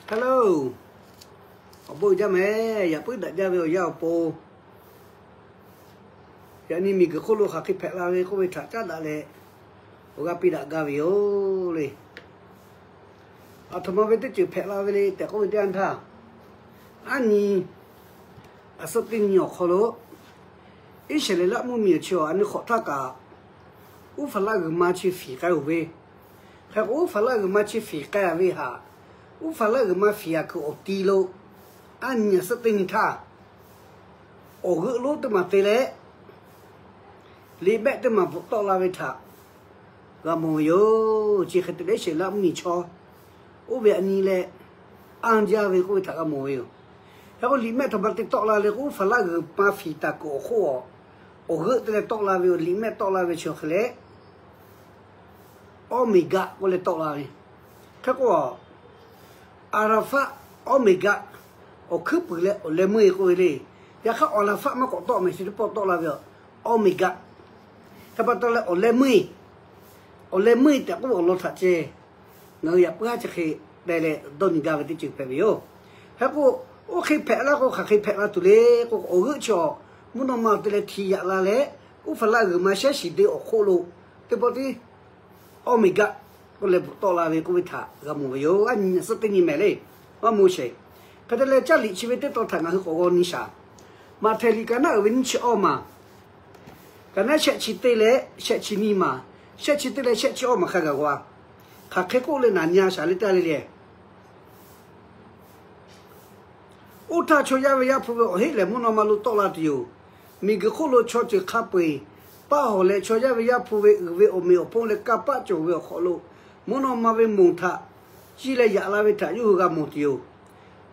Hello, awˬ bon uiˍ jaˇ mehˍ. Yaꞈ puiˉ daꞈ jaˇ ve awˬ yaˇ awˬ pon, yaꞈ nyi miˬguiˬ hk'oˆ lo hk'aˬ hk'e hpehꞈ la ve k'oˆ ve htaꞈ caˉ daꞈ leh, awˬ g'aˇ piˇ daꞈ gaˇ ve yoˬ le. Aˬ htoꞈ ma ve teˇ ceuˬ hpehꞈ la ve le tehꞈ k'oˆ ve teˇ yanˇ htaˇ, aˉ nyi, aˬ suhˉ teˇ nyi awˬ hk'aw lo, Iˉsaˍreˍlaˆ mvuhˇmiˬ awˬ chi awˬ a nyi hk'awꞈ htaˇ kaꞈ, Uˉhpaˍraˆ g'uiˬ ma chi fiˍ k'ai-oˬ ve. Hk'e k'o, Uˉhpaˍraˆ g'uiˬ ma chi fiˍ k'ai-a ve htaꞈ, Uˉhpaˍraˆ g'uiˬ ma fiˍ-a kuiˬ awˬ ti lo, aˉ nyi aˬ suhˉ teˇ nyi htaˇ, awˬ g'euˆ lonˉ teˇ maˬ te leh, liꞈ mehˆ teˇ maˬ bvuhꞈ tawˆ la ve htaꞈ g'a mawˬ ve yoˬ. Chi hk'e te leh, Iˉsaˍreˍlaˆ mvuhˇmiˬ chaw oˇ ve a nyi leh, anˇ jaˇ ve k'oˆ ve htaꞈ g'a mawˬ ve yoˬ. Hk'e k'o, liꞈ mehˆ htaꞈ ma te tawˆ la leh k'o, Uˉhpaˍraˆ g'uiˬ ma fiˍ taˍ kuiˬ awˬ hk'oˆ a, awˬ g'euˆ te leh tawˆ la ve yoˬ. Liꞈ mehˆ tawˆ la ve chi hk'e leh, Awˇmeˍgaˆ k'oˆ leh tawˆ la ve. Hk'e k'o, Aˍraˍfaˆ Awˇmeˍgaˆ, awˬ hkuiˉ puiˍ leh awˬ leh meuˇ-e k'oˆ ve le. Yaꞈ hk'aˇ, Aˍraˍfaˆ maˇ k'awꞈ tawˆ mehˍ, chi teˇ pawˆ tawˆ la ve yoˬ. Awˇmeˍgaˆ. Hk'e pa taw leh awˬ leh meuˇ-e, awˬ leh meuˇ-e tehꞈ k'oˆ ve awˬ lawn htaꞈ ceh, ngaˬ hui yaꞈ puiˉ haˉ chi hk'e te leh dawˇ nyi gaˇ ve teˇ ceuˬ hpehꞈ ve yoˬ. Hk'e k'o, oˇ hk'e hpehꞈ laˇ k'o, hk'aˬ hk'e hpehꞈ la tuˬ le k'o, awˬ g'euˆ chaw mvuhˇ naw ma te leh hti yaꞈ la leh, Uˉhpaˍraˆ g'uiˬ ma shehˉ shiˍ te awˬ hk'oˆ lo teˇ pawˆ tiˉ Awˇmeˍgaˆ k'oˆ leh bvuhꞈ tawˆ la ve k'oˆ ve htaꞈ g'a mawˬ ve yoˬ. Aˉ nyi aˬ suhˉ teˇ nyi mehˍ le. Maˇ moˬ sheˍ. Hk'e te leh, caˇ liꞈ chi ve teˇ tawn htaꞈ ngaˬ hui k'awꞈ g'aw nyi shaˍ. Maꞈhtehˍ liꞈ ka naˉ uiˍ ve nyiˇ chi awˇ maˬ, ka naˉ shehˆ chi teˇ leh shehˆ chi nyiˇ maˬ, shehˆ chi teˇ leh shehˆ chi awˇ maˬ hk'a gaˬ g'a. Hk'aˬ hk'e k'oˆ leh naˍ nya shaˍ le taˇ le le. Oˇ htaˇ, chaw yaˇ ve Yaˇ hpu ve awˬ heˆ lehˬ, mvuhˇ naw ma lo tawˆ la tuˬ yoˬ. Miˬguiˬ hk'oˆ lo chaw ceuˬ hk'a peu-eˬ paˆ hawˬ leh, chaw yaˇ ve Yaˇ hpu ve uiˍ ve awˬ meꞈ awˬ hponˇ leh kanˇ paˆ cawˬ ve awˬ hk'aw lo, mvuhˇ naw ma ve moˬ htaꞈ ciˇ leh yaꞈ la ve htaꞈ yawˇ hui g'a mawˬ tuˬ yoˬ.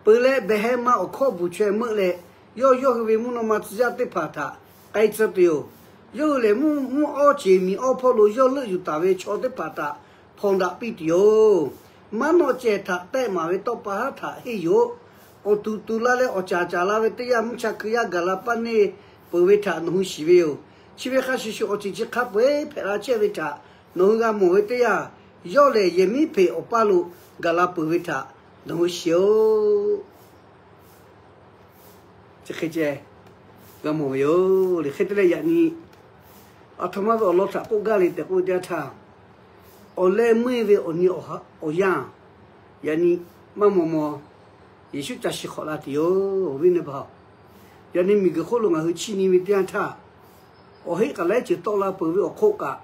Peuˬ leh behˬ heh ma awˬ hkawˇ bvuhˬ chaweh meuˆ leh, yawˇ yawˇ hui ve mvuhˇ naw ma tcuh yaˇ teˇ hpaˍ htaꞈ k'ai tcuh tuˬ yoˬ. Yawˇ hui lehˬ, mvuhˇ mvuhˇ awˇ ceˬ miˬ awˇ hpawˇ lo yawˇ leuˆ yuˬ taˍ ve chaw teˇ hpaˍ htaꞈ hpawnˬ daꞈ piˇ tuˬ yoˬ. Maˉ nawˆ cehˬ htaꞈ tehˆ maˍ ve tawˇ pa haˉ htaꞈ henˇ yoˬ. Awˬ tuˍ tuˍ la leh awˬ caˍ caˍ la ve teˇ yanˇ, mvuhˇ cha hkui yaˇ gaˬ la paˇ neˇ peuˬ ve htaꞈ nawˬ hui shiˍ ve yoˬ. Chi ve hk'a shuˍ shuˍ, awˬ ceuˬ chi hk'a peu-eˬ hpehꞈ la chehˇ ve htaꞈ nawˬ hui g'a mawˬ ve teˇ yanˇ, yawˇ lehˬ yehˬ miˉ hpeꞈ awˬ paˇ lo gaˬ la peuˬ ve htaꞈ nawˬ hui shiˍ-oˬ. Chi hk'e ceh g'a mawˬ ve yoˬ. Hk'e te leh, yaꞈ nyi aˬ htoꞈ ma ve awˬ lawn htaꞈ k'oˆ gaˇ le tehꞈ k'oˆ ve teˇ yanˇ htaˇ, awˬ leh meuˇ ve awˬ nyi awˬ yanˇ, yaꞈ nyi maˇ maw maw Yeˍsuˆ ca shiˍ hk'awꞈ la tuˬ yoˬ. Awˬ viˉ awˬ nyi teˇ hpaˍ-oˬ, yaꞈ nyi miˬguiˬ hk'oˆ lo ngaˬ hui chiˇ nyi ve teˇ yanˇ htaˇ, awˬ heˆ k'aˬ laiˉ ceuˬ tawˆ la peuˬ ve awˬ hk'oˆ kaꞈ,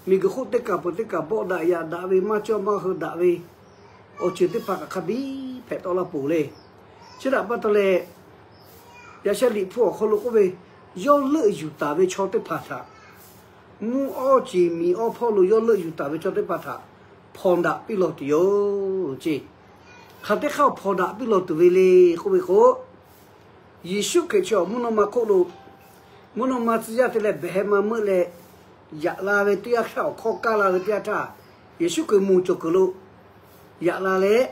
miˬguiˬ hk'oˆ teˇ kaˬ peuˬ teˇ kaˬ bawˆ daꞈ yaꞈ daꞈ ve, maˇ cawˇ maˇ heu daꞈ ve awˬ ceuˬ teˇ hpaˍ kaꞈ hk'a biˇ hpehꞈ tawˆ la peuˬ le. Chi htaꞈ pa taw leh, yaꞈ sheh liꞈ hpu awˬ hk'aw lo k'oˆ ve, yawˇ leuˆ yuˬ taˍ ve chaw teˇ hpaˍ htaꞈ mvuhˇ awˇ ceˬ miˬ awˇ hpawˇ lo yawˇ leuˆ yuˬ taˍ ve chaw teˇ hpaˍ htaꞈ hpawnˬ daꞈ piˇ law tuˬ yoˬ ceˇ. Hk'aˬ teˇ hk'aˇ hpawnˬ daꞈ piˇ law tuˬ ve le k'oˆ ve k'o, Yeˍsuˆ Hkriꞈ chi awˬ mvuhˇ naw ma hk'oˆ lo mvuhˇ naw ma tcuh yaˇ te leh behˬ heh ma meuˆ leh yaꞈ la ve teˇ yanˇ htaˇ, awˬ hkawˇ kaˇ la ve teˇ yanˇ htaˇ, Yeˍsuˆ Hkriꞈ moˬ cawˬ kuiˬ lo yaꞈ la leh,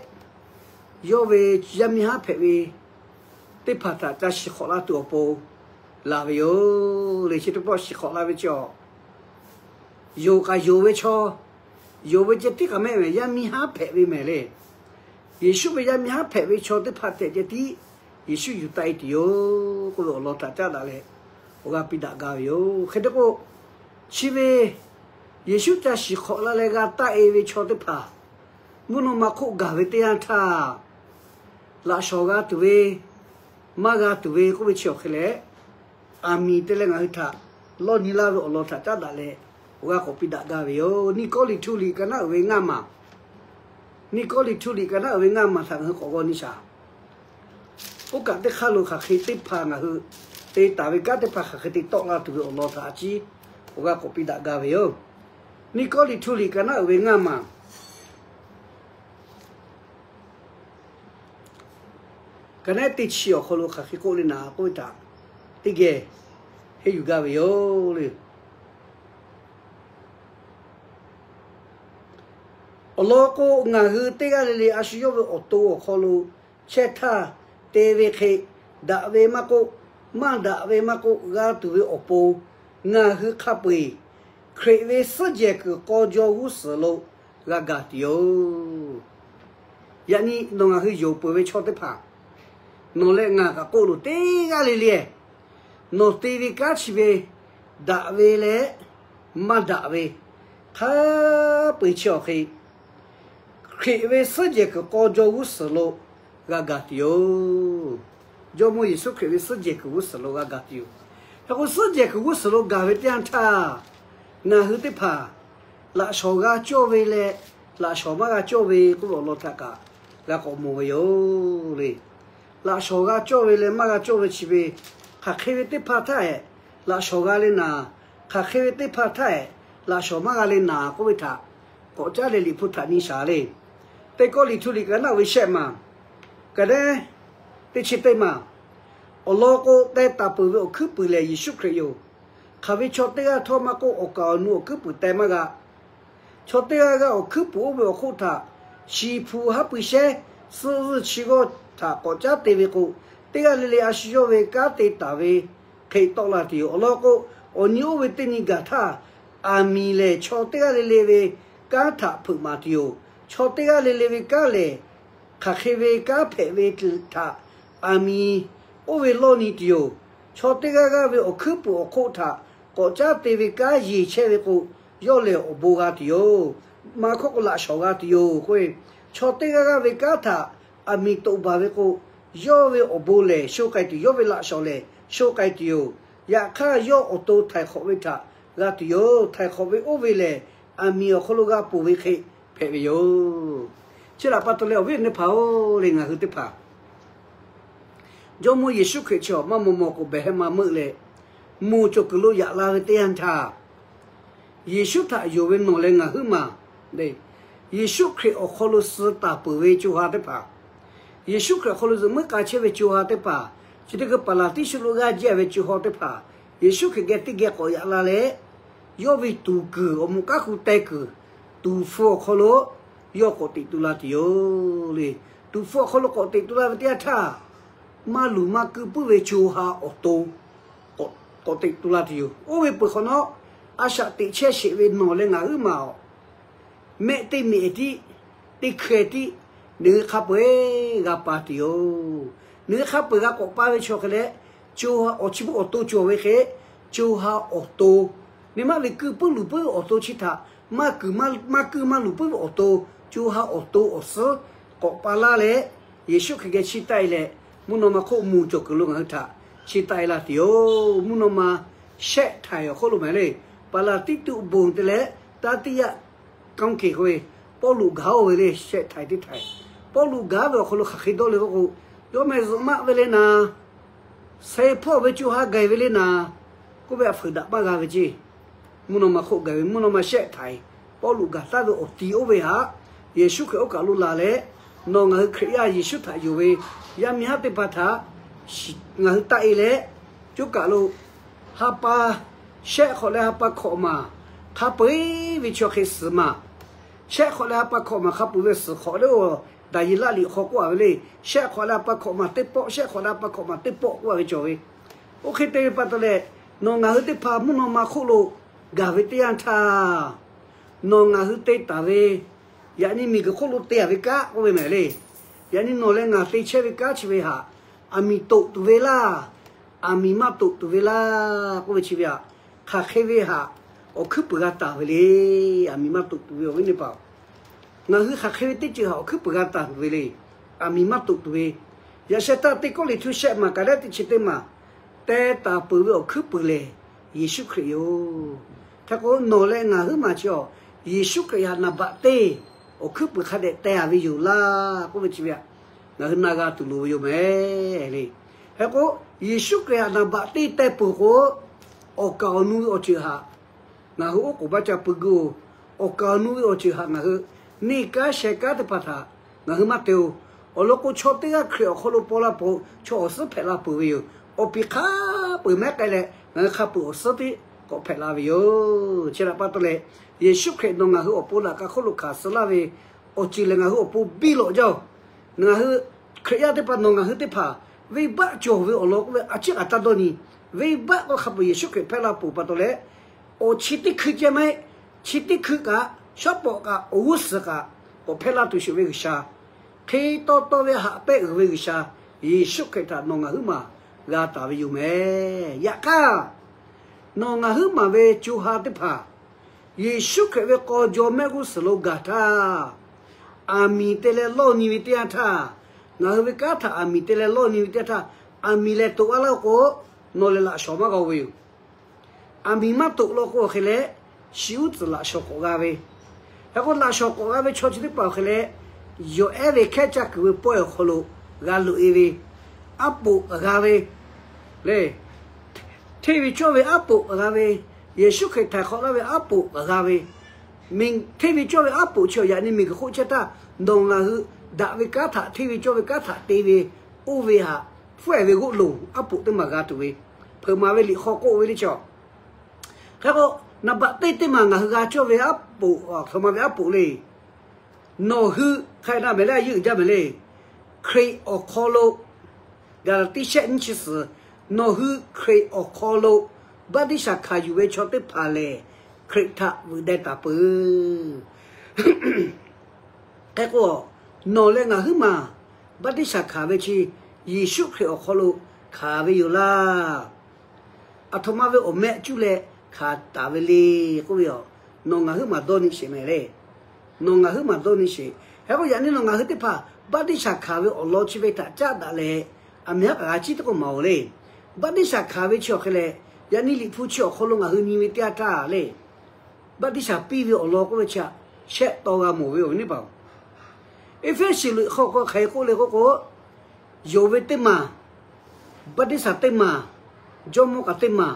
yawˇ ve yaˇ miˇ haˉ hpehꞈ ve teˇ hpaˍ htaꞈ ca shiˍ hk'awꞈ la tuˬ awˬ pon laˬ ve yoˬ le. Chi teˇ pawˆ shiˍ hk'awꞈ la ve chi awˬ yonˍ k'aꞈ yonˍ ve chaw, yonˍ ve ceh tiˉ k'aꞈ mehˆ mehˍ, yaˇ miˇ haˉ hpehꞈ ve mehˍ le. Yeˍsuˆ ve yaˇ miˇ haˉ hpehꞈ ve chaw teˇ hpaˍ tehꞈ ceh tiˉ Yeˍsuˆ yuˬ taˆ-e tuˬ yoˬ k'oˆ ve awˬ lawn htaꞈ caˉ daꞈ leh, awˬ g'aˇ piˇ daꞈ gaˇ ve yoˬ. Hk'e te k'o, chi ve Yeˍsuˆ ca shiˍ hk'awꞈ la leh g'a taˆ-e ve chaw teˇ hpaˍ mvuhˇ naw ma hk'oˆ gaˬ ve teˇ yanˇ htaˇ, laꞈ shawˍ g'a tuˬ ve, maˇ g'a tuˬ ve k'oˆ ve chi awˬ hk'e leh, aˬ miˍ te leh ngaˬ hui htaꞈ lawˇ nyi laˇ ve awˬ lawn htaꞈ caˉ daꞈ leh, awˬ g'aˇ k'awꞈ piˇ daꞈ gaˇ ve yoˬ. Niˇkawˇliˍtuˆ liꞈ ka naˉ uiˍ ve ngaˇ maˬ, Niˇkawˇliˍtuˆ liꞈ ka naˉ uiˍ ve ngaˇ maˬ htaꞈ ngaˬ hui k'awꞈ g'aw nyi shaˍ. Oˇ kaꞈ teˇ hk'aˇ lo hk'aˬ hk'e teˇ hpaˍ ngaˬ hui te taˍ ve kanˉ teˇ hpaˍ hk'aˬ hk'e te tawˆ la tuˬ ve awˬ lawn htaꞈ a ciˉ awˬ g'aˇ k'awꞈ piˇ daꞈ gaˇ ve yoˬ. Niˇkawˇliˍtuˆ liꞈ ka naˉ uiˍ ve ngaˇ maˬ ka naˉ teˇ chi awˬ hk'aw lo hk'aˬ hk'e k'oˆ le naˍ k'oˆ ve htaꞈ teˇ geh henˇ yuˬ gaˇ ve yoˬ le. Awˬ lawn k'o, ngaˬ hui teˇ g'aˇ le le a shu yawˇ ve awˬ to awˬ hk'aw lo chehˇ htaˇ, te ve hk'e daꞈ ve maˇ k'oˆ, maˇ daꞈ ve maˇ k'oˆ, g'a tuˬ ve awˬ pon, ngaˬ hui hk'a peu-eˬ Hkriꞈ ve suhˉ jehˬ kuiˬ k'aw jaw g'uˇ suhˍ lo g'a gaˬ tuˬ yoˬ. Yaꞈ nyi nawˬ ngaˬ hui yonˍ peuˬ ve chaw teˇ hpaˍ, nawˬ leh ngaˬ kaꞈ k'oˆ loˬ, teˇ g'aˇ le le, nawˬ te ve kanˉ chi ve daꞈ ve leh maˇ daꞈ ve, hk'a peu-eˬ chi awˬ hk'e Hkriꞈ ve suhˉ jehˬ kuiˬ k'aw jawˇ g'uˇ suhˍ lo g'a gaˬ tuˬ yoˬ. Jawˇmawˇ Yeˍsuˆ Hkriꞈ ve suhˉ jehˬ kuiˬ g'uˇ suhˍ lo g'a gaˬ tuˬ yoˬ. Hk'e k'o, suhˉ jehˬ kuiˬ g'uˇ suhˍ lo gaˬ ve teˇ yanˇ htaˇ, ngaˬ hui teˇ hpaˍ laꞈ shawnˍ g'a cawˇ ve leh laꞈ shawnˍ maˇ g'a cawˇ ve k'oˆ ve awˬ lawn htaꞈ kaꞈ g'a k'awꞈ mawˬ ve yoˬ le. Laꞈ shawnˍ g'a cawˇ ve leh maˇ g'a cawˇ ve chi ve, hk'aˬ hk'e ve teˇ hpaˍ htaˇ ehˍ laꞈ shawnˍ g'a le naˍ, hk'aˬ hk'e ve teˇ hpaˍ htaˇ ehˍ laꞈ shawnˍ maˇ g'a le naˍ k'oˆ ve htaꞈ k'awꞈ caˉ leh Liꞈ hpu htaꞈ nyi shaˍ le. Teˇ Kawˇrenˍhtuˆ liꞈ ka naˆ ve shehˆ maˬ, ka deˉ teˇ chi teˇ maˬ, awˬ lawn k'o, teh taˍ peuˬ ve awˬ hkuiˉ puiˍ lehˬ Yeˍsuˆ Hkriꞈ yoˬ. Hk'aˬ ve chaw teˇ g'aˇ htawˇ maˇ k'oˆ, awˬ kaˍ awˬ nu awˬ hkuiˉ puiˍ teh maˇ g'a. Chaw teˇ g'aˇ g'aˇ awˬ hkuiˉ puiˍ oˇ ve awˬ hk'oˆ htaꞈ shiˍ hpu haˉ pui shehnˉ, suhˆ zuhˇ chi g'awˇ htaꞈ k'awꞈ caˉ te ve k'o, teˇ g'aˇ le le a shu yawˇ ve kanˉ te taˍ ve hk'e tawˆ la tuˬ yoˬ. Awˬ lawn k'o, awˬ nyi oˇ ve teˇ nyi gaˬ htaˇ, aˬ miˍ lehˬ chaw teˇ g'aˇ le le ve kanˉ htaꞈ hpeuꞈ maˍ tuˬ yoˬ. Chaw teˇ g'aˇ le le ve kanˉ lehˬ, hk'aˬ hk'e ve kanˉ hpehꞈ ve htaꞈ aˬ miˍ oˇ ve lawˇ nyi tuˬ yoˬ. Chaw teˇ g'aˇ g'aˇ ve awˬ hkuiˉ puiˍ awˬ hk'oˆ htaꞈ k'awꞈ caˉ te ve kanˉ yeˬ chehˇ ve k'o, yawˇ lehˬ awˬ bon g'a tuˬ yoˬ. Maˇ hk'oˆ k'o laꞈ shawnˍ g'a tuˬ yoˬ k'oˆ ve, chaw teˇ g'aˇ g'aˇ ve kanˉ htaꞈ aˬ miˍ toꞈ baˬ ve k'o, yawˇ ve awˬ bon lehˬ sho k'ai tuˬ, yawˇ ve laꞈ shawnˍ lehˬ sho k'ai tuˬ yoˬ. Yaꞈ hk'aˇ, yawˇ awˬ to htaiˍ hk'awꞈ ve htaꞈ g'a tuˬ yoˬ. Htaiˍ hk'awꞈ ve oˇ ve lehˬ, aˬ miˍ awˬ hk'aw lo g'a ponˬ ve hk'e hpehꞈ ve yoˬ. Chi htaꞈ pa taw leh awˬ viˉ awˬ nyi teˇ hpaˍ-oˬ le, ngaˬ hui teˇ hpaˍ Jawˇmawˇ Yeˍsuˆ Hkriꞈ chi awˬ maˇ maw maw k'o behˬ heh ma meuˆ leh, moˬ cawˬ kuiˬ lo yaꞈ la ve teˇ yanˇ htaˇ, Yeˍsuˆ htaꞈ yonˍ ve nawˬ leh ngaˬ huiˉ maˬ, Yeˍsuˆ Hkriꞈ awˬ hk'aw lo suh taˍ peuˬ ve co ha teˇ hpaˍ, Yeˍsuˆ Hkriꞈ awˬ hk'aw lo zuhꞈ muiˉ k'a chehˇ ve co ha teˇ hpaˍ, chi teˇ hkui paˍ laˍ tiˉ shu lo g'aˇ jehˇ ve co ha teˇ hpaˍ, Yeˍsuˆ Hkriꞈ geh teˇ geh k'awꞈ yaꞈ la leh, yawˇ ve tuˍ kuiˬ awˬ moˍ k'aˉ hku teh kuiˬ, tuˍ hpfuh awˬ hk'aw lo yawˇ k'awꞈ teꞈ tu la tuˬ yoˬ le. Tuˍ hpfuh awˬ hk'aw lo k'awꞈ teꞈ tu la ve teˇ yanˇ htaˇ, maˇ luˬ maˇ kuiˇ puiˉ ve co ha awˬ to k'awꞈ teꞈ tu la tuˬ yoˬ. Oˇ ve peuˬ hk'awꞈ nawˉ, a shaꞈ teꞈ chehˇ sheˍ ve nawˬ leh ngaˬ huiˉ maˬ-oˬ, mehˆ teˇ meꞈ tiˉ, teˇ hkeh tiˉ, nawˬ hui hk'a peu-eˬ g'a pa tuˬ yoˬ. Nawˬ hui hk'a peu-eˬ g'a k'awꞈ pa ve chaw hk'e leh, co ha awˬ chi beuꞈ awˬ to cawˬ ve hk'e, co ha awˬ to, neˇ maˇ ve kuiˇ puiˉ luˬ puiˉ ve awˬ to chi htaꞈ maˇ kuiˬ maˇ kuiˇ maˇ luˬ puiˉ ve awˬ to, co ha awˬ to awˬ suhˉ k'awꞈ pa laˇ leh, Yeˍsuˆ Hkriꞈ geh chiˇ taˆ-e leh, mvuhˇ naw ma hk'oˆ moˬ cawˬ kuiˬ lo ngaˬ hui htaꞈ chiˇ taˆ-e la tuˬ yoˬ. Mvuhˇ naw ma shehˆ htaiˍ awˬ hk'oˆ lo maˬ le, paˍ laˍ tiˉ tuˆ bon te leh, taˇ tiˉ yaˇ kanˇ keˬ k'oˆ ve, Pawˇluꞈ gaˬ-oˬ ve le, shehˆ htaiˍ teˇ htaiˍ. Pawˇluꞈ gaˬ ve awˬ hk'aw lo hk'aˬ hk'e dawˇ le k'oˆ k'o, yawˇ mehˬ zuhꞈ maˆ ve le naˍ, sheh hpawˇ ve co ha gaˬ ve le naˍ, k'oˆ ve a fuiˍ daꞈ maˇ g'a ve ceˇ. Mvuhˇ naw ma hk'oˆ gaˬ ve mvuhˇ naw ma shehˆ htaiˍ, Pawˇluꞈ gaˬ taˍ ve awˬ ti oˇ ve htaꞈ Yeˍsuˆ Hkriꞈ oˇ kaˬ lo la leh, nawˬ ngaˬ hui Hkriꞈ yaˇ Yeˍsuˆ htaꞈ yonˍ ve yaˇ miˇ haˉ teˇ hpaˍ htaꞈ ngaˬ hui taˆ-e leh, coˇ kaˬ lo ha pa shehˆ hk'awꞈ leh ha pa hkawꞈ maˬ hk'a peu-eˬ ve chaw hk'e suhˍ maˬ, shehˆ hk'awꞈ leh ha pa hkawꞈ maˬ hk'a peu-eˬ ve suhˍ hk'awꞈ leh, Daˍyeˍlaˆ liꞈ hk'aw k'oˆ-a ve le, shehˆ hk'awꞈ leh ha pa hkawꞈ maˬ teˇ pawˆ, shehˆ hk'awꞈ leh ha pa hkawꞈ maˬ teˇ pawˆ k'oˆ-a ve cawˬ ve. Oˇ hk'e te ve pa taw leh, nawˬ ngaˬ hui teˇ hpaˍ mvuhˇ naw ma hk'oˆ lo gaˬ ve teˇ yanˇ htaˇ, nawˬ ngaˬ hui te taˍ ve, yaꞈ nyi miˬguiˬ hk'oˆ lo te-a ve kanˉ k'oˆ ve mehˍ le. Yaꞈ nyi nawˬ leh ngaˬ te chehˇ ve kanˉ chi ve htaꞈ aˬ miˍ toꞈ tuˬ ve laˇ, aˬ miˍ maˇ toꞈ tuˬ ve laˇ k'oˆ ve chi ve htaꞈ, hk'aˬ hk'e ve htaꞈ awˬ hkuiˉ puiˍ g'a taˍ ve le. Aˬ miˍ maˇ toꞈ tuˬ ve awˬ viˉ awˬ nyi teˇ hpaˍ, ngaˬ hui hk'aˬ hk'e ve teˇ ceuˬ htaꞈ awˬ hkuiˉ puiˍ g'a taˍ tuˬ ve le. Aˬ miˍ maˇ toꞈ tuˬ ve, yaꞈ sheh htaˇ Teˇ Kawˇrenˍhtuˆ shehˆ maˬ ka deˉ teˇ chi teˇ maˬ, teh taˍ peuˬ ve awˬ hkuiˉ puiˍ lehˬ Yeˍsuˆ Hkriꞈ yoˬ. Hk'e k'o nawˬ leh ngaˬ huiˉ maˬ chi awˬ, Yeˍsuˆ Hkriꞈ htaꞈ naˍ baꞈ teˇ awˬ hkuiˉ puiˍ hk'a dehꞈ teh-a ve yoˬ laˇ k'oˆ ve chi ve htaꞈ ngaˬ hui na g'a tuˬ loˍ ve yoˬ mehˍ le. Hk'e k'o, Yeˍsuˆ Hkriꞈ htaꞈ naˍ baꞈ teˇ teh peuˬ k'o, awˬ kaˍ awˬ nu ve awˬ ceuˬ htaꞈ ngaˬ hui oˉ k'oˍ baˆ ca pui guˇ-oˬ. Awˬ kaˍ awˬ nu ve awˬ ceuˬ htaꞈ ngaˬ hui neˇ kanˉ sheh kanˉ teˇ hpaˍ htaꞈ ngaˬ hui maˇ te-oˬ. Awˬ lawn k'o, chaw teˇ g'aˇ Hkriꞈ awˬ hk'aw lo paw la peuˬ, chaw awˬ suhˉ hpehꞈ la peuˬ ve yoˬ. Awˬ piˍ hk'a peu-eˬ mehˉ k'ai leh, ngaˬ hui hk'a peu-eˬ awˬ suhˉ tiˉ k'awꞈ hpehꞈ la ve yoˬ. Chi htaꞈ pa taw leh, Yeˍsuˆ Hkriꞈ nawˬ ngaˬ hui awˬ pon laꞈ ka hk'oˆ lo hkanˍ suh laˇ ve awˬ ceuˬ lehˬ, ngaˬ hui awˬ pon biˇ lawꞈ jaˇ-oˬ. Ngaˬ hui Hkriꞈ yaˇ teˇ hpaˍ nawˬ ngaˬ hui teˇ hpaˍ venˇbaˆ cawˬ ve awˬ lawn k'oˆ ve a ciˉ kaꞈ taˇ dawˇ nyi. Venˇbaˆ k'o hk'a peu-eˬ Yeˍsuˆ Hkriꞈ hpehˇ la peuˬ pa taw leh, awˬ chi teˇ hkui ceh maˇ heˆ, chi teˇ hkui kaꞈ, shawˉ pawˍ kaꞈ, awˬ g'uˇ suhˍ kaꞈ k'awꞈ hpehˇ laˇ tuˬ sheˍ ve G'uiˬsha. Hk'e tawˇ tawˇ ve haꞈ pehnˇ uiˍ ve G'uiˬsha Yeˍsuˆ Hkriꞈ htaꞈ nawˬ ngaˬ huiˉ maˬ g'a taˍ ve yoˬ mehˍ. Yaꞈ hk'aˇ, nawˬ ngaˬ huiˉ maˬ ve co ha teˇ hpaˍ Yeˍsuˆ Hkriꞈ ve k'aw jaw mehˆ g'uˇ suhˍ lo gaˬ htaˇ, aˬ miˍ te leh lawˇ nyi ve teˇ yanˇ htaˇ, ngaˬ hui ve kanˉ htaꞈ aˬ miˍ te leh lawˇ nyi ve teˇ yanˇ htaˇ, aˬ miˍ leh toꞈ a laˇ k'o, nawˬ lehˬ laꞈ shawnˍ maˇ g'a ve yoˬ. Aˬ miˍ maˇ toꞈ law k'o awˬ hk'e leh, shi uˉ tcuhˍ laꞈ shawnˍ k'awꞈ g'a ve, hk'e k'o laꞈ shawnˍ k'awꞈ g'a ve chaw chi teˇ hpaˍ awˬ hk'e leh, yawˬ ehˉ ve hkehˉ caˇ kuiˬ ve pawehˇ awˬ hk'aw lo g'a loꞈ e ve, aˉ poꞈ k'awꞈ g'a ve le. Hteˇ ve cawˇ ve aˉ poꞈ k'awꞈ g'a ve, Yeˍsuˆ Hkriꞈ htaiˍ hk'awꞈ laˇ ve aˉ poꞈ k'awꞈ g'a ve, hteˇ ve cawˇ ve aˉ poꞈ chi awˬ yaꞈ nyi miˬguiˬ hk'oˆ chehˇ htaˇ, nawˬ ngaˬ hui daꞈ ve kanˉ htaꞈ hteˇ ve cawˇ ve kanˉ htaꞈ te ve, oˇ ve htaꞈ hpfuhˆ ehˍ ve g'oˆ loˬ aˉ poꞈ teˇ maˬ g'a tuˬ ve, hpeuꞈ maˍ ve liꞈ hk'aw k'oˆ ve le chaw. Hk'e k'o, naˍ baꞈ teˇ teˇ maˬ ngaˬ hui g'a cawˇ ve aˉ poꞈ, hk'e ma ve aˉ poꞈ le. Nawˬ hui hk'e na mehˍ leh a yeˇ uiˍ jaˇ mehˍ le. Hkriꞈ awˬ hk'aw lo, Gaˍlaˍtiˆ shehˆ nyiˇ chi suhˍ, nawˬ hui Hkriꞈ awˬ hk'aw lo baˆtiˆsaˬ hkanˍ yuˬ ve chaw teˇ hpaˍ lehˬ, Hkriꞈ htaꞈ veuꞈ deh taˍ peuˬ. Hk'e k'o, nawˬ leh ngaˬ huiˉ maˬ baˆtiˆsaˬ hkanˍ ve chi Yeˍsuˆ Hkriꞈ awˬ hk'aw lo hkanˍ ve yoˬ laˇ. Aˬ htoꞈ ma ve awˬ meh cuˇ leh hkanˍ taˍ ve le k'oˆ ve yoˬ. Nawˬ ngaˬ huiˉ maˬ dawˇ nyi sheˍ mehˍ le. Nawˬ ngaˬ huiˉ maˬ dawˇ nyi sheˍ. Hk'e k'o yaꞈ nyi nawˬ ngaˬ hui teˇ hpaˍ baˆtiˆsaˬ hkanˍ ve awˬ lawn chi ve htaꞈ caˉ daꞈ leh, aˬ miˍ haˉ k'aˬ g'a ciˉ teˇ k'oˆ maˍ oˬ le. Baˆtiˆsaˬ hkanˍ ve chi awˬ hk'e leh, yaꞈ nyi Liꞈ hpu chi awˬ hk'aw lo ngaˬ hui nyi ve teˇ yanˇ htaˇ le, baˆtiˆsaˬ piˇ ve awˬ lawn k'oˆ ve chi htaꞈ shehˆ taw g'a mawˬ ve awˬ viˉ teˇ hpaˍ-oˬ. Eˇfeˇsuꞈ liꞈ hk'aw k'o hk'aˬ hk'e k'oˆ le k'oˆ k'o, yonˍ ve teˇ maˬ, baˆtiˆsaˬ teˇ maˬ, jawˇmawˇ kaꞈ teˇ maˬ,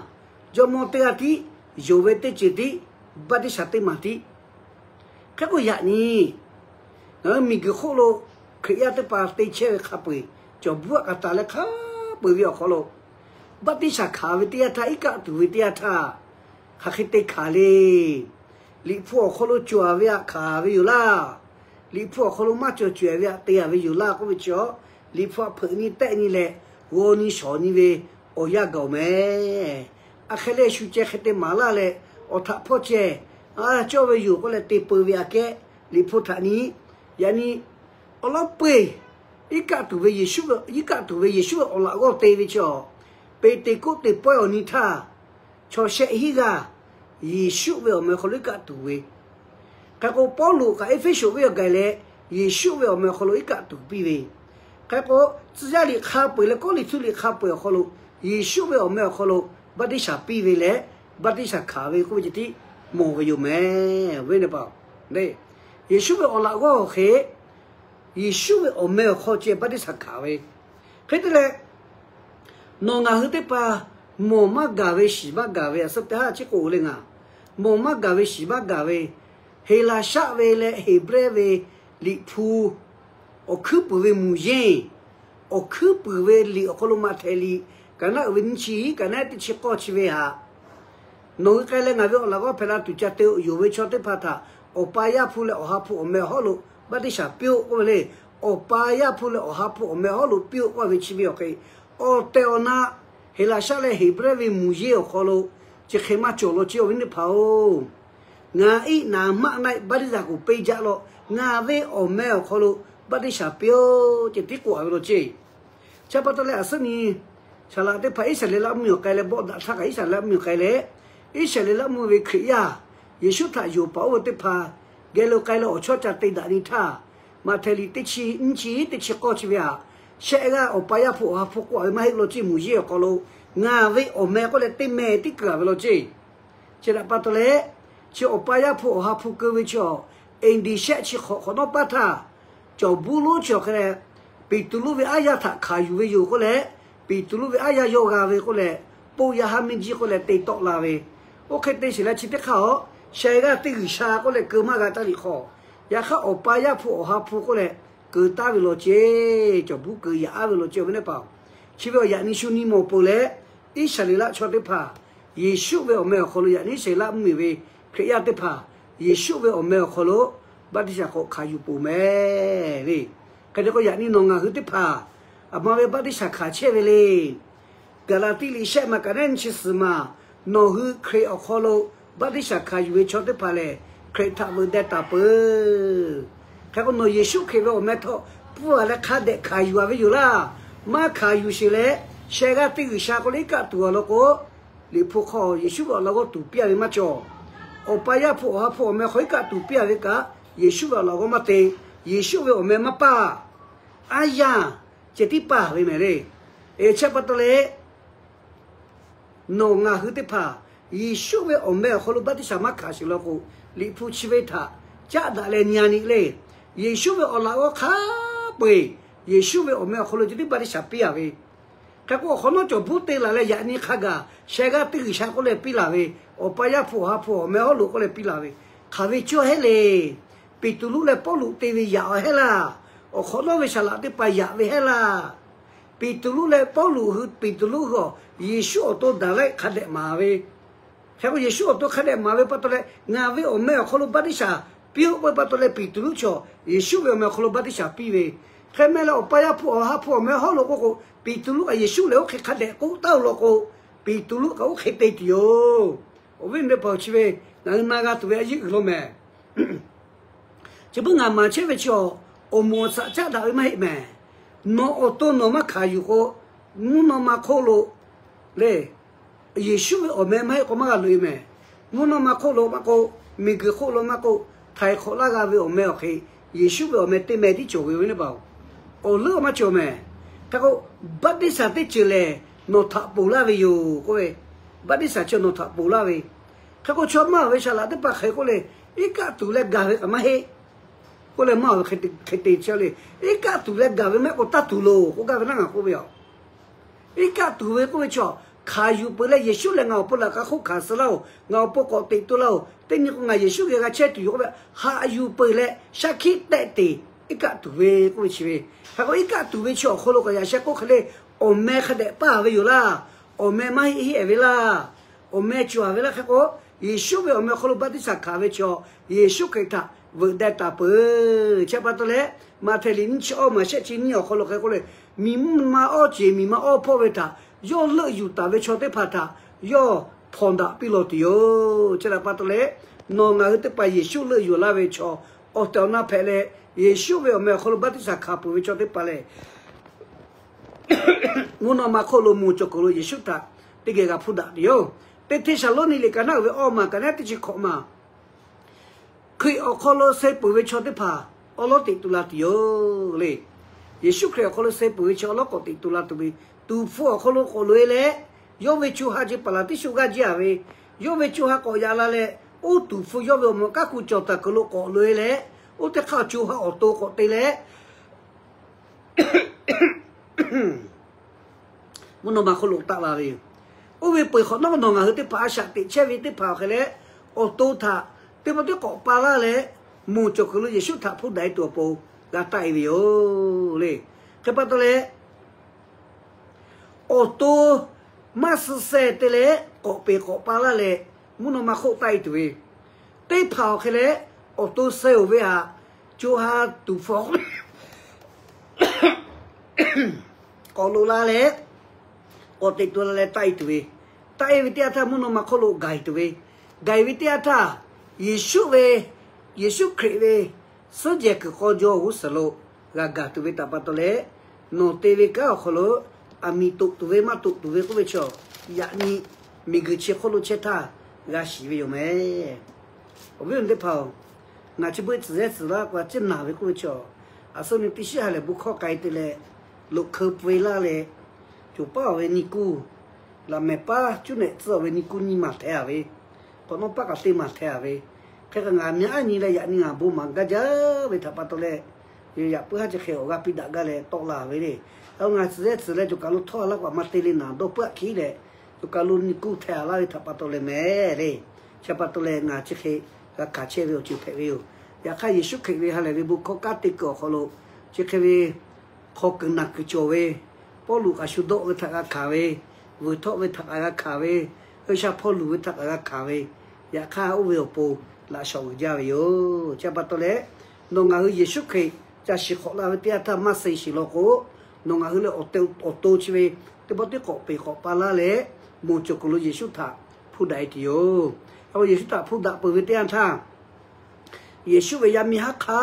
jawˇmawˇ teˇ g'aˇ tiˉ, yonˍ ve teˇ ceuˬ tiˉ, baˆtiˆsaˬ teˇ maˬ tiˉ. Hk'e k'o yaꞈ nyi ngaˬ hui miˬguiˬ hk'oˆ lo Hkriꞈ yaˇ teˇ hpaˍ te chehˇ ve hk'a peu-eˬ, cawˬ buˉ aꞈ k'a taˍ leh hk'a peu-eˬ ve awˬ hk'aw lo, baˆtiˆsaˬ hkanˍ ve teˇ yanˇ htaˇ, iˉ kaˆ tuˬ ve teˇ yanˇ htaˇ, hk'aˬ hk'e te hkanˍ le. Liꞈ hpu awˬ hk'aw lo cawˬ ve htaꞈ hkanˍ ve yoˬ laˇ. Liꞈ hpu awˬ hk'aw lo maˇ cawˬ cawehˬ ve htaꞈ te ve yoˬ laˇ k'oˆ ve chi, Liꞈ hpu htaꞈ hpeuꞈ nyi tehˆ nyi leh, g'aw nyi shawˍ nyi ve awˬ yanˇ gaˬ-oˬ mehˍ. Aˬ hk'e leh shu ceh hk'e te maˍ laˇ leh, awˬ htaꞈ hpawˇ ceh cawˇ ve yoˬ k'oˆ leh te peu ve aꞈ kehˉ Liꞈ hpu htaꞈ nyi. Yaꞈ nyi awˬ lawn peu-eˬ, iˉ kaˆ tuˬ ve Yeˍsuˆ, iˉ kaˆ tuˬ ve Yeˍsuˆ ve awˬ laꞈ g'awˇ te ve chi, Peˍteˍkoˆteˍ pawehˇ awˬ nyi htaˇ, chaw shehˆ hinˉ g'aˇ Yeˍsuˆ ve awˬ meh awˬ hk'aw lo iˉ kaˆ tuˬ ve, hk'e k'o Pawˇluꞈ kaꞈ Eˇfeˇsuꞈ venˇ awˬ gaˬ leh, Yeˍsuˆ ve awˬ meh awˬ hk'aw lo iˉ kaˆ tuˬ piˇ ve, hk'e k'o tcuh yaˇ liꞈ hk'a peu-eˬ leh Kawˇrenˍhtuˆ liꞈ hk'a peu-eˬ awˬ hk'aw lo Yeˍsuˆ ve awˬ meh awˬ hk'aw lo baˆtiˆsaˬ piˇ ve leh, baˆtiˆsaˬ hkanˍ ve k'oˆ ve ceh tiˉ mawˬ ve yoˬ mehˍ. Awˬ viˉ teˇ hpaˍ, Yeˍsuˆ ve awˬ laꞈ g'awˇ awˬ hk'e, Yeˍsuˆ ve awˬ meh awˬ hk'aw ceh baˆtiˆsaˬ hkanˍ ve, hk'e te leh, nawˬ ngaˬ hui teˇ hpaˍ mawˬ maˇ gaˬ ve shiˍ maˇ gaˬ ve aˬ suhˉ teˇ haˉ chi k'oˆ le ngaˬ. Mawˬ maˇ gaˬ ve shiˍ maˇ gaˬ ve, Heˍlaˍsaˆ ve leh Heˍbrehˇ ve Liꞈ hpu awˬ hkuiˉ puiˍ ve mvuhˬ yeˇ, awˬ hkuiˉ puiˍ ve liꞈ awˬ hk'aw lo Maꞈhtehˍ liꞈ kaꞈ naˉ uiˍ ve nyiˇ chi hiˉ kaꞈ naˉ teˇ chi k'awˇ chi ve htaꞈ nawˬ hui k'ai leh ngaˬ ve awˬ laꞈ g'awˇ hpehꞈ la tuˬ ca te-o. Yonˍ ve chaw teˇ hpaˍ htaꞈ Awˬ pa Yaˇ hpu leh Awˬ ha hpu awˬ meh awˬ hawˉ lo baˆtiˆsaˬ piˇ-oˆ k'oˆ ve le. Awˬ pa Yaˇ hpu leh Awˬ ha hpu awˬ meh awˬ hawˉ lo piˇ-oˆ k'oˆ ve chi ve awˬ hk'e, awˬ tehˬ awˬ na Heˍlaˍsaˆ leh Heˍbrehˇ ve mvuhˬ yeˇ awˬ hk'aw lo chi hk'e maˇ cawˬ law ceˇ. Awˬ viˉ teˇ hpaˍ-oˬ, ngaˬ iˉ naˍ maˆ naˆ baˆtiˆsaˬ k'oˍ peˇ jaˆ law. Ngaˬ ve awˬ meh awˬ hk'aw lo baˆtiˆsaˬ piˇ-oˆ ceh tiˉ k'oˆ a ve law ceˇ. Chi pa taw leh aˬ suhˉ nyi, saˍ laꞈ teˇ hpaˍ Iˉsaˍreˍlaˆ mvuhˇmiˬ awˬ k'ai leh, bawˆ daꞈ htaˇ kaꞈ Iˉsaˍreˍlaˆ mvuhˇmiˬ awˬ k'ai leh, Iˉsaˍreˍlaˆ mvuhˇ ve Hkriꞈ yaˇ Yeˍsuˆ htaꞈ yonˍ paˍ oˇ ve teˇ hpaˍ geh lo k'ai leh awˬ chawˇ ca te daꞈ nyi htaˇ, Maꞈhtehˍ liꞈ teˇ chi nyiˇ chi teˇ chi k'awˇ chi ve htaꞈ, shehˆ g'aˇ Awˬ pa Yaˇ hpu Awˬ ha hpu k'oˆ a ve maˇ heˆ law ceˇ. Mvuhˬ yeˇ awˬ hk'aw lo ngaˬ ve awˬ meh k'oˆ leh teˇ meh tiˉ keu a ve law ceˇ. Chi htaꞈ pa taw leh, chi Awˬ pa Yaˇ hpu Awˬ ha hpu keu ve chi awˬ, eˍdiˍ shehˆ chi hk'awꞈ hk'awꞈ nawˉ paˉ htaˇ, cawˬ buˇ lonˉ chi awˬ hk'e leh, Peˍtruˆ ve aˉ yaˇ htaꞈ hkanˍ yuˬ ve yoˬ k'oˆ leh, Peˍtruˆ ve aˉ yaˇ yawˇ g'a ve k'oˆ leh, poˇ yaˇ haˉ miˇ jiˇ k'oˆ leh te tawˆ la ve, oˇ hk'e te sheˍ leh chi teˇ hk'aˇ awˬ, sheh g'aˇ teˇ G'uiˬsha k'oˆ leh keu maˇ g'a taˇ liꞈ hk'aw, yaꞈ hk'aˇ Awˬ pa Yaˇ hpu Awˬ ha hpu k'oˆ leh keu taˍ ve law ceˇ. Cawˬ buˇ keu yaꞈ aˉ ve law ceˇ. Awˬ viˉ teˇ hpaˍ, chi ve awˬ yaꞈ nyi shu nyi mawˬ peuˬ leh, Iˉsaˍreˍlaˆ chaw teˇ hpaˍ Yeˍsuˆ ve awˬ meh awˬ hk'aw lo yaꞈ nyi Iˉsaˍreˍlaˆ mvuhˇmiˬ ve Hkriꞈ yaˇ teˇ hpaˍ Yeˍsuˆ ve awˬ meh awˬ hk'aw lo baˆtiˆsaˬ k'awꞈ hkanˍ yuˬ peuˬ mehˍ le. Hk'e te k'o yaꞈ nyi nawˬ ngaˬ hui teˇ hpaˍ aˬ ma ve baˆtiˆsaˬ hkanˍ chehˇ ve le. Gaˍlaˍtiˆ liꞈ shehˆ maˬ kaꞈ naˉ nyi chi suhˍ maˬ, nawˬ hui Hkriꞈ awˬ hk'aw lo baˆtiˆsaˬ hkanˍ yuˬ ve chaw teˇ hpaˍ lehˬ, Hkriꞈ htaꞈ veuꞈ deh taˍ peuˬ. Hk'e k'o nawˬ Yeˍsuˆ Hkriꞈ ve awˬ meh htawˇ pfuhˇ-a leh hk'a dehꞈ hkanˍ yuˬ-a ve yoˬ laˇ. Maˇ hkanˍ yuˬ sheˍ leh, sheh g'aˇ teˇ G'uiˬsha k'oˆ leh iˉ kaˆ tuˬ-a law k'o, Liꞈ hpu hk'aw Yeˍsuˆ ve awˬ laꞈ g'awˇ tuˍ piˇ-a ve maˇ cawˬ. Awˬ pa Yaˇ hpu Awˬ ha hpu awˬ meh hk'aw iˉ kaˆ tuˍ piˇ-a ve kaꞈ, Yeˍsuˆ ve awˬ laꞈ g'awˇ maˇ te. Yeˍsuˆ ve awˬ meh maˇ paˇ. Aˉ yanˇ, ceh tiˉ paˇ ve mehˍ le. Eˬ, chi pa taw leh, nawˬ ngaˬ hui teˇ hpaˍ Yeˍsuˆ ve awˬ meh awˬ hk'aw lo baˆtiˆsaˬ maˇ hkanˍ sheˍ law k'o, Liꞈ hpu chi ve htaꞈ caˆ daꞈ leh nyi-a nyi le. Yeˍsuˆ ve awˬ laꞈ g'awˇ hk'a peu-eˬ, Yeˍsuˆ ve awˬ meh awˬ hk'aw lo ceh tiˉ baˆtiˆsaˬ piˇ-a ve. Hk'e k'o, awˬ hk'awꞈ nawˉ cawˬ bvuhˉ te laˬ leh yaꞈ nyi hk'a gaˬ sheh g'aˇ teˇ G'uiˬsha k'oˆ leh piˇ laˬ ve, Awˬ pa Yaˇ hpu Awˬ ha hpu awˬ meh hawˉ lo k'oˆ leh piˇ laˬ ve, hk'aˬ ve cawˇ hehˉ le. Peˍteˍruˆ leh Pawˇluꞈ te ve yaꞈ-a hehˉ laˇ. Awˬ hk'awꞈ nawˉ ve saˍ laꞈ teˇ hpaˍ yaꞈ ve hehˉ laˇ. Peˍteˍruˆ leh Pawˇluꞈ hui, Peˍteˍruˆ hui-a Yeˍsuˆ awˬ to daˍ laiˆ hk'a dehꞈ maˍ ve. Hk'e k'o, Yeˍsuˆ awˬ to hk'a dehꞈ maˍ ve pa taw leh, ngaˬ ve awˬ meh awˬ hk'aw lo baˆtiˆsaˬ piˇ-oˆ k'oˆ ve pa taw leh, Peˍteˍruˆ chaw Yeˍsuˆ ve awˬ meh awˬ hk'aw lo baˆtiˆsaˬ piˇ ve. Hk'e meh leh, Awˬ pa Yaˇ hpu Awˬ ha hpu awˬ meh hawˉ lo k'oˆ k'o, Peˍteˍruˆ kaꞈ Yeˍsuˆ lehˬ oˇ hk'e hk'a dehꞈ k'oˆ taˉ-o law k'o, Peˍteˍruˆ kaꞈ oˇ hk'e te tuˬ yoˬ. Awˬ viˉ awˬ nyi teˇ hpaˍ-oˬ, chi ve ngaˬ hui na g'a tuˬ ve a yiˇ uiˍ lo mehˍ. Chi beuꞈ ngaˬ maˍ chehˇ ve chi-a, awˬ moˍ awˬ shaꞈ caˆ daꞈ ve maˇ heˆ mehˍ. Nawˬ awˬ to nawˬ maˇ hkanˍ yuˬ k'o, mvuhˇ naw ma hk'oˆ lo le, Yeˍsuˆ ve awˬ meh maˇ heˆ k'o maˇ g'a loꞈ-e mehˍ. Mvuhˇ naw ma hk'oˆ lo maˇ k'oˆ, miˬguiˬ hk'oˆ lo maˇ k'oˆ, htaiˍ hk'awꞈ laˇ g'a ve awˬ meh awˬ hk'e, Yeˍsuˆ ve awˬ meh teˇ meh tiˉ cawˬ ve ve teˇ hpaˍ-oˬ, awˬ leuˉ maˇ cawˬ mehˍ. Hk'e k'o, baˆtiˆsaˬ teˇ ceuˬ lehˬ nawˬ htaꞈ ponˬ laˇ ve yoˬ k'oˆ ve, baˆtiˆsaˬ chi nawˬ htaꞈ ponˬ laˇ ve. Hk'e k'o, chaw maˇ ve saˍ laꞈ teˇ hpaˍ hk'e k'oˆ le, iˉ kaˆ tuˬ leh gaˬ ve kaꞈ maˇ heˆ k'oˆ leh, maˇ ve hk'e te chehˇ le. Iˉ kaˆ tuˬ leh gaˬ ve maˇ heˆ k'o, taˇ tuˬ loˬ k'oˆ gaˇ ve naˉ ngaˬ k'oˆ ve yoˬ. Iˉ kaˆ tuˬ ve k'oˆ ve chaw, hkanˍ yuˬ peuˬ leh Yeˍsuˆ lehˬ ngaˬ awˬ pon laꞈ ka hk'oˆ hkanˍ suh laˇ-oˬ, ngaˬ awˬ pon k'awꞈ teꞈ to laˇ-oˬ, teˇ nyi k'o ngaˬ Yeˍsuˆ geh g'a chehˇ tuˬ yoˬ k'oˆ ve, haꞈ yuˬ peuˬ leh shaˉ hkiˆ tehˆ te, iˉ kaˆ tuˬ ve k'oˆ ve chi ve. Hk'e k'o, iˉ kaˆ tuˬ ve chi awˬ hk'aw lo k'awꞈ yaꞈ sheh k'oˆ hk'e le, awˬ meh hk'a dehꞈ paˇ ve yoˬ laˇ. Awˬ meh maˇ heˆ heˆ-e ve laˇ. Awˬ meh cawˬ-a ve laˇ. Hk'e k'o, Yeˍsuˆ ve awˬ meh awˬ hk'aw lo baˆtiˆsaˬ hkanˍ ve chaw, Yeˍsuˆ Hkriꞈ htaꞈ veuꞈ deh taˍ peuˬ. Chi pa taw leh, Maꞈhtehˍ liꞈ nyiˇ chi awˇ maˬ shehˆ chi nyiˇ awˬ hk'aw lo hk'e k'oˆ le, miˬ ma awˇ ceˬ miˬ ma awˇ hpawˇ ve htaꞈ yawˇ leuˆ yuˬ taˍ ve chaw teˇ hpaˍ htaꞈ yawˇ hpawnˬ daꞈ piˇ law tuˬ yoˬ. Chi htaꞈ pa taw leh, nawˬ ngaˬ hui teˇ hpaˍ Yeˍsuˆ leuˆ yuˬ laˇ ve chaw, awˬ tehˬ awˬ na hpehꞈ leh, Yeˍsuˆ ve awˬ meh awˬ hk'aw lo baˆtiˆsaˬ hkanˍ peuˬ ve chaw teˇ hpaˍ lehˬ, mvuhˇ naw ma hk'oˆ lo moˬ cawˬ kuiˬ lo Yeˍsuˆ htaꞈ teˇ geh g'a hpuˇ daꞈ tuˬ yoˬ. Teˇ Hteˇsaˍlawˇniˆ liꞈ ka naˉ uiˍ ve awˇ maˬ ka naˉ teˇ chi hkawꞈ maˬ, Hkriꞈ awˬ hk'aw lo suh peuˬ ve chaw teˇ hpaˍ awˉ lawˉ teꞈ tu la tuˬ yoˬ le. Yeˍsuˆ Hkriꞈ awˬ hk'aw lo suh peuˬ ve chaw awˉ lawˉ k'awꞈ teꞈ tu la tuˬ ve, tuˍ hpfuh awˬ hk'aw lo k'awꞈ loꞈ-e leh, yawˇ ve co ha ce paˍ laˬ teˇ shu g'aˇ jiˇ-a ve, yawˇ ve co ha k'awꞈ yaꞈ la leh, oˇ tuˍ hpfuh yawˇ ve awˬ moˍ kanˉ hkuˆ cawˬ taˍ kuiˬ lo k'awꞈ loꞈ-e leh, oˇ teˇ hk'aˇ co ha awˬ to k'awꞈ te leh, mvuhˇ naw ma hk'oˆ lo taˆ la ve yoˬ. Oˇ ve peuˬ hk'awꞈ nawˉ, nawˬ ngaˬ hui teˇ hpaˍ a shaꞈ teꞈ chehˇ ve teˇ hpaˍ awˬ hk'e leh, awˬ to htaꞈ teˇ pawˆ teˇ k'awꞈ pa laˇ leh, moˬ cawˬ kuiˬ lo Yeˍsuˆ htaꞈ hpuˇ daꞈ-e tuˬ awˬ pon g'a taˆ-e ve yoˬ le. Hk'e pa taw leh, awˬ to maˇ suh suh te leh k'awꞈ peˬ k'awꞈ pa laˇ leh, mvuhˇ naw ma hk'oˆ taˆ-e tuˬ ve teˇ hpaˍ awˬ hk'e leh, awˬ to suh-oˬ ve htaꞈ co ha tuˍ hpfuh k'awꞈ loꞈ la leh, k'awꞈ teꞈ tu la leh taˆ-e tuˬ ve, taˆ-e ve teˇ yanˇ htaˇ mvuhˇ naw ma hk'oˆ lo gaˬ-e tuˬ ve, gaˬ-e ve teˇ yanˇ htaˇ, Yeˍsuˆ ve, Yeˍsuˆ Hkriꞈ ve suhˉ jehˬ kuiˬ k'aw jaw g'uˇ suhˍ lo g'a gaˬ tuˬ ve htaꞈ pa taw leh, nawˬ te ve kanˉ awˬ hk'aw lo aˬ miˍ toꞈ tuˬ ve maˇ toꞈ tuˬ ve k'oˆ ve chaw, yaꞈ nyi miˬguiˬ chi hk'oˆ lo chehˇ htaˇ g'a shiˍ ve yoˬ mehˍ. Awˬ viˉ awˬ nyi teˇ hpaˍ-oˬ, ngaˬ chi beuꞈ tcuhˍ yehˇ tcuhˍ laˇ k'o a ciˉ naˬ ve k'oˆ ve chaw, a suhˉ nyi teˇ shiˉ ha lehˬ bon hkawˇ k'ai te leh, loꞈ hkeu pfuh-e laˇ leh, coˬ paˉ-a ve nyi kuˇ, laꞈ mehˍ paˉ cuˉ nehꞈ tcuhˉ-a ve nyi kuˇ nyi maˬ hteh-a ve, hk'awꞈ nawˉ paˉ k'aꞈ te maˬ hteh-a ve, hk'e kaꞈ ngaˬ myaꞈ aˉ nyi leh yaꞈ nyi ngaˬ bon maˍ gaˇ jaˇ ve htaꞈ pa taw leh, yaꞈ puiˉ haˉ chi hk'e awˬ g'aˇ piˇ daꞈ gaˇ leh tawˆ la ve le. Aˬ, ngaˬ tcuhˍ yehˇ tcuhˍ leh coˬ kaˬ lo htawˇ laˇ k'o a ma te le naˬ dawˇ puiˉ aꞈ hkiˉ leh, coˬ kaˬ lo nyi kuˇ hteh-a laˇ ve htaꞈ pa taw leh mehˍ le. Chi pa taw leh ngaˬ chi hk'e g'a hkanˍ chehˇ ve awˬ ceuˬ hpehꞈ ve yoˬ. Yaꞈ hk'aˇ Yeˍsuˆ Hkriꞈ ve ha lehˬ ve bon hkawˇ kanˉ te kuiˬ awˬ hk'aw lo, chi hk'e ve hk'aw kuiˬ naˬ kuiˬ cawˬ ve, Pawˇluꞈ kaꞈ shu dawˆ ve htaꞈ g'a hkanˍ ve, vuiˬ htawˆ ve htaꞈ kaꞈ g'a hkanˍ ve, G'uiˬsha hpawˇ luˬ ve htaꞈ kaꞈ g'a hkanˍ ve, yaꞈ hk'aˇ oˇ ve awˬ pon laꞈ shawˍ uiˍ jaˇ ve yoˬ. Chi pa taw leh, nawˬ ngaˬ hui Yeˍsuˆ Hkriꞈ ca shiˍ hk'awꞈ la ve teˇ yanˇ htaˇ maˇ suh shiˍ law k'o, nawˬ ngaˬ hui leh awˬ to chi ve teˇ pawˆ teˇ k'awꞈ peˬ k'awꞈ pa laˇ leh, moˬ cawˬ kuiˬ lo Yeˍsuˆ htaꞈ hpuˇ daꞈ-e tuˬ yoˬ. Yeˍsuˆ htaꞈ hpuˇ daꞈ peuˬ ve teˇ yanˇ htaˇ, Yeˍsuˆ ve yaˇ miˇ haˉ hk'a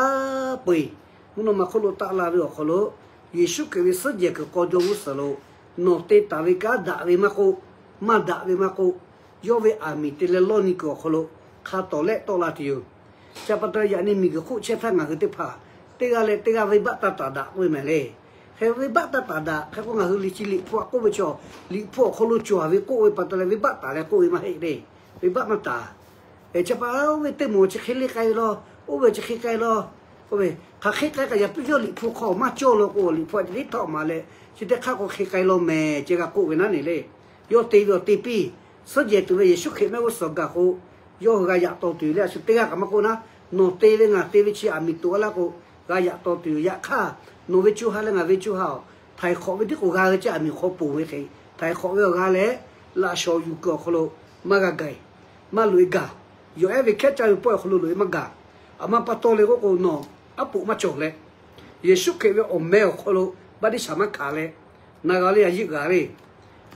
peu-eˬ Mvuhˇ naw ma hk'oˆ lo taˆ la ve awˬ hk'aw lo, Yeˍsuˆ Hkriꞈ ve suhˉ jehˬ kuiˬ k'aw jawˇ g'uˇ suhˍ lo, nawˬ te taˍ ve kanˉ daꞈ ve maˇ k'oˆ, maˇ daꞈ ve maˇ k'oˆ, yawˇ ve aˬ miˍ te leh lawˇ nyi kuiˬ awˬ hk'aw lo hk'a tawˍ lehˆ tawˆ la tuˬ yoˬ. Chi pa taw yaꞈ nyi miˬguiˬ hk'oˆ chehˇ htaˇ ngaˬ hui teˇ hpaˍ teˇ g'aˇ leh teˇ g'aˇ venˇbaˆ taˇ taˍ daꞈ k'oˆ ve mehˍ le. Hk'e venˇbaˆ taˇ taˍ daꞈ hk'e k'o, ngaˬ hui liꞈ chi liꞈ hpu aꞈ k'oˆ ve chaw, liꞈ hpu awˬ hk'aw lo cawˬ ve k'oˆ ve pa taw leh venˇbaˆ taˍ leh k'oˆ ve maˇ heˆ le. Venˇbaˆ maˇ taˍ. Chi pa oˇ ve teˇ moˍ chi hk'e le k'ai ve law, oˇ ve chi hk'e k'ai law, k'oˆ ve, hk'aˬ hk'e k'ai kaꞈ yaꞈ piˇ yawˇ liꞈ hpu hk'aw maˇ cawˇ law k'o, liꞈ hpu a te tiˉ htawˇ maˍ leh, chi teˇ hk'aˇ k'o hk'e k'ai law mehˍ ceh g'a k'oˆ ve naˉ ne le. Yawˇ te ve awˬ te piˇ, suhˉ jehˬ tuˬ ve Yeˍsuˆ Hkriꞈ mehˆ g'uˇ suhˍ gaˬ k'o, yawˇ hui g'a yaꞈ taw tuˬ yoˬ le. A shu teˇ g'aˇ kaꞈ maˇ k'oˆ naˉ, nawˬ te ve ngaˬ te ve chi aˬ miˍ toꞈ a laˇ k'o, g'a yaꞈ taw tuˬ yoˬ. Yaꞈ hk'aˇ, nawˬ ve co ha leh ngaˬ ve co ha awˬ htaiˍ hk'awꞈ ve tiˉ k'o g'a ve chi aˬ miˍ hk'aw ponˬ ve hk'e, htaiˍ hk'awꞈ ve awˬ g'a leh, laꞈ shawˍ yuˬ kuiˬ awˬ hk'aw lo maˇ g'a gaˬ, maˇ loꞈ e gaˬ. Yawˬ ehˉ ve hkehˉ caˇ ve pawehˇ awˬ hk'aw lo loꞈ e maˇ gaˬ. Aˬ ma pa taw le k'oˆ k'o, nawˬ aˉ poꞈ maˇ cawˬ leh, Yeˍsuˆ Hkriꞈ ve awˬ meh awˬ hk'aw lo baˆtiˆsaˬ maˇ hkanˍ leh, na g'a le a yeˆ g'a le.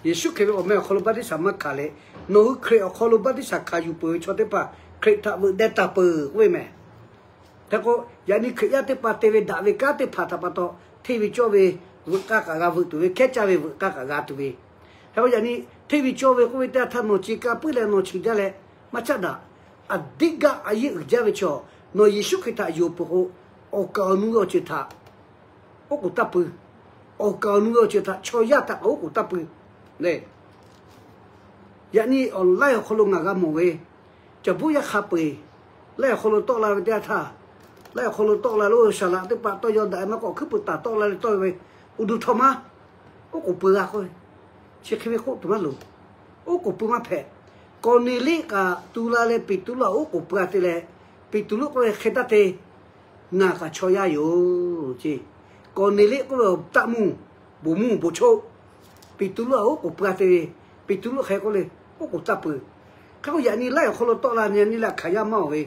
Yeˍsuˆ Hkriꞈ ve awˬ meh awˬ hk'aw lo baˆtiˆsaˬ maˇ hkanˍ leh, nawˬ hui Hkriꞈ awˬ hk'aw lo baˆtiˆsaˬ hkanˍ yuˬ peuˬ ve chaw teˇ hpaˍ Hkriꞈ htaꞈ veuꞈ deh taˍ peuˬ k'oˆ ve mehˍ. Hk'e k'o, yaꞈ nyi Hkriꞈ yaˇ teˇ hpaˍ te ve daꞈ ve kanˉ teˇ hpaˍ htaꞈ pa taw, hteˇ ve cawˇ ve veuꞈ k'aˇ kaꞈ g'a veuꞈ tuˬ ve, hkehˉ caˇ ve veuꞈ k'aˇ kaꞈ g'a tuˬ ve. Hk'e k'o, yaꞈ nyi hteˇ ve cawˇ ve k'oˆ ve teˇ yanˇ htaˇ nawˬ ce ka puiˉ leh nawˬ chi jaˇ leh, maˇ caˉ daꞈ. Aˬ diˉ gaˇ a yeˆ uiˍ jaˇ ve chaw, nawˬ Yeˍsuˆ Hkriꞈ htaꞈ yonˍ peuˬ k'o, awˬ kaˍ awˬ nu ve awˬ ceuˬ htaꞈ oˉ k'oˍ taˇ pui. Awˬ kaˍ awˬ nu ve awˬ ceuˬ htaꞈ chaw yaˇ htaꞈ kaꞈ oˉ k'oˍ taˇ pui le. Yaꞈ nyi awˬ laiˉ awˬ hk'aw lo ngaˬ g'a mawˬ ve, caˬ bvuhˇ yaˇ hk'a peu eˬ laiˉ awˬ hk'aw lo tawˆ la ve teˇ yanˇ htaˇ, laiˉ awˬ hk'aw lo tawˆ la lo shaˍ laꞈ teˇ hpaˍ tawˇ yaw daꞈ e maˇ k'awꞈ hkuiˉ puiˍ taˍ tawˆ la leh tawˇ ve, uˍ duˬ htaw ma, oˉ k'oˍ pui g'a k'oˆ ve, chi hk'e ve k'oˆ tuˬ maˇ loˍ. Oˉ k'oˍ pui maˇ hpehꞈ. Kawˍneˍliˆ kaꞈ tu la leh Peˍtruˆ htaꞈ oˉ k'oˍ pui a te leh, Peˍtruˆ k'oˆ ve, Hk'e taˇ te, ngaˬ kaꞈ chaw yaˇ yoˬ ce. Kawˍneˍliˆ k'oˆ ve, taˆ mvuhˇ, bon mvuhˇ bon choˆ. Peˍtruˆ htaꞈ oˉ k'oˍ pui a te ve, Peˍtruˆ hk'e k'oˆ le, oˉ k'oˍ taˇ pui. Hk'e k'o yaꞈ nyi laiˉ awˬ hk'aw lo tawˆ la nyi nyi leh hkanˍ yaˇ maˇ awˬ ve,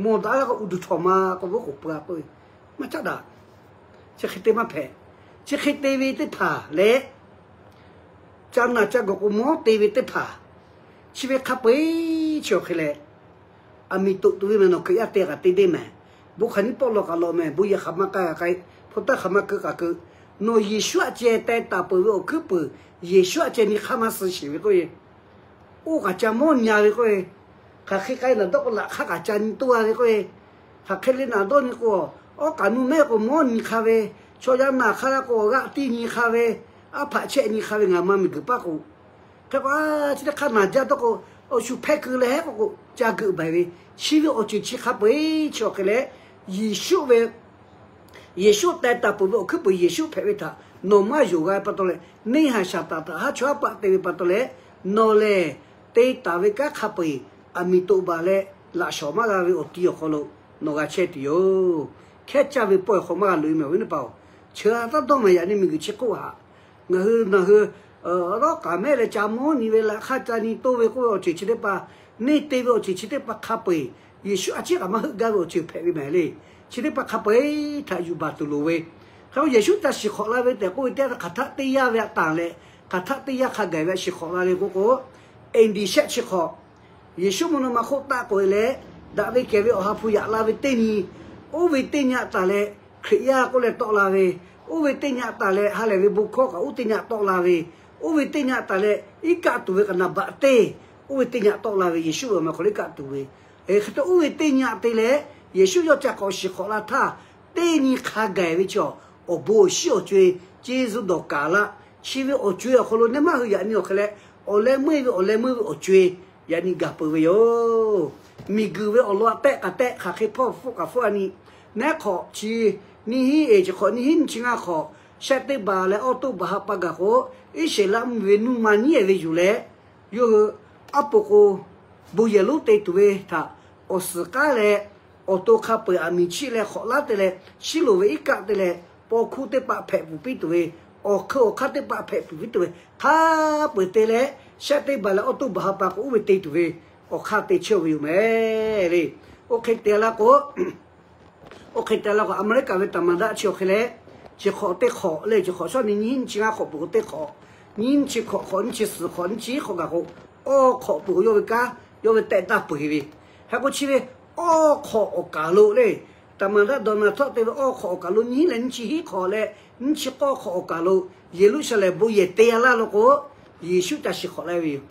mawˬ daꞈ la k'o uˍ duˬ htaw ma k'oˆ ve oˉ k'oˍ pui a k'oˆ ve, maˇ caˉ daꞈ. Chi hk'e te maˇ hpehꞈ. Chi hk'e te ve teˇ hpaˍ leh, ca naˬ ca gawˬ k'o mawˇ te ve teˇ hpaˍ, chi ve hk'a peu eˬ chi awˬ hk'e leh, aˬ miˍ toꞈ tuˬ ve mehˍ nawˬ Hkriꞈ yaˇ te kaꞈ te deˇ mehˍ. Bon hk'aˬ nyiˇ pawˆ lawˬ kaꞈ lawˬ mehˍ, bon yehˬ hk'aˬ ma k'ai kaꞈ k'ai, hpu taˇ hk'aˬ ma keu kaꞈ keu. Nawˬ Yeˍsuˆ aꞈ ceh teh taˍ peuˬ ve awˬ hkuiˉ puiˍ, Yeˍsuˆ aꞈ ceh nyi hk'aˇ maˇ suh sheˍ ve k'oˆ ve, oˇ kaꞈ ca mawˇ nyi a ve k'oˆ ve, hk'aˬ hk'e k'ai naˬ dawˇ k'o laꞈ hk'aˇ kaꞈ ca nyi toˇ a ve k'oˆ ve, hk'aˬ hk'e le naˬ dawˇ nyi k'o, awˉ kaꞈ nu mehˆ k'o mawˇ nyi hk'a ve, chaw yaˇ naˬ hk'aˇ la k'o g'aˆ tiˇ nyi hk'a ve, aˉ hpaꞈ chehˆ nyi hk'a ve ngaˬ ma miˬguiˬ paˇ k'o, hk'e k'o, chi teˇ hk'aˇ naˬ jaˇ dawˇ k'o, awˬ shu hpehˇ keu leh hehˉ k'oˆ k'o ca geuꞈ baˬ ve, chi ve awˬ ceuˬ chi hk'a peu eˬ chi awˬ hk'e leh, Yeˍsuˆ ve Yeˍsuˆ teh taˍ peuˬ ve awˬ hkuiˉ puiˍ Yeˍsuˆ hpehꞈ ve htaꞈ nawˬ maˇ yonˍ g'a ve pa taw leh, neˇ haiˬ Saˍtanˍ htaꞈ haˉ chawˇ haˉ paˆ te ve pa taw leh, nawˬ lehˬ te taˍ ve kanˉ hk'a peu eˬ aˬ miˍ toꞈ baˬ leh laꞈ shawˍ maˇ g'a ve awˬ ti awˬ hk'aw lo nawˬ g'a chehˇ tuˬ yoˬ. Hkehˉ caˇ ve pawehˇ awˬ hk'aw maˇ g'a loꞈ e mehˍ ve teˇ hpaˍ-oˬ, chi htaꞈ taˇ dawˇ maˬ yaꞈ nyi miˬguiˬ chi hk'oˆ htaꞈ ngaˬ hui naˬ hui rawˉ k'aˍ mehˆ leh ca mawˇ nyi ve laꞈ hk'aˇ ca nyi toˇ ve k'oˆ ve awˬ ceuˬ chi teˇ hpaˍ, neˇ te ve awˬ ceuˬ chi teˇ hpaˍ hk'a peu eˬ Yeˍsuˆ a ciˉ kaꞈ maˇ heuˆ gaˇ ve awˬ ceuˬ hpehꞈ ve mehˍ le. Chi teˇ hpaˍ hk'a peu eˬ htaꞈ yuˬ baˬ tuˬ loˍ ve. Hk'e k'o Yeˍsuˆ ca shiˍ hk'awꞈ la ve tehꞈ k'oˆ ve teˇ yanˇ htaˇ hk'aˬ htaˆ teˇ yanˇ ve aꞈ tanˬ leh, hk'aˬ htaˆ teˇ yanˇ hk'a gaˬ ve a shiˍ hk'awꞈ la le k'oˆ k'o, A D shehˆ chi hk'awꞈ, Yeˍsuˆ mvuhˇ naw ma hk'oˆ taˆ k'oꞈ e leh, daꞈ ve kehˬ ve Awˬ ha hpu yaꞈ la ve teˇ nyi, oˇ ve teˇ nyi aꞈ tanˬ leh Hkriꞈ yaˇ k'oˆ leh tawˆ la ve, oˇ ve teˇ nyi aꞈ tanˬ leh ha lehˬ ve bon hkawˇ kaꞈ oˇ teˇ nyi tawˆ la ve, oˇ ve teˇ nyi aꞈ tanˬ leh iˉ kaˆ tuˬ ve kaꞈ naˍ baꞈ teˇ, oˇ ve teˇ nyi tawˆ la ve Yeˍsuˆ ve awˬ meh hk'aw lo iˉ kaˆ tuˬ ve, hk'e te oˇ ve teˇ nyi te leh Yeˍsuˆ yawˇ ca k'awꞈ shiˍ hk'awꞈ la htaˇ, teˇ nyi hk'a gaˬ ve chaw, awˬ bon awˬ shinˉ awˬ co-e, ceˇ zuhˇ dawˬ kaˍ laˇ, chi ve awˬ co-e awˬ hk'aw lo neˇ maˇ hui yaꞈ nyi awˬ hk'e leh, awˬ leh meuˇ ve awˬ leh meuˇ ve awˬ co-e yaꞈ nyi gaˬ peuˬ ve yoˬ. Miˬguiˬ ve awˬ lawn aꞈ tehˆ k'aꞈ tehˆ hk'aˬ hk'e hpawˇ hpfuhˆ kaꞈ hpfuhˆ a nyi, nehˉ hk'awꞈ chi nyiˇ hinˉ eˍ chi hk'awꞈ nyiˇ hinˉ nyiˇ chi ngaˇ hk'awꞈ, shehˆ teˇ baˬ leh awˇ toˇ baˬ ha pa gaˬ k'o, Iˉsaˍreˍlaˆ mvuhˇ miˬ ve nuˇ ma nyiˉ ehˍ ve yuˬ leh, yawˇ hui aˉ po k'o, bon yehˬ lonˉ te tuˬ ve htaꞈ awˬ suhˍ k'aˉ leh, awˬ to hk'a peu eˬ aˬ miˍ chiˆ leh hk'awꞈ laˉ te leh, Siˉloꞈ ve iˉ kaˆ te leh, paw hkuˇ teˇ paˆ hpehꞈ pfuhˍ piˇ tuˬ ve, awˬ hkeu awˬ hk'aˇ teˇ paˆ hpehꞈ pfuhˍ piˇ tuˬ ve, hk'a peu eˬ te leh, shehˆ teˇ baˬ leh awˇ toˇ baˬ ha pa k'o oˇ ve te tuˬ ve, awˬ hk'aˇ te chehˇ ve yoˬ mehˍ le. Oˇ hk'e te la k'o, Oˇ hk'e te la k'o, Aˍmeˍriˆkaˍ ve taˍ maˍ daˆ chi awˬ hk'e leh, chi hk'awꞈ teˇ hk'awꞈ leh chi hk'awꞈ shawˉ nyi nyiˇ hinˉ nyiˇ chi ngaˇ hk'awꞈ peuˬ k'o teˇ hk'awꞈ, nyiˇ hinˉ chi hk'awꞈ, hk'awꞈ nyiˇ chi suhˍ, hk'awꞈ nyiˇ chi hk'awꞈ gaˬ k'o, awˇ hk'awꞈ peuˬ k'o yawˇ ve kanˉ, yawˇ ve tehˆ taˇ peu eˬ ve. Hk'e k'o chi ve awˇ hk'awꞈ awˬ kaˬ lo leh, Taˍmaˍraˆ Dawˍnaˍ htawˆ te ve awˇ hk'awꞈ awˬ kaˬ lo nyiˇ hinˉ leh nyiˇ chi hiˉ hk'awꞈ leh nyiˇ chi k'awˇ hk'awꞈ awˬ kaˬ lo Yeˍruˆsaˍlehnˍ bon yehˬ te laˇ lo k'o, Yeˍsuˆ ca shiˍ hk'awꞈ laˇ ve yoˬ.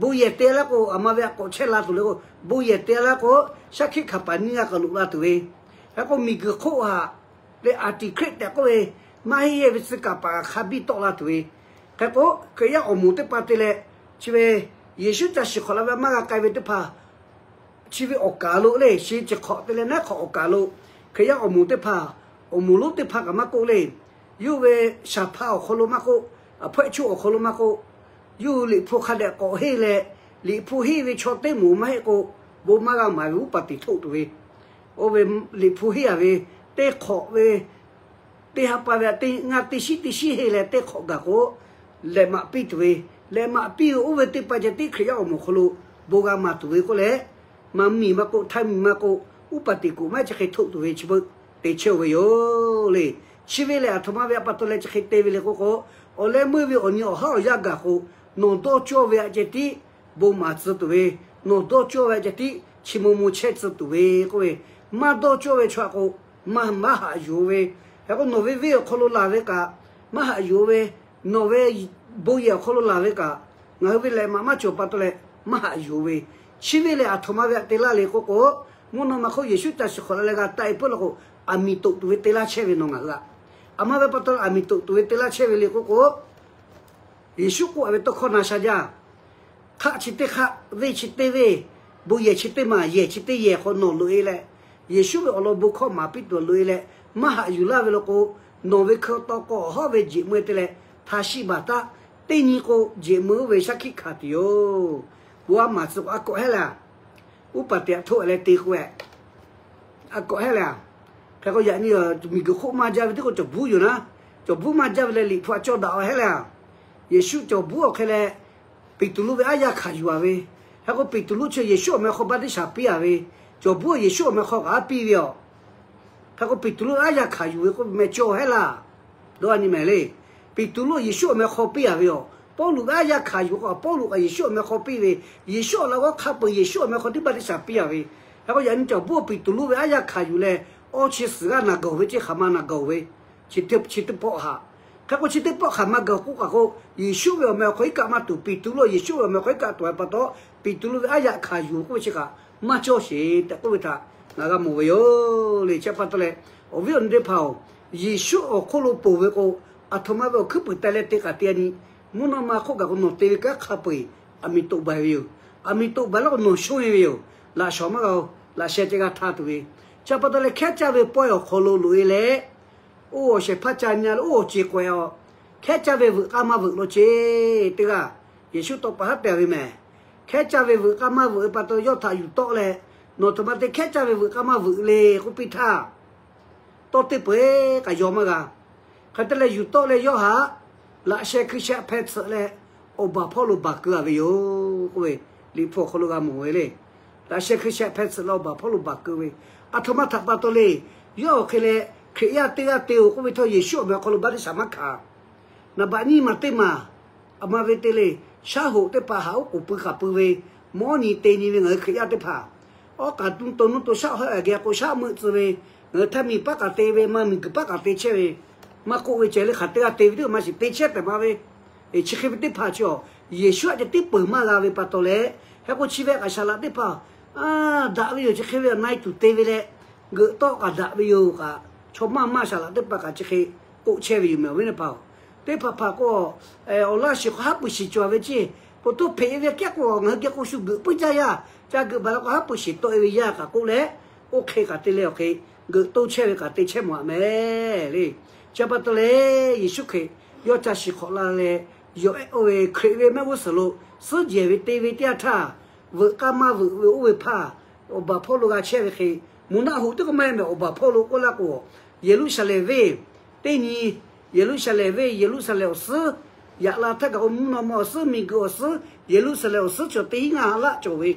Bon yehˬ te laˇ k'o, aˬ ma ve a k'awꞈ chehˇ la tuˬ le k'o, bon yehˬ te laˇ k'o, shaˉ hkiˆ hkaˍ paˍ nyiˇ g'aˇ kaꞈ loꞈ la tuˬ ve, hk'e k'o miˬguiˬ hk'oˆ htaꞈ leh antichrist tehꞈ k'oˆ ve, maˇ heˆ yehˇ ve tcuh kaˍ paˍ hk'a biˇ tawˆ la tuˬ ve, hk'e k'o Hkriꞈ yaˇ awˬ moˍ teˇ hpaˍ te leh, chi ve Yeˍsuˆ ca shiˍ hk'awꞈ la ve maˇ g'a k'ai ve teˇ hpaˍ, chi ve awˬ kaˬ lo le, chi chi hk'awꞈ te leh naˉ hk'awꞈ awˬ kaˬ lo, Hkriꞈ yaˇ awˬ moˍ teˇ hpaˍ, awˬ moˍ lonˉ teˇ hpaˍ kaꞈ maˇ k'oˆ le, yawˇ ve shaˍ hpaˇ awˬ hk'aw lo maˇ k'oˆ, a hpawehˇ choˆ awˬ hk'aw lo maˇ k'oˆ, yawˇ hui Liꞈ hpu hk'a dehꞈ k'awꞈ henˇ leh, Liꞈ hpu henˇ ve chaw teˇ moˍ maˇ heˆ k'o, bon maˇ g'a maˍ ve uˉ paˍ teꞈ htoˆ tuˬ ve, oˇ ve Liꞈ hpu henˇ a ve teˇ hk'awꞈ ve teˇ ha pa ve teˇ ngaˇ teˇ shinˉ teˇ shinˉ henˇ leh teˇ hk'awꞈ gaˬ k'o, lehꞈ maꞈ piˇ tuˬ ve, lehꞈ maꞈ piˇ ve oˇ ve teˇ pa ceh tiˉ Hkriꞈ yaˇ awˬ moˍ hk'aw lo bon g'a maˍ tuˬ ve k'oˆ leh, maˇ mvuhˇmiˬ maˇ k'oˆ, htaiˇ mvuhˇmiˬ maˇ k'oˆ, uˉ paˍ teꞈ kuˬ maˇ chi hk'e htoˆ tuˬ ve chi beuꞈ te chehˇ-oˬ ve yoˬ le. Chi ve lehˬ aˬ htoꞈ ma ve a pa taw leh chi hk'e te ve le k'oˆ k'o, awˬ leh meuˇ ve awˬ nyi awˬ haˉ awˬ yanˇ gaˬ k'o, nawˬ dawˇ cawˇ ve aꞈ ceh tiˉ bon maˍ tcuh tuˬ ve, nawˬ dawˇ cawˇ ve aꞈ ceh tiˉ chi maw maw chehˇ tcuh tuˬ ve k'oˆ ve, maˇ dawˇ cawˇ ve chaw aꞈ k'o, maˇ maˇ haꞈ yuˬ ve, hk'e k'o nawˬ ve venˇ awˬ hk'aw lo laˬ ve kaꞈ maˇ haꞈ yuˬ ve, nawˬ ve bon yehˬ awˬ hk'aw lo laˬ ve kaꞈ, ngaˬ hui ve lehꞈ maꞈ maˇ cawˬ pa taw leh maˇ haꞈ yuˬ ve, chi ve lehˬ aˬ htoꞈ ma ve aꞈ te laˇ le k'oˆ k'o, mvuhˇ naw ma hk'oˆ Yeˍsuˆ ca shiˍ hk'awꞈ la leh g'a taˆ e peuˬ la k'o, aˬ miˍ toꞈ tuˬ ve te laˇ chehˇ ve nawˬ ngaˬ hui aꞈ, aˬ ma ve pa taw aˬ miˍ toꞈ tuˬ ve te laˇ chehˇ ve le k'oˆ k'o, Yeˍsuˆ k'oˆ a ve tawˇ hkawˇ na sha jaˇ. Hk'aˆ chi teˇ hk'aˆ, venˇ chi teˇ venˇ, bon yehˬ chi teˇ maˬ, yehˬ chi teˇ yehˬ hk'aw nawˬ loꞈ e leh, Yeˍsuˆ ve awˬ lawn bon hkawˇ maˍ piˇ tuˬ loꞈ e leh, maˇ haꞈ yuˬ laˇ ve law k'o, nawˬ ve hkui taw k'aw awˬ hawˉ ve jeꞈ meuˇ te leh htaꞈ shiˆ baˬ htaˇ, teˇ nyi k'o jeꞈ meuˇ oˇ ve shaˉ hkiˆ hkanˍ tuˬ yoˬ. Bon a maˍ tcuh k'o a kawꞈ hehˉ leh, uˉ paˍ teꞈ aꞈ htoˆ leh te k'o, a kawꞈ hehˉ leh, hk'e k'o yaꞈ nyi miˬguiˬ hk'oˆ maˇ jaˇ ve teˇ k'o cawˬ buˉ yoˬ naˉ, cawˬ buˉ maˇ jaˇ ve leh Liꞈ hpu aꞈ cawˇ daꞈ a hehˉ leh, Yeˍsuˆ cawˬ buˉ awˬ hk'e leh, Peˍtruˆ ve aˉ yaˇ hkanˍ yuˬ a ve, hk'e k'o Peˍtruˆ chi Yeˍsuˆ awˬ meh hk'aw baˆtiˆsaˬ piˇ a ve, cawˬ buˉ Yeˍsuˆ awˬ meh hk'aw kaꞈ a piˇ ve yoˬ. Hk'e k'o Peˍtruˆ aˉ yaˇ hkanˍ yuˬ ve k'oˆ ve meh cawˇ hehˉ laˇ. Dawˇ a nyi mehˍ le. Peˍtruˆ Yeˍsuˆ awˬ meh hk'aw piˇ a ve yoˬ. Pawˇluꞈ ve aˉ yaˇ hkanˍ yuˬ k'o Pawˇluꞈ kaꞈ Yeˍsuˆ awˬ meh hk'aw piˇ ve, Yeˍsuˆ awˬ laꞈ g'awˇ hk'a peu-eˬ Yeˍsuˆ awˬ meh hk'aw tiˉ baˆtiˆsaˬ piˇ a ve, hk'e k'o yaꞈ nyi cawˬ buˉ Peˍtruˆ ve aˉ yaˇ hkanˍ yuˬ leh, awˇ chi suhˍ g'aˇ naˬ gaˬ ve ceˇ hk'aˬ ma naˬ gaˬ ve, chi teˇ pawˆ haꞈ. Hk'e k'o chi teˇ pawˆ hk'aˬ ma gaˬ k'oˆ kaꞈ k'o, Yeˍsuˆ ve awˬ meh awˬ hk'aw iˉ kaˆ maˇ tuˬ, Peˍtruˆ Yeˍsuˆ ve awˬ meh awˬ hk'aw iˉ kaˆ tuˬ a pa taw, Peˍtruˆ ve aˉ yaˇ hkanˍ yuˬ k'oˆ ve chi kaꞈ maˇ cawˇ sheˍ tehꞈ k'oˆ ve htaꞈ ngaˬ g'a mawˬ ve yoˬ le. Chi pa taw leh, awˬ viˉ awˬ nyi teˇ hpaˍ-oˬ, Yeˍsuˆ awˬ hk'oˆ lo ponˬ ve k'o, aˬ htoꞈ ma ve awˬ hkuiˉ puiˍ taˍ leh te k'aꞈ te a nyi, mvuhˇ naw ma hk'oˆ gaˬ k'o nawˬ te ve kanˉ hk'a peu-eˬ aˬ miˍ toꞈ baˬ ve yoˬ. Aˬ miˍ toꞈ baˬ laˇ k'o nawˬ shonˇ e ve yoˬ. Laꞈ shawnˍ maˇ g'a-o, laꞈ sheh ceh g'a htaˇ tuˬ ve. Chi pa taw leh hkehˉ caˇ ve pawehˇ awˬ hk'aw lo loꞈ e leh, oˇ awˬ shehˍ hpaˇ ca nyi leh oˇ awˬ ceˬ k'awehꞈ a, hkehˉ caˇ ve veuꞈ k'aˇ maˇ veuꞈ lo ceˇ teˇ g'aˇ, Yeˍsuˆ tawˇ pa haˉ te ve mehˍ. Hkehˉ caˇ ve veuꞈ k'aˇ maˇ veuꞈ ve pa taw yawˇ htaꞈ yuˬ tawˆ leh, nawˬ htoꞈ ma te hkehˉ caˇ ve veuꞈ k'aˇ maˇ veuꞈ le k'oˆ piˇ htaˇ, tawˇ teˇ peu-eˬ kaꞈ yaw maˇ g'a. Hk'e te leh yuˬ tawˆ leh yawˇ htaꞈ laꞈ sheh hkui sheh hpeh tsuhꞈ leh, awˬ baˬ hpawˇ lo baˬ keu a ve yoˬ k'oˆ ve, Liꞈ hpu awˬ hk'aw lo g'a mawˬ ve le. Laꞈ sheh hkui sheh hpeh tsuhꞈ leh awˬ baˬ hpawˇ lo baˬ keu ve, aˬ htoꞈ ma htaꞈ pa taw le. Yawˇ awˬ hk'e leh Hkriꞈ yaˇ teˇ g'aˇ te-oˬ k'oˆ ve htawˇ Yeˍsuˆ awˬ meh awˬ hk'aw lo baˆtiˆsaˬ maˇ hkanˍ. Naˍ baꞈ nyiˇ maˬ teˇ maˬ, aˬ ma ve te le, shaˉ hoꞈ teˇ hpaˍ haꞈ oˉ k'oˍ pui hk'aˬ pui ve, mawˇ nyi te nyi ve ngaˬ hui Hkriꞈ yaˇ teˇ hpaˍ, awˉ k'aꞈ nuˇ to nuˇ to shaˉ hawehˇ geh k'o shaˉ meuˆ tcuh ve, ngaˬ hui htaˇ miˬ paˉ k'aꞈ te ve, maˇ miˬguiˬ paˉ k'aꞈ te chehˇ ve, maˇ k'oˆ ve ceh le hk'aˬ teˇ g'aˇ te ve teˇ hpaˍ maˇ shiˍ te chehˇ tehꞈ ma ve, chi hk'e ve teˇ hpaˍ chi awˬ, Yeˍsuˆ aꞈ ceh tiˉ peuˬ maˇ g'a ve pa taw leh, hk'e k'o chi ve kaꞈ saˍ laꞈ teˇ hpaˍ daꞈ ve yoˬ. Chi hk'e ve awˬ na e tuˬ te ve leh, geuꞈ tawˆ kaꞈ daꞈ ve yoˬ kaꞈ, chaw maˇ maˇ saˍ laꞈ teˇ hpaˍ kaꞈ chi hk'e k'oˆ chehˇ ve yoˬ mehˍ awˬ viˉ teˇ hpaˍ-oˬ. Teˇ hpaˍ hpaˍ k'o, awˬ laˇ shiˍ hk'aw haˉ pui shiˍ cawˬ ve ceˇ, po toˇ hpeꞈ ve kehˉ k'o ngaˬ hui geh k'o shu geuꞈ puiˉ jaˇ yaˇ, ca geuꞈ baˬ la k'o haˉ pui shiˍ tawˆ e ve yaˇ kaꞈ k'oˆ leh, oˇ hk'e kaꞈ te leh awˬ hk'e geuꞈ toˇ chehˇ ve kaꞈ te chehˇ mawˬ a mehˍ le. Chi pa taw leh Yeˍsuˆ Hkriꞈ yawˇ ca shiˍ hk'awꞈ la leh, yawˬ ehˉ oˇ ve Hkriꞈ ve mehˆ g'uˇ suhˍ lo suhˉ jehˬ ve te ve teˇ yanˇ htaˇ, veuꞈ k'aˇ maˇ veuꞈ ve oˇ ve hpaˇ awˬ baˬ hpawˇ lo g'a chehˇ ve hk'e, mvuhˇ naˆ hoꞈ teˇ k'o maˇ heˆ mehˍ awˬ baˬ hpawˇ lo k'oˆ laˇ k'o, Yeˍruˆsaˍlehnˍ venˇ teˇ nyi, Yeˍruˆsaˍlehnˍ venˇ, Yeˍruˆsaˍlehnˍ awˬ suhˉ, yaꞈ la htaˇ kaꞈ k'o mvuhˇ naw ma awˬ suhˉ, miˬguiˬ awˬ suhˉ, Yeˍruˆsaˍlehnˍ awˬ suhˉ chaw teˇ hinˉ ngaˇ ha laˆ cawˬ ve,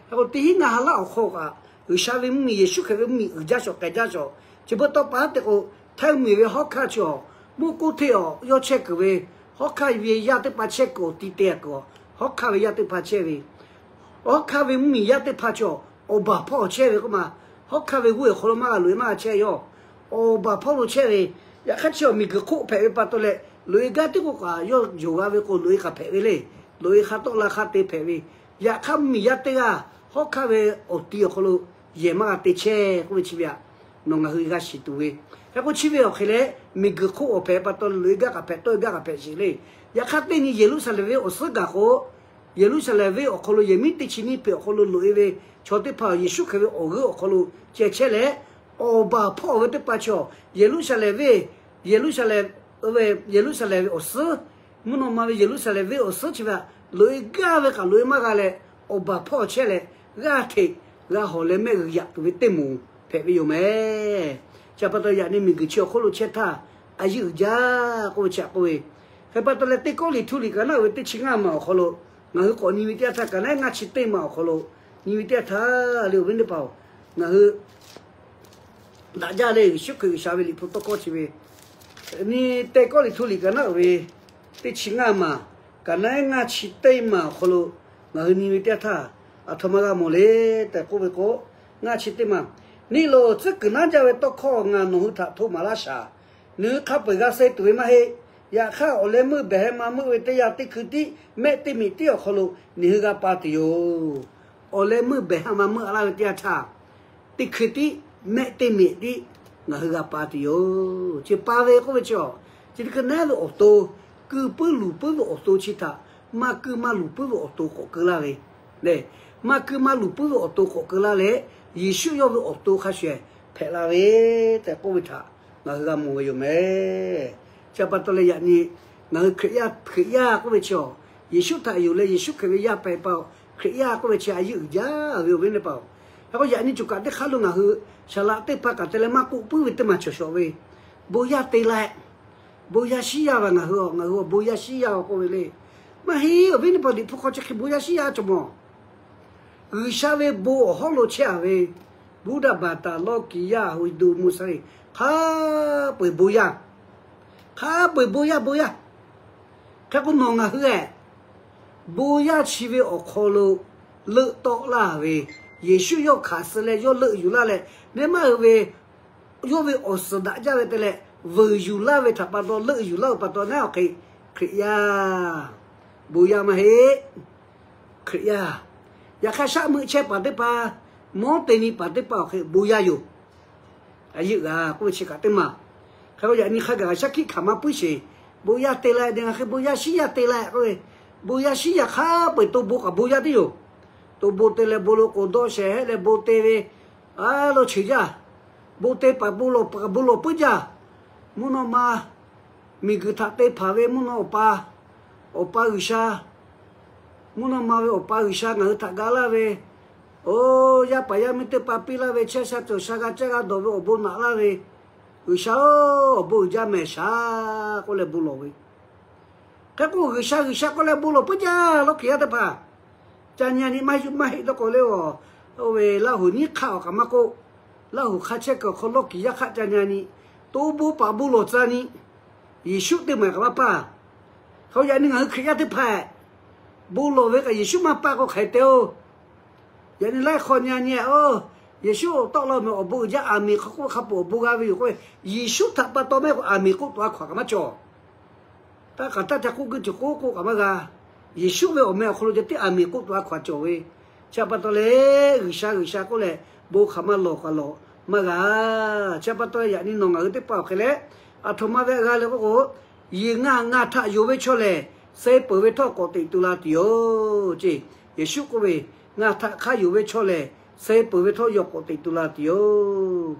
hk'e k'o teˇ hinˉ ngaˇ ha laˆ awˬ hk'aw kaꞈ G'uiˬsha ve mvuhˇmiˬ, Yeˍsuˆ Hkriꞈ ve mvuhˇmiˬ uiˍ jaˇ shawˍ k'ai jaˇ shawˍ. Chi beuꞈ tawˇ pa haˉ te k'o, htaiˇ mvuhˇmiˬ ve hawˉ hkanˇ chi awˬ, mvuhˇ kuˇ hteˇ awˬ yawˇ chehˇ kuiˬ ve, hawˉ hkanˇ ve yaˇ teˇ hpaˍ chehˇ kuiˬ awˬ ti te kuiˬ awˬ, hawˉ hkanˇ ve yaˇ teˇ hpaˍ chehˇ ve, hawˉ hkanˇ ve mvuhˇmiˬ yaˇ teˇ hpaˍ chi awˬ, awˬ baˬ hpawˇ awˬ chehˇ ve k'oˆ ma, hawˉ hkanˇ ve g'uˇ awˬ hk'aw lo maˇ g'a loꞈ-e maˇ g'a chehˇ yoˬ. Awˬ baˬ hpawˇ lo chehˇ ve, yaꞈ hk'aˇ chi awˬ miˬguiˬ hk'oˆ hpehꞈ ve pa taw leh, loꞈ-e gaˇ teˇ k'o kaꞈ yawˇ yonˍ g'a ve k'o loꞈ-e hk'a hpehꞈ ve le. Loꞈ-e hk'a tawˆ la hk'a te hpehꞈ ve, yaꞈ hk'aˇ mvuhˇmiˬ yaˇ teˇ g'aˇ hawˉ hkanˇ ve awˬ ti awˬ hk'aw lo yehˬ maˇ g'a te chehˇ k'oˆ ve chi ve aꞈ, nawˬ ngaˬ hui g'a shiˍ tuˬ ve. Hk'e k'o chi ve awˬ hk'e leh, miˬguiˬ hk'oˆ awˬ hpehꞈ pa taw loꞈ-e gaˇ k'aꞈ hpehꞈ, tawˆ-e gaˇ k'aꞈ hpehꞈ sheˍ le. Yaꞈ hk'aˇ teˇ nyi Yeˍruˆsaˍlehnˍ venˇ awˬ suhˉ gaˬ k'o, Yeˍruˆsaˍlehnˍ venˇ awˬ hk'aw lo yehˬ miˉ teˇ chi nyiˇ hpeꞈ awˬ hk'aw lo loꞈ-e ve chaw teˇ hpaˍ Yeˍsuˆ Hkriꞈ ve awˬ g'euˆ awˬ hk'aw lo ceh chehˇ leh, awˬ baˬ hpawˇ ve teˇ hpaˍ chaw, Yeˍruˆsaˍlehnˍ venˇ, Yeˍruˆsaˍlehnˍ, Yeˍruˆsaˍlehnˍ ve awˬ suhˉ, mvuhˇ naw ma ve Yeˍruˆsaˍlehnˍ venˇ awˬ suhˉ chi ve aꞈ, loꞈ-e gaˇ ve kaꞈ loꞈ-e maˇ g'a leh, awˬ baˬ hpawˇ chehˇ leh, g'aˇ hteꞈ g'a hawˬ leh mehˆ g'uiˬ yaꞈ tuˬ ve teˇ moˍ hpehꞈ ve yoˬ mehˍ. Chi pa taw yaꞈ nyi miˬguiˬ chi awˬ hk'oˆ lo chehˇ htaˇ, a yeˇ uiˍ jaˇ k'oˆ ve chi aꞈ k'oˆ ve, hk'e pa taw leh Teˇ Kawˇrenˍhtuˆ liꞈ ka naˉ uiˍ ve teˇ chi ngaˇ maˬ awˬ hk'aw lo, ngaˬ hui k'awꞈ nyi ve teˇ yanˇ htaˇ, ka naˉ ngaˇ chi teˇ maˬ awˬ hk'aw lo nyi ve teˇ yanˇ htaˇ le, awˬ viˉ teˇ hpaˍ-oˬ, ngaˬ hui daꞈ jaˇ le. Yeˍsuˆ Hkriꞈ G'uiˬsha ve Liꞈ hpu tawˇ hkawˇ chi ve, nyi Teˇ Kawˇrenˍhtuˆ liꞈ ka naˉ uiˍ ve teˇ chi ngaˇ maˬ, ka naˉ ngaˇ chi teˇ maˬ awˬ hk'aw lo ngaˬ hui nyi ve teˇ yanˇ htaˇ, aˬ htoꞈ ma g'a mawˬ le tehꞈ k'oˆ ve k'o, ngaˇ chi teˇ maˬ, Niˇloˬ tcuhˉ kuiˬ naˉ jaˇ ve tawˇ hkawˇ ngaˬ nawˬ hui htaꞈ hto maˍ laˇ shaˍ. Nawˬ hui hk'a peu-eˬ g'a suh tuˬ ve maˇ heˆ. Yaꞈ hk'aˇ, awˬ leh meuˇ behˬ heh ma meuˇ ve teˇ yanˇ, teˇ hkui tiˉ mehˆ teˇ meꞈ tiˉ awˬ hk'aw lo nawˬ hui g'a pa tuˬ yoˬ. Awˬ leh meuˇ behˬ heh ma meuˇ a laˇ ve teˇ yanˇ htaˇ, teˇ hkui tiˉ mehˆ teˇ meꞈ tiˉ ngaˬ hui g'a pa tuˬ yoˬ. Chi pa ve k'oˆ ve chi, chi teˇ hkui naˉ ve awˬ to, keu puiˉ luˬ puiˉ ve awˬ to chi htaꞈ maˇ keu maˇ luˬ puiˉ ve awˬ to k'awꞈ keu laˇ ve le. Maˇ keu maˇ luˬ puiˉ ve awˬ to k'awꞈ keu laˇ leh, Yeˍsuˆ yawˇ ve awˬ to hk'a shuˍ hpehꞈ la ve tehꞈ k'oˆ ve htaꞈ ngaˬ hui g'a mawˬ ve yoˬ mehˍ. Chi pa taw leh yaꞈ nyi ngaˬ hui Hkriꞈ yaˇ, Hkriꞈ yaˇ k'oˆ ve chi, Yeˍsuˆ htaꞈ yonˍ leh Yeˍsuˆ Hkriꞈ ve yaˇ hpehꞈ pa, Hkriꞈ yaˇ k'oˆ ve chi a yeˇ uiˍ jaˇ ve, awˬ viˉ teˇ hpaˍ-oˬ. Hk'e k'o yaꞈ nyi coˬ kaꞈ teˇ hk'aˇ lo ngaˬ hui saˍ laꞈ teˇ hpaˍ kaꞈ te leh maˇ k'oˆ puiˉ ve teˇ maˬ cawˬ shawˍ ve, bon yaˇ te la, bon yaˇ shiˉ yaˇ ve, ngaˬ hui ngaˬ hui awˬ bon yaˇ shiˉ yaˇ-oˬ k'oˆ ve le. Maˇ heˆ, awˬ viˉ teˇ hpaˍ, Liꞈ hpu hk'aw chi hk'e bon yaˇ shiˉ yaˇ cawˬ mawˬ. G'uiˬsha ve bon awˬ hawˉ lo chehˇ-a ve, Buddha, Baˍtaˍ, Lawˇkiˍ yaˇ, Hindu, Muslim, hk'a peu-eˬ bon yaˇ, hk'a peu-eˬ bon yaˇ bon yaˇ. Hk'e k'o nawˬ ngaˬ hui-eh, bon yaˇ chi ve awˬ hk'aw lo leuˆ tawˆ laˇ ve, Yeˍsuˆ yawˇ hkanˍ suh leh yawˇ leuˆ yuˬ laˇ leh, neˇ maˇ hui ve yawˇ ve awˬ suhˍ daꞈ jaˇ ve te leh, veuˬ yuˬ laˇ ve htaꞈ pa taw, leuˆ yuˬ laˇ ve pa taw, naˉ awˬ hk'e Hkriꞈ yaˇ, bon yaˇ maˇ heˆ. Hkriꞈ yaˇ. Yaꞈ hk'aˇ, shaˆ meuˆ chehˇ paˍ teˇ hpaˍ, mawˉ te nyi paˍ teˇ hpaˍ awˬ hk'e bon yaˇ yoˬ. A yeˇ g'a k'oˆ ve chi kaꞈ teˇ maˬ. Hk'e k'o yaꞈ nyi hk'a gaˬ shaˉ hkiˆ hkanˍ maˇ puiˉ sheˍ. Bon yaˇ te la-e, ngaˬ hk'e bon yaˇ shiˉ yaˇ te la-e k'oˆ ve, bon yaˇ shiˉ yaˇ hk'a peu-eˬ to bon kaꞈ bon yaˇ tiˉ yoˬ. To bon te leh bon lo k'oˍ dawˆ shehˍ hehˆ leh bon te ve, a lo cheˬ jaˇ. Bon te paˍ bon lawˬ paˍ bon lawˬ puiˉ jaˇ. Mvuhˇ naw ma miˬguiˬ htaꞈ te hpanˍ ve mvuhˇ naw awˬ pa, awˬ pa G'uiˬsha, mvuhˇ naw ma ve awˬ pa G'uiˬsha ngaˬ hui htaꞈ ga laˇ ve, oˇ yaˇ paˍ yaˇ miˇ teˇ hpaˍ piˇ laˇ ve, chehˇ sha cawˬ sha g'a caˇ g'a dawˬ ve awˬ bon naꞈ laˇ ve, G'uiˬsha-oˬ, awˬ bon uiˍ jaˇ mehˍ shaˍ k'oˆ leh bon lawˬ ve. Hk'e k'o G'uiˬsha G'uiˬsha k'oˆ leh bon lawˬ puiˉ jaˇ. Lawˇ kiˍ yaˇ teˇ hpaˍ, ca nyi-a nyi maˇ heˆ maˇ heˆ dawˇ k'o le, oˇ ve Laˇ huˍ nyiˉ hk'aˆ awˬ kaꞈ maˇ k'oˆ, Laˇ huˍ hk'a chehˇ kuiˬ awˬ hk'aw lawˇ kiˍ yaˇ hk'aˆ ca nyi-a nyi, to bon paˍ bon lawˬ tcuh nyi, Yeˍsuˆ teˇ maˬ kaꞈ maˇ paˇ. Hk'e k'o yaꞈ nyi ngaˬ hui Hkriꞈ yaˇ teˇ hpaˍ, bon lawˬ ve kaꞈ Yeˍsuˆ maˇ paˇ k'o hk'aˬ hk'e te-oˬ. Yaꞈ nyi laiˉ hk'aw nyi-a nyi-a, oˇ, Yeˍsuˆ tawˆ la mehˍ awˬ bon uiˍ jaˇ, aˍmenˍ k'oˆ ve hk'a peu-eˬ awˬ bon g'a ve yoˬ k'oˆ ve, Yeˍsuˆ htaꞈ pa taw mehˆ k'o aˍmenˍ k'oˆ tuˬ a hkaw-anˬ kaꞈ maˇ cawˬ. Taˇ k'aˍ taˇ ca k'oˆ geuˆ ceuˬ k'oˆ k'oˆ kaꞈ maˇ g'a. Yeˍsuˆ ve awˬ meh awˬ hk'aw lo ceh tiˉ aˍmenˍ k'oˆ tuˬ a hkaw-anˬ cawˬ ve. Chi pa taw leh G'uiˬsha G'uiˬsha k'oˆ leh bon hk'aˬ ma lawˬ kaꞈ lawˬ maˇ g'a. Chi pa taw yaꞈ nyi nawˬ ngaˬ hui teˇ hpaˍ awˬ hk'e leh, aˬ htoꞈ ma ve a g'a leh k'oˆ k'o, Yeˬ ngaˬ, ngaˬ htaꞈ yonˍ ve chaw lehˬ, suh peuˬ ve htawˇ k'awꞈ teꞈ tu la tuˬ-oˬ ce. Yeˍsuˆ k'oˆ ve, Ngaˬ htaꞈ hk'a yonˍ ve chaw lehˬ, suh peuˬ ve htawˇ yawˇ k'awꞈ teꞈ tu la tuˬ yoˬ.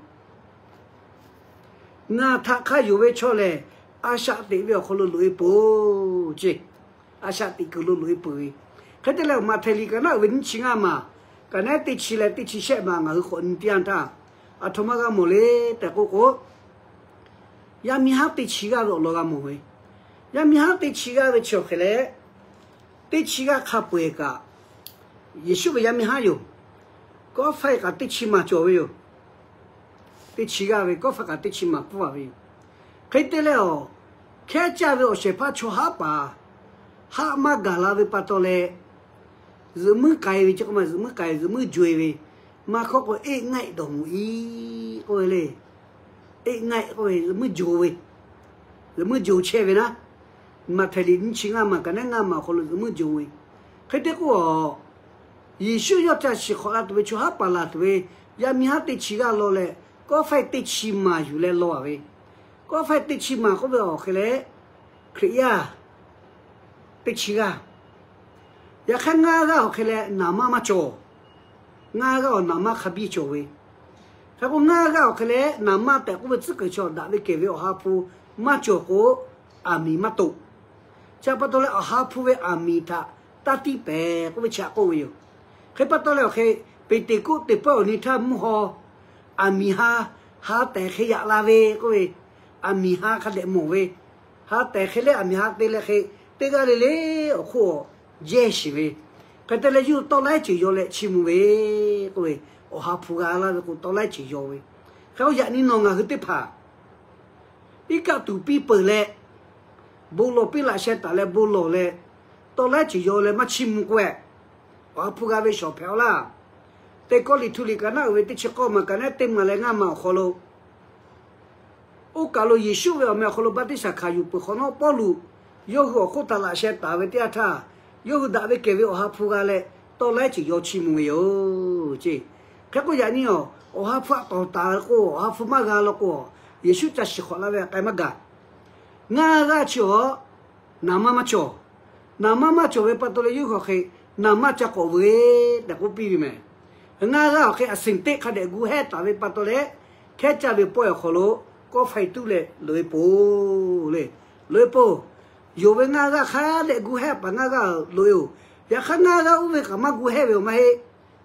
Ngaˬ htaꞈ hk'a yonˍ ve chaw lehˬ, a shaꞈ teꞈ ve awˬ hk'aw lo loꞈ-e peuˬ-oˬ ce. A shaꞈ teꞈ kuiˬ lo loꞈ-e peuˬ ve. Hk'e te leh Maꞈhtehˍ liꞈ ka naˉ uiˍ ve nyiˇ chi ngaˇ maˬ, ka naˉ teˇ chi leh teˇ chi shehˆ maˬ ngaˬ hui k'awꞈ nyi teˇ yanˇ htaˇ, aˬ htoꞈ ma g'a mawˬ le tehꞈ k'oˆ k'o, yaˇ miˇ haˉ teˇ chi g'aˇ ve awˬ lawn g'a mawˬ ve. Yaˇ miˇ haˉ teˇ chi g'aˇ ve chi awˬ hk'e leh, teˇ chi g'aˇ hk'a peu-eˬ kaꞈ, Yeˍsuˆ ve yaˇ miˇ haˉ yoˬ. Kawˆ faiˇ kaꞈ teˇ chi maˬ cawˬ ve yoˬ. Teˇ chi g'aˇ ve kawˆ faiˇ kaꞈ teˇ chi maˬ pfuhˇ-a ve yoˬ. Hk'e te leh awˬ, hkehˉ caˇ ve awˬ shehˍ hpaˇ chaw haˉ paˍ haˆ maˇ gaˬ la ve pa taw leh, zuhꞈ muiˉ k'ai ve ce k'o ma, zuhꞈ muiˉ k'ai, zuhꞈ muiˉ jo-e ve, Maˇ hkawˇ k'o, eˆ ngaˆ dawˬ mawˬ iˉ k'oˆ ve le. Eˆ ngaˆ k'oˆ ve, zuhꞈ muiˉ jo ve, zuhꞈ muiˉ jo chehˇ ve naˉ. Maꞈhtehˍ liꞈ nyiˇ chi ngaˇ maˬ kaꞈ neˉ ngaˇ maˬ awˬ hk'aw lo zuhꞈ muiˉ jo ve. Hk'e te k'o, Yeˍsuˆ yawˇ ca shiˍ hk'awꞈ la tuˬ ve chaw haˉ paˍ laˬ tuˬ ve yaˇ miˇ haˉ teˇ chi g'aˇ law leh, kawˆ faiˇ teˇ chi maˬ yuˬ leh law a ve. Kawˆ faiˇ teˇ chi maˬ k'oˆ ve awˬ hk'e leh, Hkriꞈ yaˇ teˇ chi g'aˇ. Yaꞈ hk'aˇ ngaˇ g'aˇ awˬ hk'e leh naˍ manˇ maˇ cawˬ. Ngaˇ g'aˇ awˬ naˍ manˇ hk'a biˇ cawˬ ve. Hk'e k'o, ngaˇ g'aˇ awˬ hk'e leh naˍ manˇ tehꞈ k'oˆ ve tcuhˉ kuiˬ chaw daꞈ ve kehˬ ve Awˬ ha hpu maˇ cawˬ k'o, aˬ miˍ maˇ toꞈ. Chi pa taw leh Awˬ ha hpu ve aˬ miˍ htaꞈ taˇ tiˇ pehˍ k'oˆ ve chi htaꞈ k'oˆ ve yoˬ. Hk'e pa taw leh awˬ hk'e, Peˍteˍkoˆ teˇ pawˆ awˬ nyi htaˇ mvuhˇ haw, aˬ miˍ ha, ha tehˬ hk'e yaꞈ la ve k'oˆ ve, aˬ miˍ ha hk'a dehꞈ mawˬ ve, ha tehˬ hk'e leh aˬ miˍ ha te leh hk'e, teˇ g'aˇ le le awˬ hk'oˆ awˬ jehˇ shiˍ ve. Hk'e te leh yawˇ hui tawˆ laiˉ ceuˬ yaw leh chi mvuh ve k'oˆ ve, Awˬ ha hpu g'a laˇ ve k'o tawˆ laiˉ ceuˬ yaw ve. Hk'e k'o, yaꞈ nyi nawˬ ngaˬ hui teˇ hpaˍ iˉ kaˆ tuˬ piˇ peuˬ leh, bon lawˬ piˇ laꞈ sheh taˍ leh bon lawˬ leh, tawˆ laiˉ ceuˬ yaw leh maˇ chiˇ mvuh k'o, Awˬ ha hpu g'a ve shawˍ hpehꞈ a laˇ. Teˇ Kawˇrenˍhtuˆ liꞈ kaꞈ naˉ uiˍ ve teˇ chi k'awˇ maˬ kaꞈ neˉ teˇ maˬ leh ngaˇ maˬ awˬ hk'aw lo, oˇ kaˬ lo Yeˍsuˆ ve awˬ meh awˬ hk'aw lo baˆtiˆsaˬ hkanˍ yuˬ peuˬ hk'awꞈ nawˉ, Pawˇluꞈ yawˇ hui awˬ hk'oˆ htaꞈ laꞈ sheh taˍ ve teˇ yanˇ htaˇ, yawˇ hui daꞈ ve kehˬ ve Awˬ ha hpu g'a leh, tawˆ laiˉ ceuˬ yaw chiˇ mvuh ve yoˬ ceˇ. Hk'e k'o, yaꞈ nyi awˬ, Awˬ ha hpu htaꞈ tawˍ taˍ k'o, Awˬ ha hpu maˇ g'a law k'o, Yeˍsuˆ ca shiˍ hk'awꞈ la ve hk'e maˇ gaˬ. Ngaˇ g'aˇ chi awˬ naˍ manˇ maˇ cawˬ. Naˍ manˇ maˇ cawˬ ve pa taw leh yawˇ hui awˬ hk'e naˍ manˇ ca k'awꞈ veuˬ tehꞈ k'oˆ piˇ ve mehˍ. Ngaˇ g'aˇ awˬ hk'e aˬ seˍ teˆ hk'a dehꞈ gu hehˇ taˍ ve pa taw leh, hkehˉ caˇ ve pawehˇ awˬ hk'aw lo kawˆ faiˇ tuˉ leh loꞈ e poˬ le. Loꞈ e poˬ. Yonˍ ve ngaˇ g'aˇ hk'a dehꞈ gu hehˇ paˍ ngaˇ g'aˇ loꞈ e oˬ. Yaꞈ hk'aˇ ngaˇ g'aˇ oˇ ve kaꞈ maˇ gu hehˇ ve awˬ maˇ heˆ.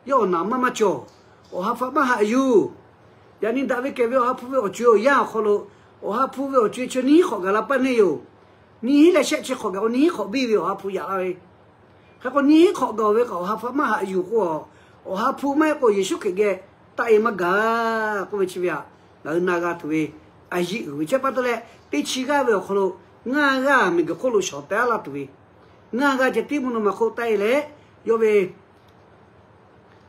Yawˇ awˬ naˍ manˇ maˇ cawˬ. Awˬ ha hpu maˇ haꞈ yuˬ. Yaꞈ nyi daꞈ ve kehˬ ve Awˬ ha hpu ve awˬ co e awˬ yanˇ awˬ hk'aw lo, Awˬ ha hpu ve awˬ co e chi nyiˇ hinˉ hk'awꞈ gaˬ la paˇ neˇ yoˬ. Nyiˇ hinˉ leh shehˆ chi hk'awꞈ gaˬ k'o, nyiˇ hinˉ hk'awꞈ biˇ ve Awˬ ha hpu yaꞈ la ve. Hk'e k'o, nyiˇ hinˉ hk'awꞈ gaˬ ve kaꞈ Awˬ ha hpu maˇ haꞈ yuˬ k'o, Awˬ ha hpu maˇ heˆ k'o Yeˍsuˆ Hkriꞈ geh taˆ e maˇ gaˬ k'oˆ ve chi ve htaꞈ ngaˬ hui na g'a tuˬ ve a yiˇ uiˍ ve chi pa taw leh, teˇ chi g'aˇ ve awˬ hk'aw lo ngaˇ g'aˇ miˬguiˬ hk'oˆ lo shawˍ teh aˉ laˇ tuˬ ve, ngaˇ g'aˇ ceh tiˉ mvuhˇ naw ma hk'oˆ taˆ e leh, yawˇ ve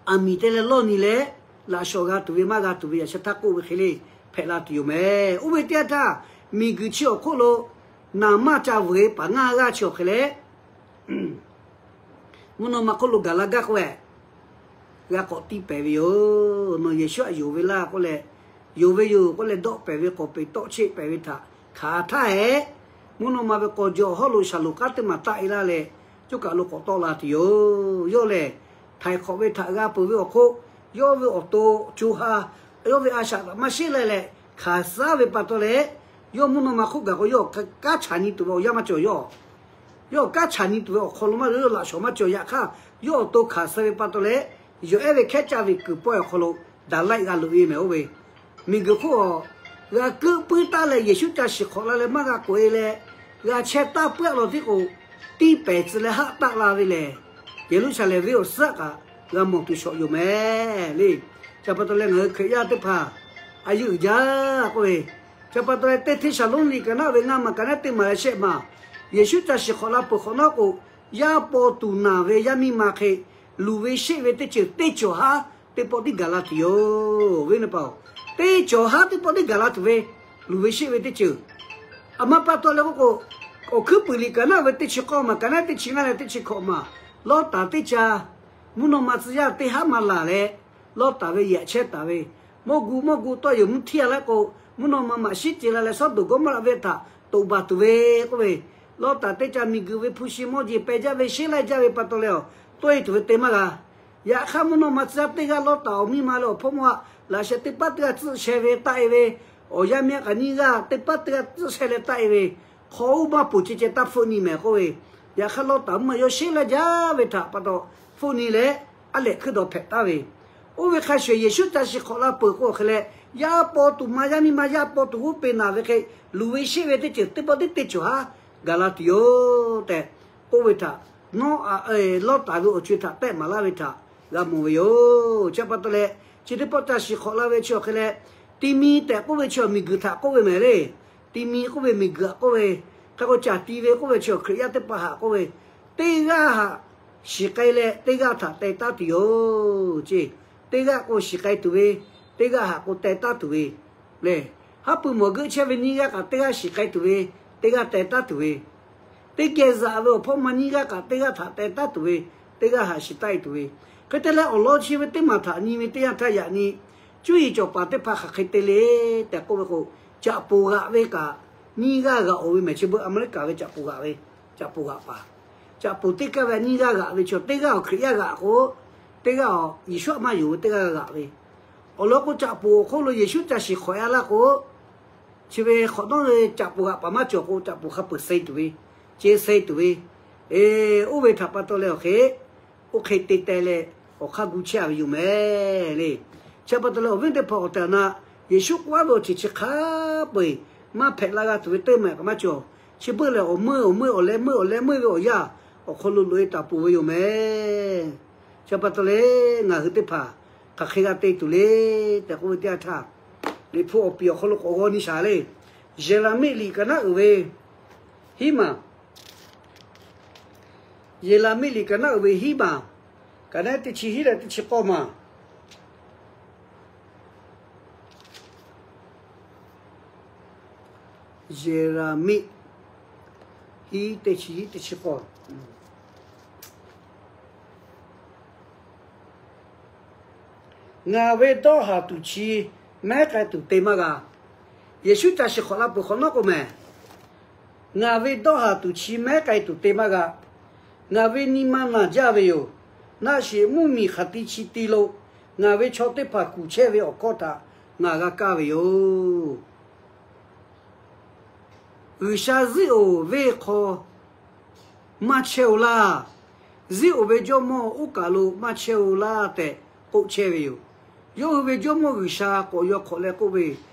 aˬ miˍ te leh lawˇ nyi leh, laꞈ shawˍ g'a tuˬ ve maˇ g'a tuˬ ve yaꞈ sheh htaˇ k'oˆ ve hk'e le hpehꞈ la tuˬ yoˬ mehˍ. Oˇ ve teˇ yanˇ htaˇ, miˬguiˬ chi awˬ hk'oˆ lo naˍ manˇ ca veuˬ e paˍ ngaˇ g'aˇ chi awˬ hk'e leh, mvuhˇ naw ma hk'oˆ lo gaˬ la gaˇ k'oˆ ve, g'a k'awꞈ tiˇ pehˍ ve yoˬ. Nawˬ Yeˍsuˆ htaꞈ yonˍ ve laˇ k'oˆ leh, yonˍ ve yoˬ k'oˆ leh dawˆ pehˍ ve k'awꞈ peꞈ tawˆ cheˆ pehˍ ve htaꞈ hkanˍ htaˇ hehꞈ, mvuhˇ naw ma ve k'aw jaw awˬ hawˉ lo shaˍlonˍ k'aˉ teˇ maˬ taˆ e laˇ leh, coˇ kaˬ lo k'awꞈ tawˆ la tuˬ yoˬ. Yawˇ lehˬ, htaiˍ hk'awꞈ ve htaꞈ g'a peuˬ ve awˬ hk'oˆ, yawˇ ve awˬ to co ha, yawˇ ve a shaꞈ htaꞈ maˇ sheˉ leh leh hkanˍ suh ve pa taw leh, yawˇ mvuhˇ naw ma hk'oˆ gaˬ k'o, yawˇ kanˉ chaꞈ nyi tuˬ ve awˬ yanˇ maˇ cawˬ yawˇ. Yawˇ kanˉ chaꞈ nyi tuˬ ve awˬ hk'aw lo maˇ yawˇ laꞈ shawˍ maˇ cawˬ. Yaꞈ hk'aˇ, yawˇ awˬ to hkanˍ suh ve pa taw leh, yawˬ ehˉ ve hkehˉ caˇ ve kuiˬ pawehˇ awˬ hk'aw lo daꞈ laiˆ g'a loꞈ e mehˍ. Oˇ ve miˬguiˬ hk'oˆ a, g'a keuˆ puiˉ taˉ leh Yeˍsuˆ ca shiˍ hk'awꞈ la leh maˇ g'a k'oꞈ e leh, g'a chehˇ taˇ puiˉ a law tiˉ k'o, tiˇ pehˍ tcuh leh haˆ taˆ la ve lehˬ, Yeˍruˆsaˍlehnˍ venˇ awˬ suhˉ kaꞈ g'a mawˬ tuˬ shawꞈ yoˬ mehˍ le. Chi pa taw leh ngaˬ hui Hkriꞈ yaˇ teˇ hpaˍ a yeˇ uiˍ jaˇ k'oˆ ve, chi pa taw leh teˇ Hteˇsaˍlawˇniˆ kaꞈ naˉ ve ngaˇ maˬ kaꞈ neˉ teˇ maˬ leh shehˆ maˬ, Yeˍsuˆ ca shiˍ hk'awꞈ la peuˬ hk'awꞈ nawˉ k'o, yaˇ paw tuˬ naˬ ve yaˇ miˇ ma hk'e, luˬ ve sheˆ ve teˇ ceuˬ teˇ cawˬ haˉ teˇ pawˆ tiˉ gaˬ la tuˬ yoˬ. Venˇ pa, teˇ cawˬ haˉ teˇ pawˆ tiˉ gaˬ la tuˬ ve, luˬ ve sheˆ ve teˇ ceuˬ. Aˬ ma pa taw leh k'oˆ k'o, Awˬ hkuiˉ puiˍ liꞈ kaꞈ naˉ ve teˇ chi k'awˇ maˬ kaꞈ neˉ teˇ chi ngaˇ leh teˇ chi hkawꞈ maˬ, Lawˇtaˍ teˇ ca mvuhˇ naw ma tcuh yaˇ teˇ haˉ maˇ laˬ leh, Lawˇtaˍ ve yehˬ chehˇ taˍ ve, mawˇ gu mawˇ gu tawˇ yehˬ mvuhˇ htiˇ a leh k'o, mvuhˇ naw ma maꞈ shiˉ ce la leh Sawˉdonˍ Gawˇmawˇraꞈ venˇ htaꞈ toꞈ baˬ tuˬ ve k'oˆ ve, Lawˇtaˍ teˇ ca miˬguiˬ ve hpu shi mawˇ jeˬ peh jaˇ ve sheˉ laiˇ jaˇ ve pa taw leh awˬ tawˆ e tuˬ ve te maˇ g'a. Yaꞈ hk'aˇ, mvuhˇ naw ma tcuh yaˇ teˇ g'aˇ Lawˇtaˍ awˬ miˇ ma leh awˬ hpawˇ mawˇ a laꞈ sheh teˇ paˉ teˇ g'aˇ tcuhˆ sheh ve taˆ e ve, awˬ yaˇ miˇ a kaꞈ nyiˇ g'aˇ teˇ paˉ teˇ g'aˇ tcuhˆ sheh leh taˆ e ve, hk'aw uˉ maˇ poˬ ceh ceh taˇ hpfuhˆ nyi mehˍ k'oˆ ve, yaꞈ hk'aˇ Lawˇtaˍ mvuhˇ ma yawˇ sheˉ laiˇ jaˇ ve htaꞈ pa taw hpfuhˆ nyi leh, aˉ lehꞈ hkuiˉ dawˬ hpehꞈ taˍ ve, oˇ ve hk'a shuˍ Yeˍsuˆ ca shiˍ hk'awꞈ la peuˬ k'o hk'e leh, yaˇ paw tuˬ ma yaˇ miˇ ma yaˇ paw tuˬ g'oˇ pe naˬ ve hk'e, luˬ ve sheˆ ve teˇ ceuˬ teˇ pawˆ tiˉ teˇ cawˬ haˉ gaˬ la tuˬ yoˬ tehꞈ k'oˆ ve htaꞈ, nawˉ Lawˇtaˍ ve awˬ co e htaꞈ tehˆ maˍ laˇ ve htaꞈ g'a mawˬ ve yoˬ. Chi pa taw leh, chi teˇ pawˆ ca shiˍ hk'awꞈ la ve chi awˬ hk'e leh, ti mi tehꞈ k'oˆ ve chi awˬ miˬguiˬ htaꞈ k'oˆ ve mehˍ le. Ti mi k'oˆ ve miˬguiˬ htaꞈ k'oˆ ve, hk'e k'o caˬ ti ve k'oˆ ve chi awˬ Hkriꞈ yaˇ teˇ hpaˍ htaꞈ k'oˆ ve, teˇ g'aˇ htaꞈ shiˍ k'ai leh teˇ g'aˇ htaꞈ te taˉ tuˬ yoˬ ceˇ. teˇ g'aˇ k'o shiˍ k'ai tuˬ ve, teˇ g'aˇ haꞈ k'o teh taˉ tuˬ ve le. Haˉ pui mawˬ geuˆ chehˇ ve nyiˇ g'aˇ kaꞈ teˇ g'aˇ shiˍ k'ai tuˬ ve, teˇ g'aˇ teh taˉ tuˬ ve, teˇ geh zaꞈ ve awˬ hpawˇ ma nyiˇ g'aˇ kaꞈ teˇ g'aˇ htaꞈ teh taˉ tuˬ ve, teˇ g'aˇ haꞈ shiˍ taˉ e tuˬ ve, hk'e te leh awˬ lawn chi ve teˇ maˬ htaꞈ nyi ve teˇ yanˇ htaˇ yaꞈ nyi cuˇ yiˍ cawˬ paˍ teˇ hpaˍ hk'aˬ hk'e te le tehꞈ k'oˆ ve k'o, caꞈ poˍ g'aꞈ ve kaꞈ nyiˇ g'aˇ g'aꞈ oˬ ve mehˍ. Chi beuꞈ Aˍmeˍriˆkaˍ ve caꞈ poˍ g'aꞈ ve, caꞈ poˍ g'aꞈ paˍ, caꞈ poˍ teˇ kaˇ ve nyiˇ g'aˇ g'aꞈ ve chi, teˇ g'aˇ awˬ Hkriꞈ yaˇ g'aꞈ k'o, teˇ g'aˇ Yeˍsuˆ htaꞈ maˇ yonˍ ve teˇ g'aˇ g'aꞈ ve, awˬ lawn k'o caꞈ poˍ awˬ hk'oˆ lo Yeˍsuˆ ca shiˍ hk'awꞈ e laˇ k'o, chi ve hk'awꞈ nawˉ ve caꞈ poˍ g'aꞈ paˍ maˇ cawˬ k'o, caꞈ poˍ hk'a peuˬ suh tuˬ ve, ce suh tuˬ ve, oˇ ve htaꞈ pa taw leh awˬ hk'e, oˇ hk'e te teh leh awˬ hk'aˇ gu chehˇ a ve yoˬ mehˍ le. Chi pa taw leh awˬ viˉ teˇ hpaˍ awˬ tehˬ awˬ na, Yeˍsuˆ k'oˆ a ve awˬ ceuˬ chi hk'a peu eˬ maˇ hpehꞈ la g'a tuˬ ve teˇ maˬ kaꞈ maˇ cawˬ. Chi beuꞈ lehˬ awˬ meuˇ awˬ meuˇ awˬ leh meuˇ awˬ leh meuˇ ve awˬ yanˇ awˬ hk'aw lo loꞈ e taˍ peuˬ ve yoˬ mehˍ. Chi pa taw leh ngaˬ hui teˇ hpaˍ hk'aˬ hk'e g'a te tuˬ le tehꞈ k'oˆ ve teˇ yanˇ htaˇ, Liꞈ hpu awˬ piˍ awˬ hk'aw lo k'awꞈ g'aw nyi shaˍ le. Yeˍraˍmiˆ liꞈ ka naˉ uiˍ ve hiˉ maˬ, Yeˍraˍmiˆ liꞈ ka naˉ uiˍ ve hiˉ maˬ, ka naˉ teˇ chi hiˉ leh teˇ chi k'awˇ maˬ. Yeˍraˍmiˆ hiˉ teˇ chi hiˉ teˇ chi k'awˇ. Ngaˬ ve dawˇ haˍ tuˬ chi mehˉ k'ai tuˬ te maˇ g'a. Yeˍsuˆ ca shiˍ hk'awꞈ la peuˬ hk'awꞈ nawˉ k'o mehˍ, ngaˬ ve dawˇ haˍ tuˬ chi mehˉ k'ai tuˬ te maˇ g'a. Ngaˬ ve nyi ma naˬ jaˇ ve yoˬ. Naˆ sheˍ mvuhˇmiˬ hk'aˬ ti chi ti lo ngaˬ ve chaw teˇ hpaˍ kuˬ chehˇ ve awˬ hkawˇ htaꞈ ngaˬ g'a kaˇ ve yoˬ. G'uiˬsha ziˉ oˍ venˇ hk'aw maˇ chehˇ-oˬ laˇ. Ziˉ oˍ ve jawˇmawˇ oˇ kaˬ lo maˇ chehˇ-oˬ laˇ tehꞈ k'oˆ chehˇ ve yoˬ. Yawˇ hui ve jawˇmawˇ G'uiˬsha k'awꞈ yaw hk'awꞈ leh k'oˆ ve,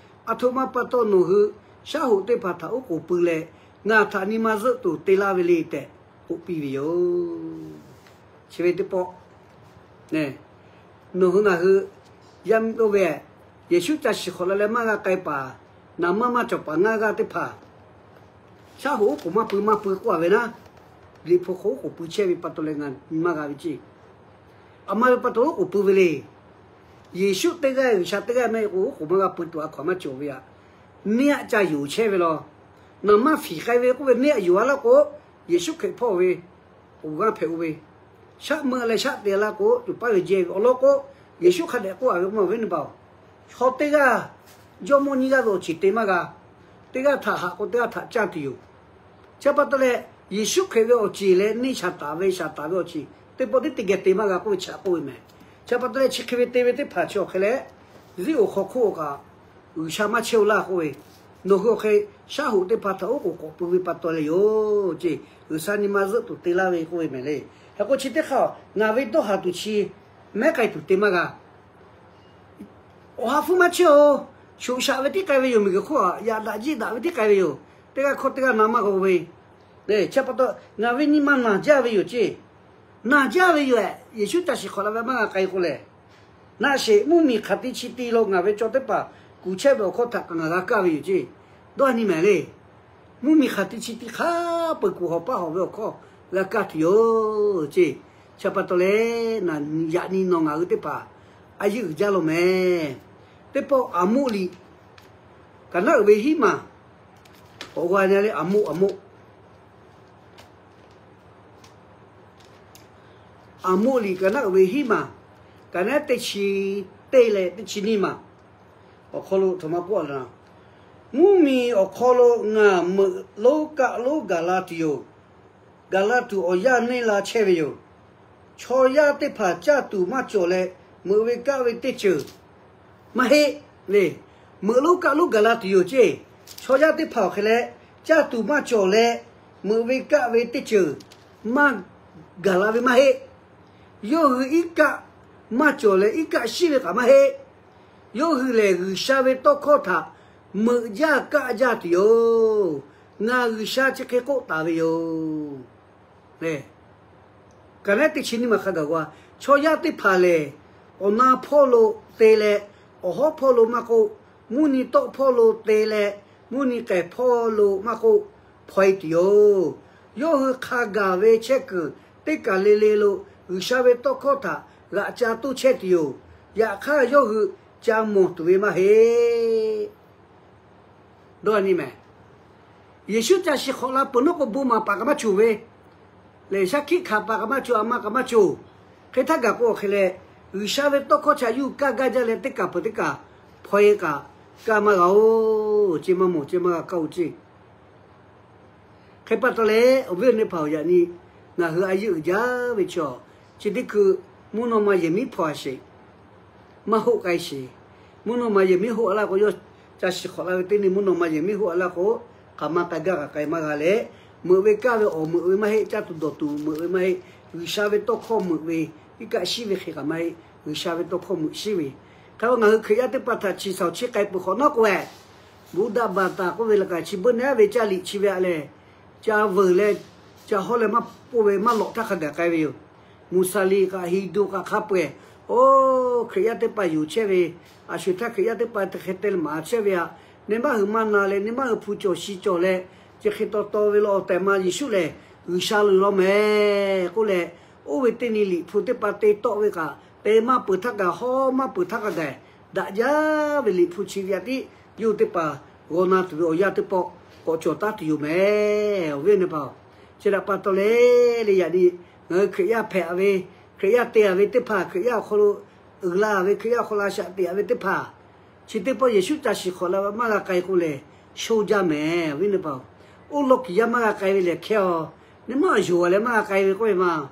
Aˬ htoꞈ ma pa taw nawˬ hui shaˉ hoꞈ teˇ hpaˍ htaꞈ oˉ k'oˍ pui leh, ngaˬ htaꞈ nyi ma zuhˆ tuˬ te laˇ ve le tehꞈ k'oˆ piˇ ve yoˬ. Chi ve teˇ pawˆ nawˬ hui ngaˬ hui yaˇ miˇ oˇ ve, Yeˍsuˆ ca shiˍ hk'awꞈ la leh maˇ g'a k'ai paˍ, naˍ manˇ maˇ cawˬ paˍ ngaˇ g'aˇ teˇ hpaˍ, shaˉ hoꞈ oˉ k'oˍ maˇ pui maˇ pui k'oˆ a ve naˉ, Liꞈ hpu hk'aw oˉ k'oˍ pui chehˇ ve pa taw leh ngaˬ nyi maˇ g'a ve ceˇ. Aˬ ma ve pa taw oˉ k'oˍ pui ve le. Yeˍsuˆ teˇ g'aˇ G'uiˬsha teˇ g'aˇ mehˆ k'o, oˉ k'oˍ maˇ g'a pui tuˬ a hkaw aˬ maˇ cawˬ ve aꞈ. Neˇ aꞈ ca yonˍ chehˇ ve law. Naˍ manˇ fiˍ k'ai ve k'oˆ ve neˇ aꞈ yonˍ a laˇ k'o, Yeˍsuˆ Hkriꞈ hpawˇ ve awˬ g'aˇ hpehꞈ-o ve, shaˆ meuˆ leh shaˆ te laˇ k'o, tuˬ paˉ ve jehˇ ve awˬ lawn k'o, Yeˍsuˆ hk'a dehꞈ k'oˆ a ve k'o, maˇ ve neˇ baˬ-oˬ, chaw teˇ g'aˇ jawˇmawˇ nyiˇ g'aˇ ve awˬ ceˬ te maˇ g'a. Teˇ g'aˇ htaꞈ haꞈ k'o, teˇ g'aˇ htaꞈ caˇ tuˬ yoˬ. Chi pa taw leh, Yeˍsuˆ Hkriꞈ ve awˬ ceˬ leh neˇ Saˍtanˍ ve Saˍtanˍ ve awˬ ceˬ teˇ pawˆ teˇ te geh te maˇ g'a k'oˆ ve chi htaꞈ k'oˆ ve mehˍ. Chi pa taw leh chi hk'e ve te ve teˇ hpaˍ chi awˬ hk'e leh, ziˉ oˍ hk'aw hk'oˆ kaꞈ G'uiˬsha maˇ chehˇ-oˬ laˇ k'oˆ ve, nawˬ hui awˬ hk'e shaˉ hoꞈ teˇ hpaˍ htaꞈ oˉ k'oˍ k'awꞈ pui ve pa taw leh yoˬ ceˇ. G'uiˬsha nyi ma zuhˆ tuˬ te laˇ ve k'oˆ ve mehˍ le. Hk'e k'o chi teˇ hk'aˇ ngaˬ ve dawˇ haˍ tuˬ chi mehˉ k'ai tuˬ te maˇ g'a. Awˬ ha hpfuhˇ maˇ chehˇ-oˬ. Shoꞈ shaꞈ ve tiˉ k'ai ve yoˬ. Miˬguiˬ hk'oˆ aꞈ yaꞈ daꞈ jiˆ daꞈ ve tiˉ k'ai ve yoˬ. Teˇ g'aˇ hkawˇ teˇ g'aˇ na maˇ g'a ve. Chi pa taw ngaˬ ve nyi ma naˬ jaˇ ve yoˬ ceˇ. Naˬ jaˇ ve yoˬ ehˍ. Yeˍsuˆ ca shiˍ hk'awꞈ la ve maˇ g'a k'ai k'o lehˬ, naˆ sheˍ mvuhˇmiˬ hk'aˬ ti chi ti lo ngaˬ ve chaw teˇ hpaˍ kuˬ chehˇ ve awˬ hkawˇ htaꞈ kaꞈ ngaˬ g'a kaˇ ve yoˬ ceˇ. Dawˇ nyi mehˍ le. Mvuhˇmiˬ hk'aˬ ti chi ti hk'a peu-eˬ kuˬ hawˬ paˇ hawˬ ve awˬ hkawˇ g'a kaˇ tuˬ yoˬ ceˇ. Chi pa taw leh, yaꞈ nyi nawˬ ngaˬ hui teˇ hpaˍ a yeˇ uiˍ jaˇ lo mehˍ. Teˇ pawˆ Aˍmoˆ liꞈ ka naˉ uiˍ ve hiˉ maˬ, k'awꞈ g'a nyi le. Aˍmoˆ, Aˍmoˆ, Aˍmoˆ liꞈ ka naˉ uiˍ ve hiˉ maˬ, ka naˉ teˇ chi teˇ leh teˇ chi nyiˇ maˬ awˬ hk'aw lo htoꞈ ma k'oˆ a le, mvuhˇmiˬ awˬ hk'aw lo ngaˬ meuꞈ lonˉ kaˆ lonˉ gaˬ la tuˬ yoˬ. Gaˬ la tuˬ awˬ yanˇ neˇ la chehˇ ve yoˬ. Chaw yaˇ teˇ hpaˍ caˇ tuˬ maˇ cawˬ leh, meuꞈ ve kaˆ ve teˇ ceuˬ maˇ heˆ le. Meuꞈ lonˉ kaˆ lonˉ gaˬ la tuˬ yoˬ ceˇ. Chaw yaˇ teˇ hpaˍ awˬ hk'e leh, caˇ tuˬ maˇ cawˬ leh, meuꞈ ve kaˆ ve teˇ ceuˬ maˇ gaˬ la ve maˇ heˆ. Yawˇ hui iˉ kaˆ maˇ cawˬ leh iˉ kaˆ shiˉ ve kaꞈ maˇ heˆ. Yawˇ hui lehˬ G'uiˬsha ve tawˇ hkawˇ htaꞈ meuꞈ jaˇ kaˆ jaˇ tuˬ yoˬ. Ngaˬ G'uiˬsha chi hk'e k'oˆ taˍ ve yoˬ. Ka naˉ teˇ chi nyiˇ maˬ hk'a gaˬ g'a, chaw yaˇ teˇ hpaˍ lehˬ, awˬ na hpawˇ lo te leh, awˬ hawˉ hpawˇ lo maˇ k'oˆ, mvuhˇ nyi tawˆ hpawˇ lo te leh, mvuhˇ nyi k'ehˬ hpawˇ lo maˇ k'oˆ, hpaw e tuˬ yoˬ. Yawˇ hui hk'a gaˬ ve chehˇ kuiˬ teˇ kaˬ le le lo G'uiˬsha ve tawˇ hkawˇ htaꞈ g'aꞈ ca toˇ chehˇ tuˬ yoˬ. Yaꞈ hk'aˇ yawˇ hui ca mawˬ tuˬ ve maˇ heˆ. Dawˇ nyi mehˍ. Yeˍsuˆ caˬ shiˍ hk'awꞈ la peuˬ nawˉ k'o, bon maˍ paˍ kaꞈ maˇ cawˬ ve, lehˬ shaˉ hkiˆ hkanˍ paˍ kaꞈ maˇ cawˬ, a ma kaꞈ maˇ cawˬ. Hk'e htaˇ gaˬ k'o, awˬ hk'e leh G'uiˬsha ve tawˇ hkawˇ chaꞈ yuˬ kaˇ gaˇ jaˇ leh, teˇ kaˬ peuˬ teˇ kaˬ hpaw e kaꞈ kaˇ maˇ g'a-oˬ. Ceˇ maˇ mawˬ, ceˇ maˇ g'a kaˇ-oˬ ceˇ. Hk'e pa taw leh, awˬ viˉ awˬ nyi hpaˍ-oˬ, yaꞈ nyi ngaˬ hui a yeˇ uiˍ jaˇ ve chaw, chi teˇ hkui mvuhˇ naw ma yehˬ miˉ hpawˇ a sheˍ, maˇ hoˆ k'ai sheˍ. Mvuhˇ naw ma yehˬ miˉ hoˆ a laˇ k'o, yawˇ caˬ shiˍ hk'awꞈ la ve teˇ nyi mvuhˇ naw ma yehˬ miˉ hoˆ a laˇ k'o, hk'aˬ ma k'ai gaˇ k'aꞈ k'ai maˇ g'a leh, meuꞈ ve kaˇ ve awˬ meuꞈ ve maˇ heˆ, caˇ tuˬ dawˬ tuˬ meuꞈ ve maˇ heˆ, G'uiˬsha ve tawˇ hkawˇ meuꞈ ve, iˉ kaˆ shiˉ ve hk'e kaꞈ maˇ heˆ, G'uiˬsha ve tawˇ hkawˇ meuꞈ shiˉ ve. Hk'e k'o, ngaˬ hui Hkriꞈ yaˇ teˇ hpaˍ htaꞈ chi shaˍ chi k'ai peuˬ hk'awꞈ nawˉ k'o, eh, Buddha baˬ taˍ k'oˆ ve laꞈ kaˍ chi beuꞈ neˉ ve caˇ liꞈ chi ve aꞈ lehˬ, ca veuˬ leh, ca hawˉ leh maˇ k'oˆ ve maˇ lawꞈ htaˇ hk'a gaˬ k'ai ve yoˬ. Muˍsaˍliˍ kaꞈ Hindu kaꞈ hk'a peu-eˬ, oˇ Hkriꞈ yaˇ teˇ hpaˍ yonˍ chehˇ ve, a sho htaˇ Hkriꞈ yaˇ teˇ hpaˍ te hk'e te leh maˍ chehˇ ve aꞈ, neˇ maˇ hui maˇ na leh, neˇ maˇ hui hpu cawˬ shi cawˬ leh, chi hk'e taw taw ve law tehꞈ ma Yeˍsuˆ lehˬ G'uiˬsha loˬ law mehˍ k'oˆ leh, oˇ ve teˇ nyi liꞈ hpu teˇ hpaˍ te tawˆ ve kaꞈ, te maˇ peuˬ htaˇ kaꞈ, hawˉ maˇ peuˬ htaˇ kaꞈ gaˬ daꞈ jaˇ ve liꞈ hpu chi ve aꞈ tiˉ yawˇ hui teˇ hpaˍ g'aw na tuˬ ve awˬ yanˇ teˇ pawˆ k'awꞈ cawˬ taˉ tuˬ yoˬ mehˍ, awˬ viˉ awˬ nyi hpaˍ-oˬ. Chi htaꞈ pa taw leh, leh yaꞈ nyi ngaˬ hui Hkriꞈ yaˇ hpehꞈ ve, Hkriꞈ yaˇ te a ve teˇ hpaˍ, Hkriꞈ yaˇ awˬ hk'aw lo uiˍ la ve, Hkriꞈ yaˇ awˬ hk'aw lo a shaꞈ te a ve teˇ hpaˍ, chi teˇ pawˆ Yeˍsuˆ caˬ shiˍ hk'awꞈ la ve maˇ g'a k'ai k'o lehˬ, sho jaˇ mehˍ, awˬ viˉ awˬ nyi hpaˍ-oˬ. Oˇ lawn kiˬ yaˇ maˇ g'a k'ai ve lehˬ hkehˇ-aˬ, neˇ maˇ yonˍ a leh maˇ g'a k'ai ve k'oˆ ve maˇ.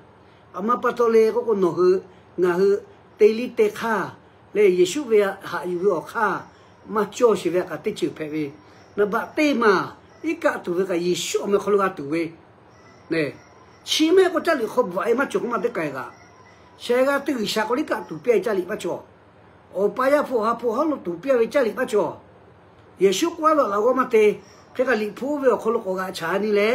A ma pa taw le k'oˆ k'o, nawˬ hui ngaˬ hui te liˇ te hk'aˇ leh, Yeˍsuˆ ve haꞈ yuˬ ve awˬ hk'aˇ maˇ cawˇ sheˍ ve aꞈ kaꞈ teˇ ceuˬ hpehꞈ ve, naˍ baꞈ teˇ maˬ iˉ kaˆ tuˬ ve kaꞈ Yeˍsuˆ awˬ meh hk'aw lo g'a tuˬ ve, chi mehˆ k'o caˇ liꞈ hk'aw bvuhꞈ-e maˇ cawˬ k'oˆ maˇ teˇ k'ai kaꞈ, sheh g'aˇ teˇ G'uiˬsha k'o liˇ kaˆ tuˬ piˇ-a ve caˇ liꞈ maˇ cawˬ. Awˬ pa Yaˇ hpu Awˬ ha hpu hawˉ lo tuˬ piˇ-a ve caˇ liꞈ maˇ cawˬ. Yeˍsuˆ k'oˆ aˉ ve awˬ laꞈ g'awˇ maˇ te. Hk'e kaꞈ liꞈ hpu oˇ ve awˬ hk'aw lo k'awꞈ g'aꞈ chaˍ ni leh,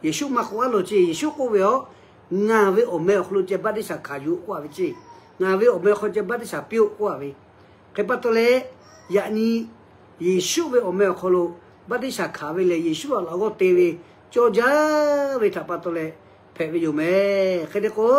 Yeˍsuˆ maˇ k'oˆ aˉ lawˬ ceˇ. Yeˍsuˆ k'oˆ ve-aˬ, ngaˬ ve awˬ meh awˬ hk'aw lo ceh baˆtiˆsaˬ hkanˍ yuˬ-oˆ k'oˆ-a ve ceˇ. Ngaˬ ve awˬ meh awˬ hk'aw lo ceh baˆtiˆsaˬ piˇ-oˆ k'oˆ-a ve. Hk'e pa taw leh, yaꞈ nyi Yeˍsuˆ ve awˬ meh awˬ hk'aw lo baˆtiˆsaˬ hkanˍ ve lehˬ, Yeˍsuˆ awˬ laꞈ g'awˇ te ve cawˇ jaˇ ve htaꞈ pa taw leh hpehꞈ ve yoˬ mehˍ. Hk'e te k'o,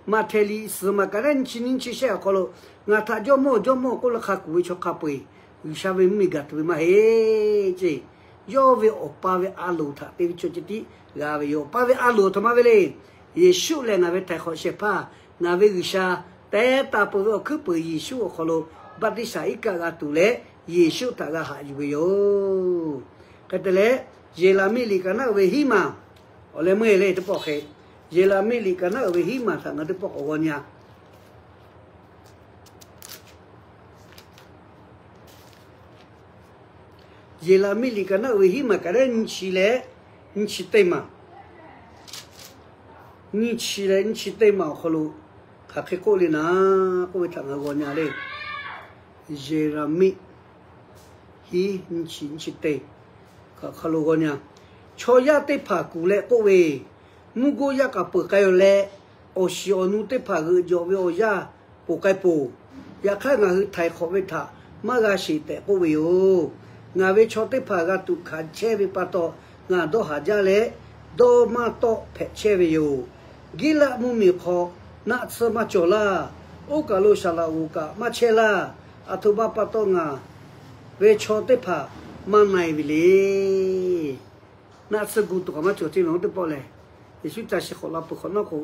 Maꞈhtehˍ liꞈ suhˍ maˬ kaꞈ neˉ nyi chi nyiˇ chi shehˆ awˬ hk'aw lo, Ngaˬ htaꞈ Jawˇmawˇ, Jawˇmawˇ k'oˆ leh hk'a kuˬ ve chaw hk'a peu-eˬ, G'uiˬsha ve mvuhˇmiˬ gaˬ tuˬ ve maˇ heˆ ceˇ. Yawˇ ve Awˬ pa ve a loˍ htaꞈ te ve chaw ceh tiˉ g'a ve yoˬ. Awˬ pa ve a loˍ aˬ htoꞈ ma ve le. Yeˍsuˆ lehˬ ngaˬ ve htaiˍ hk'awꞈ shehˍ hpaˇ, ngaˬ ve G'uiˬsha, teh taˍ peuˬ ve awˬ hkuiˉ peuˬ Yeˍsuˆ awˬ hk'aw lo baˆtiˆsaˬ iˉ kaˆ g'a tuˬ leh, Yeˍsuˆ htaꞈ g'a haꞈ yuˬ ve yoˬ. Hk'e te leh, Yeˍraˍmiˆ liꞈ kaꞈ naˉ uiˍ ve hiˉ maˬ, awˬ leh meuˇ le teˇ pawˆ hk'e, Yeˍraˍmiˆ liꞈ kaꞈ naˉ uiˍ ve hiˉ maˬ htaꞈ ngaˬ teˇ pawˆ k'awꞈ g'aw nyi-a. Yeˍraˍmiˆ liꞈ kaꞈ naˉ uiˍ ve hiˉ maˬ kaꞈ leh nyiˇ chi leh nyiˇ chi teˇ maˬ, nyiˇ chi leh nyiˇ chi teˇ maˬ awˬ hk'aw lo hk'aˬ hk'e k'oˆ le naˍ k'oˆ ve htaꞈ ngaˬ g'aw nyi-a le. Yeˍraˍmiˆ hiˉ nyiˇ chi nyiˇ chi teˇ hk'aˬ hk'aˬ lo g'aw nyi-a. Chaw yaˇ teˇ hpaˍ kuˬ leh k'oˆ ve, Mvuhˇ goˇ yaˇ k'aꞈ peuˬ k'ai-oˬ leh, awˬ shiˍ awˬ nu teˇ hpaˍ g'euꞈ jawꞈ ve awˬ yaˇ ponˬ k'ai peuˬ. Yaꞈ hk'aˇ, ngaˬ hui htaiˍ hk'awꞈ ve htaꞈ maˇ g'a sheˍ tehꞈ k'oˆ ve yoˬ. Ngaˬ ve chaw teˇ hpaˍ g'a tuꞈ hkanˍ chehˇ ve pa taw, ngaˬ dawˇ haˍ jaˇ leh dawˇ maˇ tawˆ hpehꞈ chehˇ ve yoˬ. Giˉlaˆ mvuhˇmiˬ hk'aw naˆ tsuhˇ maˇ cawˬ laˇ. Oˇ kaˬ lo saˍ laꞈ g'oˍ kaꞈ maˇ chehˇ laˇ. Aˬ htoꞈ ma pa taw ngaˬ ve chaw teˇ hpaˍ maˇ na-e ve le. Naˆ tsuhˇ gu tuˬ kaꞈ maˇ cawˬ ceˇ ve teˇ pawˆ lehˬ, Yeˍsuˆ caˬ shiˍ hk'awꞈ la peuˬ hk'awꞈ nawˉ k'o,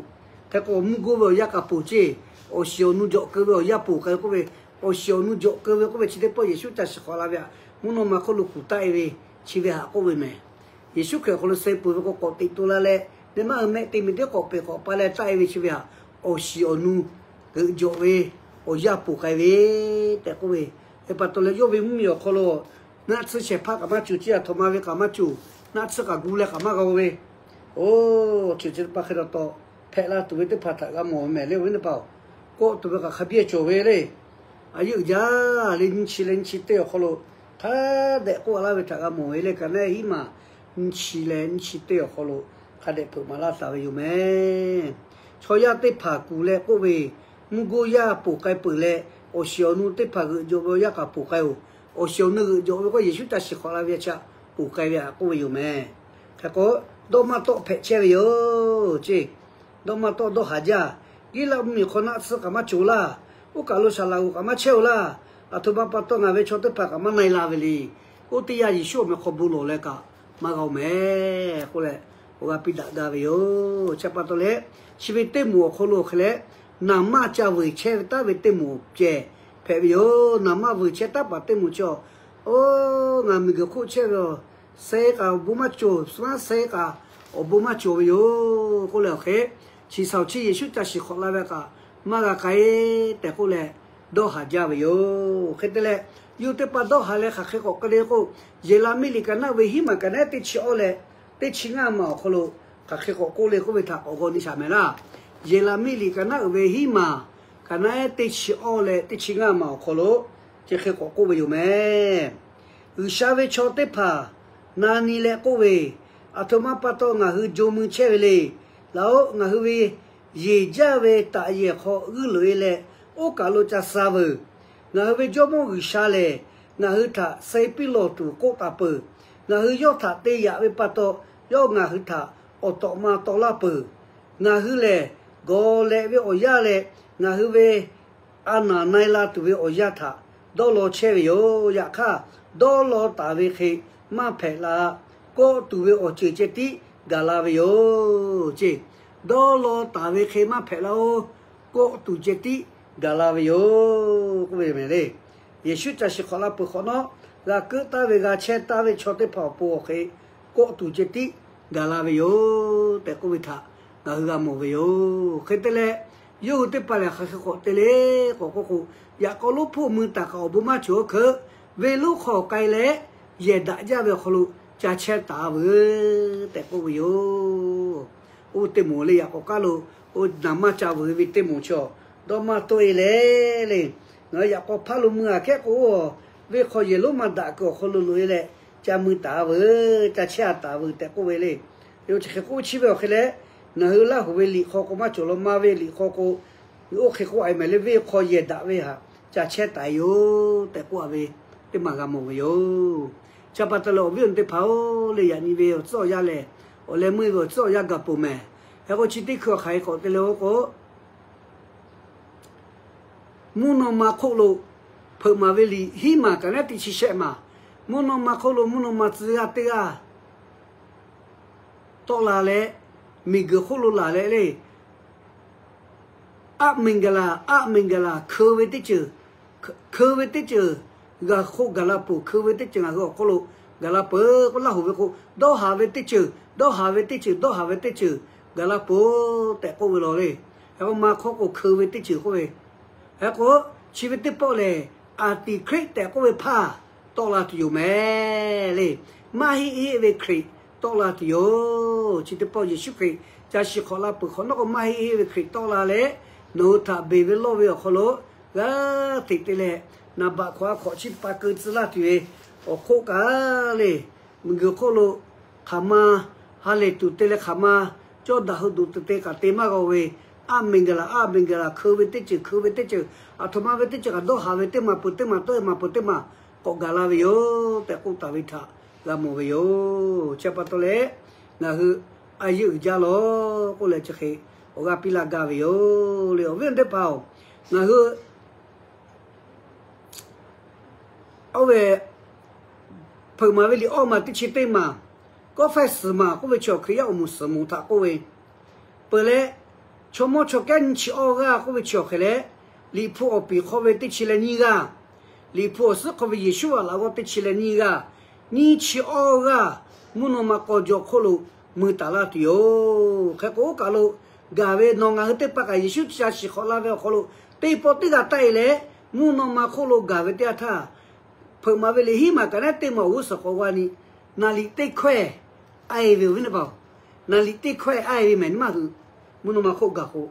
hk'e k'o mvuhˇ goˇ ve awˬ yaˇ k'aꞈ ponˬ ceˇ, awˬ shiˍ awˬ nu jawꞈ keu ve awˬ yaˇ ponˬ k'ai k'oˆ ve, awˬ shiˍ awˬ nu jawꞈ keu ve k'oˆ ve chi teˇ pawˆ Yeˍsuˆ caˬ shiˍ hk'awꞈ la ve htaꞈ mvuhˇ naw ma hk'oˆ lo kuˬ taˆ-e ve chi ve htaꞈ k'oˆ ve mehˍ. Yeˍsuˆ Hkriꞈ awˬ hk'aw lo suh peuˬ ve k'o, k'awꞈ teꞈ to la leh, neˇ maˇ hui mehˆ te miˬ teˇ k'awꞈ pehˬ k'awꞈ pa leh taˆ-e ve chi ve htaꞈ awˬ shiˍ awˬ nu g'euꞈ jawꞈ ve awˬ yaˇ ponˬ k'ai ve tehꞈ k'oˆ ve. Hk'e pa taw leh, yawˇ ve mvuhˇmiˬ awˬ hk'aw lo naˆ tsuhˇ shehˍ hpaˇ kaꞈ maˇ cawˬ ceˇ, aˬ htoꞈ ma ve kaꞈ maˇ cawˬ. Naˆ tsuhˇ kaꞈ gu leh kaꞈ maˇ g'a-o ve. Oˇ, chi chi teˇ hpaˍ hk'e taw taw hpehꞈ la tuˬ ve teˇ hpaˍ htaꞈ g'a mawˬ ve mehˍ le, awˬ viˉ teˇ hpaˍ-oˬ. Kawˆ tuˬ ve kaꞈ hk'a biˇ cawˬ ve le. A yeˇ uiˍ jaˇ le, nyiˇ chi leh nyiˇ chi teˇ awˬ hk'aw lo hk'a dehꞈ k'oˆ a laˇ ve htaꞈ g'a mawˬ ve le. Kaꞈ neˇ hiˉ maˬ nyiˇ chi leh nyiˇ chi teˇ awˬ hk'aw lo hk'a dehꞈ hpeuꞈ maˍ laˇ taˍ ve yoˬ mehˍ. Chaw yaˇ teˇ hpaˍ kuˬ leh k'oˆ ve, mvuhˇ goˇ yaˇ ponˬ k'ai peuˬ leh, awˬ shiˍ awˬ nu teˇ hpaˍ g'euꞈ jawꞈ ve awˬ yaˇ kaꞈ ponˬ k'ai-oˬ. Awˬ shiˍ awˬ nu g'euꞈ jawꞈ ve k'o, Yeˍsuˆ caˬ shiˍ hk'awꞈ la ve chaꞈ ponˬ k'ai ve htaꞈ k'oˆ ve yoˬ mehˍ. Hk'e k'o, dawˇ maˇ tawˆ hpehꞈ chehˇ ve yoˬ ceˇ. Dawˇ maˇ tawˆ, dawˇ haˍ jaˇ. Giˉlaˆ mvuhˇmiˬ hk'aw naˆ tsuhˇ kaꞈ maˇ cawˬ laˇ. Oˇ kaˬ lo saˍ laˍ g'oˍ kaꞈ maˇ chehˇ-oˬ laˇ. Aˬ htoꞈ ma pa taw ngaˬ ve chaw teˇ hpaˍ kaꞈ maˇ na-e la ve le. Oˇ teˇ yanˇ Yeˍsuˆ awˬ meh hk'aw bon lawˬ leh kaꞈ maˇ g'a-oˬ meh k'oˆ leh, awˬ g'a piˇ daꞈ gaˇ ve yoˬ. Chi pa taw leh, chi ve teˇ moˍ awˬ hk'aw lo hk'e leh, naˍ manˇ ca vuiˬ chehˇ ve taˉ ve teˇ moˍ ceh hpehꞈ ve yoˬ. Naˍ manˇ vuiˬ chehˇ taˉ paˍ teˇ moˍ chi-a, oˇ ngaˬ miˬguiˬ hk'oˆ chehˇ ve-a, suh kaꞈ awˬ bon maˇ cawˬ, suh kaꞈ awˬ bon maˇ cawˬ ve yoˬ k'oˆ leh awˬ hk'e, chi saˍ chi Yeˍsuˆ ca shiˍ hk'awꞈ la ve kaꞈ maˇ g'a k'ai tehꞈ k'oˆ leh, dawˇ haˍ jaˇ ve yoˬ. Hk'e te leh, yawˇ hui teˇ hpaˍ dawˇ haˍ leh hk'aˬ hk'e k'awꞈ k'ai le k'o, Yeˍraˍmiˆ liꞈ kaꞈ naˆ uiˍ ve hiˉ maˬ kaꞈ naˆ eˉ teˇ chi awˇ leh teˇ chi ngaˇ maˬ awˬ hk'aw lo hk'aˬ hk'e k'awꞈ k'oˆ le k'oˆ ve htaꞈ k'awꞈ g'aw nyi shaˍ mehˍ laˇ. Yeˍraˍmiˆ liꞈ kaꞈ naˆ uiˍ ve hiˉ maˬ kaꞈ naˆ eˉ teˇ chi awˇ leh teˇ chi ngaˇ maˬ awˬ hk'aw lo chi hk'e k'awꞈ k'oˆ ve yoˬ meh. G'uiˬsha ve chaw teˇ hpaˍ na nyi leh k'oˆ ve, Aˬ htoꞈ ma pa taw ngaˬ hui jo mui chehˇ ve le. Laˬ-oꞈ, ngaˬ hui ve yeˬ jaˇ ve taꞈ yehˬ hk'aw g'uiˇ loꞈ-e leh, oˇ kaˬ lo ca suh veuˬ. Ngaˬ hui ve Jawˇmawˇ G'uiˬsha lehˬ, ngaˬ hui htaꞈ suh piˇ lawˬ tuˬ k'oˆ taˍ peuˬ. Ngaˬ hui yawˇ htaꞈ te yaꞈ ve pa taw, yawˇ ngaˬ hui htaꞈ awˬ tawꞈ ma taw laˇ peuˬ. Ngaˬ hui lehˬ, gawˬ lehꞈ ve awˬ yanˇ leh ngaˬ hui ve a naˬ na-e la tuˬ ve awˬ yanˇ htaꞈ dawˇ law chehˇ ve yoˬ. Yaꞈ hk'aˇ, dawˇ law taˍ ve hk'e maˇ hpehꞈ la. Kawˆ tuˬ ve awˬ ceuˬ ceh tiˉ gaˬ la ve yoˬ ce. Dawˇ law taˍ ve hk'e maˇ hpehꞈ la-oˬ. Kawˆ tuˬ ceh tiˉ gaˬ la ve yoˬ k'oˆ ve mehˍ le. Yeˍsuˆ ca shiˍ hk'awꞈ la peuˬ hk'awꞈ nawˉ, g'a keuˆ taˍ ve g'a chehˇ taˍ ve chaw teˇ hpaˍ awˬ pon awˬ hk'e kawˆ tuˬ ceh tiˉ gaˬ la ve yoˬ tehꞈ k'oˆ ve htaꞈ ngaˬ hui g'a mawˬ ve yoˬ. Hk'e te leh, yawˇ hui teˇ hpaˍ lehˬ hk'aˬ hk'e k'awꞈ te le k'awꞈ k'oˆ k'o, yaꞈ k'aw lonˉ hpawˇ mui taˍ kaꞈ awˬ bon maˇ cawˬ hkeuˆ, venˇ lonˉ hk'aw k'ai leh yehˬ daꞈ jaˇ ve awˬ hk'aw lo ca chehˇ taˍ veuˬ tehꞈ k'oˆ ve yoˬ. Oˇ teˇ moˍ le yaꞈ k'awꞈ k'aˉ lo, oˇ naˍ manˇ ca vuiˬ ve teˇ moˍ chaw dawˇ maˇ tawˆ-e leh le. Ngaˬ hui yaꞈ k'aw hpaˇ lo mui-a hkehˉ k'o, venˇ hk'aw yehˬ lonˉ maˇ daꞈ kuiˬ awˬ hk'aw lo loꞈ-e leh ca mui taˍ veuˬ, ca chehˇ-a taˍ veuˬ tehꞈ k'oˆ ve le. Yawˇ chi hk'e k'oˆ chiˇ ve awˬ hk'e leh, ngaˬ hui Laˇ huˍ ve liꞈ hk'aw k'o maˇ cawˬ law, maˇ ve liꞈ hk'aw k'o, oˇ hk'e k'oˆ-a mehˍ le, venˇ hk'aw yehˬ daꞈ ve htaꞈ ca chehˇ taˍ-e yoˬ tehꞈ k'oˆ-a ve teˇ maˬ g'a mawˬ ve yoˬ. Chi pa taw leh awˬ viˉ awˬ nyi teˇ hpaˍ-oˬ le, yaꞈ nyi ve awˬ tcuhˉ awˬ yanˇ lehˬ, awˬ leh meuˇ ve awˬ tcuhˉ awˬ yanˇ gaˬ peuˬ mehˍ. Hk'e k'o chi teˇ hkui awˬ hk'aˬ hk'e k'awꞈ te le k'o, mvuhˇ naw ma hk'oˆ lo hpeuꞈ maˍ ve liꞈ hiˉ maˬ kaꞈ naˉ teˇ chi shehˆ maˬ, mvuhˇ naw ma hk'oˆ lo mvuhˇ naw ma tcuh g'aˇ teˇ g'aˇ tawˆ la leh, miˬguiˬ hk'oˆ lo laˬ leh le, aˉ miˬ gaˬ laˬ, aˉ miˬ gaˬ laˬ, hkeu ve teˇ ceuˬ, hkeu ve teˇ ceuˬ g'a hk'oˆ gaˬ la peuˬ, hkeu ve teˇ ceuˬ ngaˬ hui awˬ hk'oˆ lo gaˬ la peuˬ k'o, Laˇ huˍ ve k'o, dawˇ haˍ ve teˇ ceuˬ, dawˇ haˍ ve teˇ ceuˬ, dawˇ haˍ ve teˇ ceuˬ gaˬ la peuˬ tehꞈ k'oˆ ve law le. Hk'e k'o ma hk'aw k'o hkeu ve teˇ ceuˬ k'oˆ ve, hk'e k'o chi ve teˇ pawˆ lehˬ, antichrist tehꞈ k'oˆ ve hpaˇ tawˆ la tuˬ yoˬ mehˍ le. Maˇ heˆ heˆ ve Hkriꞈ tawˆ la tuˬ yoˬ. Chi teˇ pawˆ Yeˍsuˆ Hkriꞈ ca shiˍ hk'awꞈ la peuˬ hk'awꞈ nawˉ k'o, maˇ heˆ heˆ ve Hkriꞈ tawˆ la leh, nawˬ hui htaꞈ beˬ ve lawˇ ve awˬ hk'aw lo g'aˇ hteꞈ te leh, naˍ baꞈ hkawꞈ a hkawꞈ chi pa keu tcuh laˇ tuˬ ve awˬ hk'oˆ kaꞈ le, miˬguiˬ hk'oˆ lo hk'aˬ ma ha lehˬ tuˬ te leh hk'aˬ ma cawˇ daꞈ hui duˬ te te kaꞈ te maˇ g'a ve, aˉ miˬ gaˬ laˬ, aˉ miˬ gaˬ laˬ, hkeu ve teˇ ceuˬ, hkeu ve teˇ ceuˬ, aˬ htoꞈ ma ve teˇ ceuˬ kaꞈ dawˇ haˍ ve teˇ maˬ peuˬ teˇ maˬ, tawˆ-e maˬ peuˬ teˇ maˬ k'awꞈ gaˬ la ve yoˬ tehꞈ k'oˆ taˍ ve htaꞈ g'a mawˬ ve yoˬ. Chi pa taw leh, ngaˬ hui a yeˇ uiˍ jaˇ lawˬ k'oˆ leh chi hk'e awˬ g'aˇ piˇ laˇ gaˇ ve yoˬ le. Awˬ viˉ awˬ nyi teˇ hpaˍ-oˬ, ngaˬ hui oˇ ve hpeuꞈ maˍ ve liꞈ awˇ maˬ teˇ chi teˇ maˬ, kawˆ faiˇ suhˍ maˬ k'oˆ ve chi awˬ hk'e yaˇ awˬ moˍ suhˍ moˍ htaꞈ k'oˆ ve, peuˬ leh, chaw mawˇ chaw kehˉ nyiˇ chi awˇ g'aˇ k'oˆ ve chi awˬ hk'e leh, Liꞈ hpu awˬ piˍ hk'aw ve teˇ chi leh nyiˇ g'aˇ, Liꞈ hpu awˬ suhˉ hk'aw ve Yeˍsuˆ a laꞈ g'awˇ teˇ chi leh nyiˇ g'aˇ, nyiˇ chi awˇ g'aˇ mvuhˇ naw ma k'aw jaw hk'oˆ lo mui taˍ laˇ tuˬ yoˬ. Hk'e k'o oˇ kaˬ lo gaˬ ve nawˬ ngaˬ hui teˇ hpaˍ kaꞈ Yeˍsuˆ ca shiˍ hk'awꞈ la ve awˬ hk'aw lo teˇ pawˆ teˇ g'aˇ taˆ-e leh, mvuhˇ naw ma hk'oˆ lo gaˬ ve teˇ yanˇ htaˇ, hpeuꞈ maˍ ve liꞈ hiˉ maˬ kaꞈ naˉ teˇ maˬ awˬ g'uˇ suhˍ k'awꞈ g'a nyi, naˍ liꞈ teˇ hkawehˇ a-e ve awˬ viˉ teˇ hpaˍ-oˬ, naˍ liꞈ teˇ hkawehˇ a-e ve mehˍ nyiˇ maˇ hui, mvuhˇ naw ma hk'oˆ gaˬ k'o,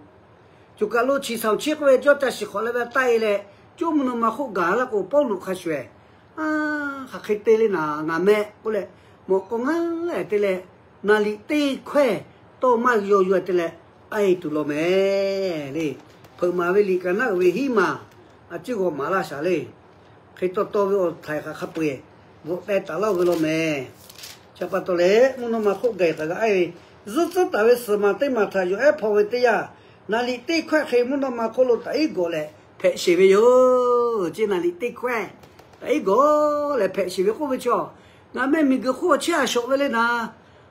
coˬ kaˬ lo chi saˍ awˬ chiˉ k'oˆ ve cawˇ ca shiˍ hk'awꞈ leh ve taˆ-e leh, cawˇ mvuhˇ naw ma hk'oˆ gaˬ laˇ k'o, Pawˇluꞈ hk'a shuˍ-ehˍ, hk'aˬ hk'e te le naˍ, ngaˬ mehˆ k'oˆ leh, mawꞈ k'aw ngaˬ te leh, naˍ liꞈ teˇ hkawehˇ tawˇ maˇ yaw yaw te leh, a-e tuˬ law mehˍ le. Hpeuꞈ maˍ ve liꞈ kaꞈ naˉ uiˍ ve hiˉ maˬ a ciˉ g'aw maˍ laˇ shaˍ le. Hk'e taw taw ve awˬ htaiˍ hk'aˬ hk'a peu-eˬ bvuhꞈ teh taˍ laˇ ve law mehˍ. Chi pa taw leh, mvuhˇ naw ma hk'oˆ gaˬ-e hk'aˬ g'a a-e ve, zuhˇ tcuhˉ taˍ ve suhˍ maˬ teˇ maˬ htaꞈ yawˬ ehˉ hpaw ve teˇ yanˇ, naˍ liꞈ teˇ hkawehˇ hk'e mvuhˇ naw ma hk'oˆ lo taꞈ iˉ gawˬ leh, hpehꞈ sheˍ ve yoˬ. Chi naˍ liꞈ teˇ hkawehˇ, iˉ gawˬ lehˬ hpehꞈ sheˍ ve k'oˆ ve chaw, ngaˬ mehˆ miˬguiˬ hk'oˆ chehˇ a shawˍ ve le naˍ,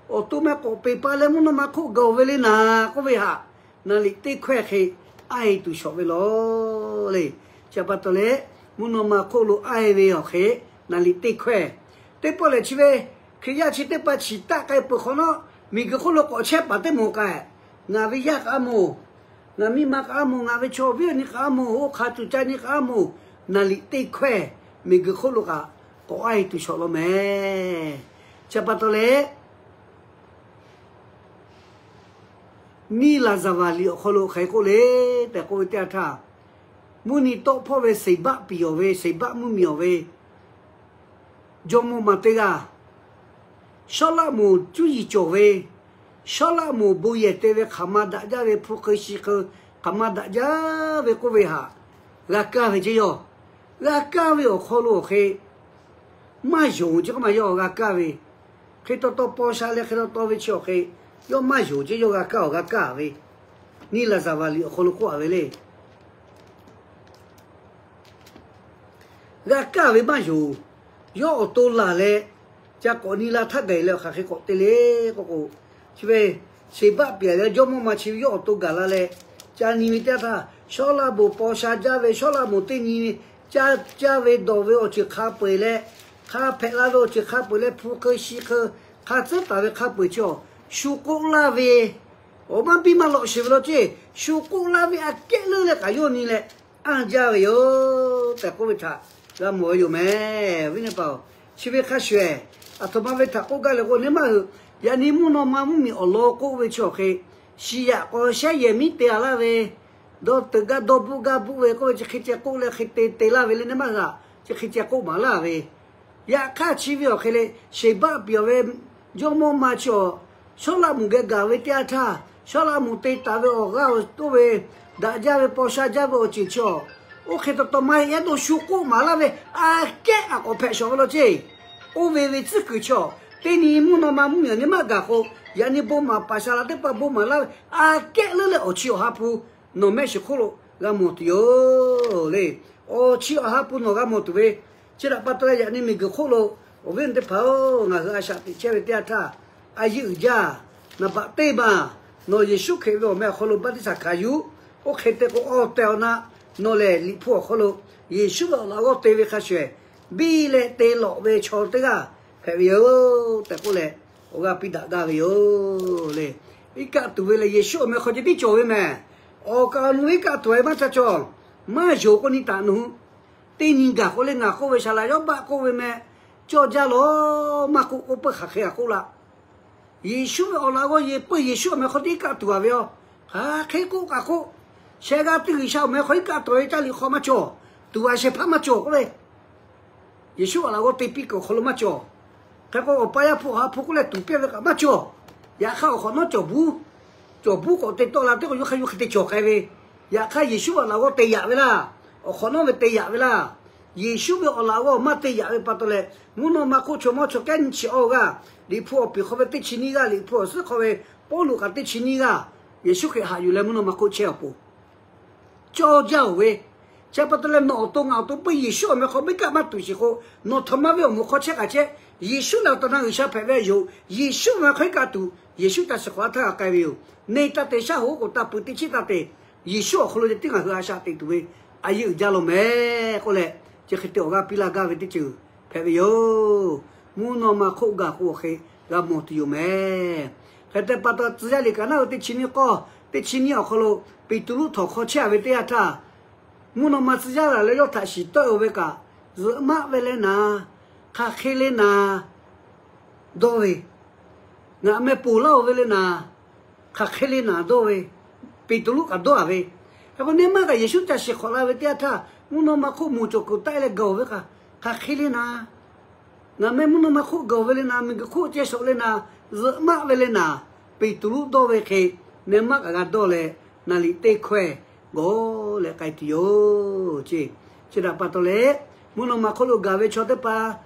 awˬ to meh k'awꞈ peˬ pa leh mvuhˇ naw ma hk'oˆ gaˬ ve le naˍ k'oˆ ve haꞈ, naˍ liꞈ teˇ hkawehˇ hk'e aˇ e tuˬ shawˍ ve law le. Chi pa taw leh, mvuhˇ naw ma hk'oˆ lo aˇ e ve awˬ hk'e, naˍ liꞈ teˇ hkawehˇ, teˇ pawˆ lehˬ chi ve Hkriꞈ yaˇ chi teˇ hpaˍ chi taˆ k'ai peuˬ hk'awꞈ nawˉ, miˬguiˬ hk'oˆ lo k'awꞈ chehˇ paˍ teˇ moˍ k'ai, ngaˬ ve yaˇ k'aˉ moˍ, ngaˬ miˇ ma k'aˉ moˍ, ngaˬ ve chaw viˉ awˬ nyi k'aˉ moˍ, oˇ hk'a tuˬ ca nyi k'aˉ moˍ, naˍ liꞈ teˇ hkawehˇ miˬguiˬ hk'oˆ lo kaꞈ k'awꞈ aˇ e tuˬ shawˍ law meh. Chi pa taw leh, Niˇ Laˍzaˍvaˍ liꞈ awˬ hk'aw lo hk'aˬ hk'e k'oˆ le tehꞈ k'oˆ ve teˇ yanˇ htaˇ, mvuhˇ nyi tawˆ hpawˇ ve seˍbaˆ piˍ awˬ ve, seˍbaˆ mvuhˇmiˬ awˬ ve jawˇmawˇ ma teˇ g'aˇ, Sawˉlaˆ moˍ cuˇ yiˍ cawˬ ve, Sawˉlaˆ moˍ bon yehˬ te ve hk'aˬ ma daꞈ jaˇ ve, hpu hk'eu shi hk'eu hk'aˬ ma daꞈ jaˇ ve k'oˆ ve haꞈ, g'a kaˇ ve ceˇ yawˇ. G'a kaˇ ve awˬ hk'aw lo awˬ hk'e maˇ yonˍ ceˇ k'oˆ ma yawˇ g'a kaˇ ve. Hk'e taw taw paw sha leh hk'e taw taw ve chi awˬ hk'e, yawˇ maˇ yonˍ ceˇ, yawˇ g'a kaˇ awˬ g'a kaˇ ve. Niˇ Laˍzaˍvaˍ liꞈ awˬ hk'aw lo k'oˆ a ve le. G'a kaˇ ve maˇ yonˍ. Yawˇ awˬ to laˬ leh, ca k'awꞈ nyi la htaˇ gaˬ leh awˬ hk'aˬ hk'e k'awꞈ te le k'oˆ k'o, chi ve seˍbaˆ piˍ leh jawˇmawˇ ma chi ve yawˇ awˬ to gaˬ la leh, ca nyi ve teˇ yanˇ htaˇ, Sawˉlaˆ moˍ paw sha jaˇ ve, Sawˉlaˆ moˍ teˇ nyi ve, caˇ caˇ ve dawˬ ve awˬ ceuˬ hk'a peu-eˬ leh, hk'a hpehꞈ la ve awˬ ceuˬ hk'a peu-eˬ leh, hpu hk'eu shi hk'eu hk'a tcuhˉ taˍ ve hk'a peu-eˬ chi awˬ, shu k'oˆ laˇ ve, awˬ maˇ biˇ maˇ lawꞈ sheˍ ve law ceˇ, shu k'oˆ laˇ ve aꞈ kehˉ leuˉ leh kaꞈ yawˇ nyi leh anˇ jaˇ ve yoˬ tehꞈ k'oˆ ve htaꞈ g'a mawˬ ve yoˬ meh. Viˉ nyi paˍ-oˬ, chi ve hk'a shuˍ-ehˍ, aˬ htoꞈ ma ve htaꞈ k'oˆ gaˇ leh k'o, neˇ maˇ hui, yaꞈ nyi mvuhˇ naw ma mvuhˇmiˬ awˬ lawn k'oˆ ve chi awˬ hk'e, shiˍ yaꞈ k'aw shehˉ yehˬ miˉ te a laˇ ve, dawˇ teuꞈ gaˇ dawˇ bvuhˆ gaˇ bvuhˆ ve k'oˆ ve chi hk'e ceh k'oˆ leh hk'e te te laˇ ve le, neˇ maˇ hui htaꞈ chi hk'e ceh k'oˆ maˍ laˇ ve. Yaꞈ hk'aˇ chi ve awˬ hk'e leh, seˍbaˆ piˍ awˬ ve jawˇmawˇ ma chi awˬ, Sawˉlaˆ moˍ geh gaˬ ve teˇ yanˇ htaˇ, Sawˉlaˆ moˍ te taˍ ve awˬ g'aˇ awˬ toˇ ve, daꞈ jaˇ ve paw sha jaˇ ve awˬ ceuˬ chi awˬ, oˇ hk'e taw taw maˇ heˆ, yaˇ dawˇ shu k'oˆ maˍ laˇ ve, aꞈ kehˉ kaꞈ k'awꞈ hpehꞈ shawˍ ve law ceˇ. Oˇ ve ve tcuhˉ kuiˬ chi awˬ, teˇ nyi mvuhˇ naw ma mvuhˇmiˬ awˬ neˇ maˇ gaˬ k'o, yaꞈ nyi bon maˍ paˍ sha la teˇ hpaˍ bon maˍ laˇ ve, aꞈ kehˉ leuˉ leh awˬ chi awˬ ha hpu nawˬ mehˆ shiˍ hk'oˆ lo g'a mawˬ tuˬ yoˬ le. Awˬ chi awˬ ha hpu nawˬ g'a mawˬ tuˬ ve, chi htaꞈ pa taw leh yaꞈ nyi miˬguiˬ hk'oˆ lo, awˬ viˉ awˬ nyi teˇ hpaˍ-oˬ, ngaˬ hui a shaꞈ teꞈ chehˇ ve teˇ yanˇ htaˇ, a yeˇ uiˍ jaˇ, naˍ baꞈ teˇ maˬ, nawˬ Yeˍsuˆ Hkriꞈ ve awˬ meh awˬ hk'aw lo baˆtiˆsaˬ hkanˍ yuˬ. Oˇ hk'e te k'o, awˬ tehˬ awˬ na nawˬ lehˬ Liꞈ hpu awˬ hk'aw lo Yeˍsuˆ ve awˬ laꞈ g'awˇ te ve hk'a shuˍ-ehˍ, biˇ leh te lawꞈ ve chaw teˇ g'aˇ hpehꞈ ve yoˬ tehꞈ k'oˆ leh, awˬ g'aˇ piˇ daꞈ gaˇ ve yoˬ le. Iˉ kaˆ tuˬ ve lehˬ, Yeˍsuˆ awˬ meh hk'aw ceh tiˉ cawˬ ve mehˬ. Awˬ kaˍ awˬ nu iˉ kaˆ tuˬ ve maˇ ca cawˬ. Maˇ yonˍ k'oˆ nyi taˍ nawˬ hui. Teˇ nyi gaˬ k'oˆ leh ngaˬ k'oˆ ve, Saˍ laꞈ Yawˇbaˆ k'oˆ ve meh, cawˇ jaˇ lawˬ, maˇ k'oˆ k'oˆ peuˬ hk'aˬ hk'e a k'oˆ laˇ. Yeˍsuˆ ve awˬ laꞈ g'awˇ yehˬ peuˬ, Yeˍsuˆ awˬ meh hk'aw tiˉ iˉ kaˆ tuˬ a ve yoˬ. Hk'aˬ hk'e k'oˆ kaꞈ k'oˆ, shehˍ g'aˇ teˇ G'uiˬsha awˬ meh hk'aw iˉ kaˆ tuˬ ve caˇ liꞈ hk'aw maˇ cawˬ. Tuˬ a shehˍ hpaˇ maˇ cawˬ k'oˆ ve, Yeˍsuˆ awˬ laꞈ g'awˇ te piˇ kuiˬ awˬ hk'aw lo maˇ cawˬ. Hk'e k'o, Awˬ pa Yaˇ hpu Awˬ ha hpu k'oˆ leh tuˍ piˇ ve kaꞈ maˇ cawˬ. Yaꞈ hk'aˇ awˬ hk'awꞈ nawˉ cawˬ buˉ, cawˬ buˉ k'awꞈ te tawˆ la teˇ k'o, yawˇ hk'aˇ yawˇ hk'e te cawˬ k'ai ve. Yaꞈ hk'aˇ Yeˍsuˆ awˬ laꞈ g'awˇ te yaꞈ ve laˇ. Awˬ hk'awꞈ nawˉ ve te yaꞈ ve laˇ. Yeˍsuˆ ve awˬ laꞈ g'awˇ maˇ te yaꞈ ve pa taw leh, mvuhˇ naw ma hk'oˆ chaw mawˇ chaw kehˉ nyi chi awˬ g'aˇ, Liꞈ hpu awˬ piˍ hk'aw ve teˇ chi nyiˇ g'aˇ, Liꞈ hpu awˬ suhˉ hk'aw ve Pawˇluꞈ kaꞈ teˇ chi nyiˇ g'aˇ, Yeˍsuˆ Hkriꞈ haꞈ yuˬ leh mvuhˇ naw ma hk'oˆ chehˇ awˬ pon cawˇ jaˇ-oˬ ve. Chi pa taw leh nawˬ awˬ to ngaˬ awˬ to peuˬ Yeˍsuˆ awˬ meh hk'aw iˉ kaˆ maˇ tuˬ sheˍ k'o, nawˬ htaꞈ ma ve awˬ moˍ hk'aw chehˇ kaꞈ chehˇ. Yeˍsuˆ lehˬ awˬ tehˬ awˬ na G'uiˬsha hpehꞈ ve yoˬ. Yeˍsuˆ awˬ meh hk'aw iˉ kaˆ tuˬ, Yeˍsuˆ ca shiˍ hk'awꞈ la htaˇ g'a k'ai ve yoˬ. Neˇ taˇ te shaˉ hoꞈ k'oˍ taˇ pui teˇ chiˉ taˇ te, Yeˍsuˆ awˬ hk'aw lo ceh tiˉ ngaˬ hui a shaꞈ teꞈ tuˬ ve, a yeˇ uiˍ jaˇ law meh k'oˆ leh, chi hk'e te awˬ g'aˇ piˇ laˇ gaˇ ve teˇ ceuˬ hpehꞈ ve yoˬ. Mvuhˇ naw ma hk'oˆ gaˬ k'o awˬ hk'e g'a mawˬ tuˬ yoˬ meh. Hk'e te pa taw, tcuh yaˇ liꞈ kaꞈ naˉ ve teˇ chi nyiˇ k'awˇ, teˇ chi nyiˇ awˬ hk'aw lo Peˍtruˆ htawnˍ hk'aw chehˇ a ve teˇ yanˇ htaˇ, mvuhˇ naw ma tcuh yaˇ laˬ leh yawˇ htaꞈ shiˍ tawˆ-e-oˬ ve kaꞈ, zuhꞈ maˆ ve le naˍ, hk'aˬ hk'e le naˍ dawˇ ve, ngaˬ meh ponˬ laˇ-oˬ ve le naˍ, hk'aˬ hk'e le naˍ dawˇ ve, Peˍtruˆ kaꞈ dawˇ-a ve. Hk'e k'o, neˇ maˇ kaꞈ Yeˍsuˆ ca shiˍ hk'awꞈ la ve teˇ yanˇ htaˇ, mvuhˇ naw ma hk'oˆ moˍ cawˬ kuiˬ taˆ-e leh gaˬ-oˬ ve kaꞈ, hk'aˬ hk'e le naˍ, ngaˬ meh mvuhˇ naw ma hk'oˆ gaˬ ve le naˍ, miˬguiˬ hk'oˆ ceh shawˍ le naˍ, zuhꞈ maˆ ve le naˍ, Peˍtruˆ dawˇ ve hk'e, neˇ maˇ kaꞈ g'a dawˇ leh, naˍ liꞈ teˇ hkawehˇ gawˬ leh k'ai tuˬ yoˬ ce. Chi htaꞈ pa taw leh, mvuhˇ naw ma hk'oˆ lo gaˬ ve chaw teˇ hpaˍ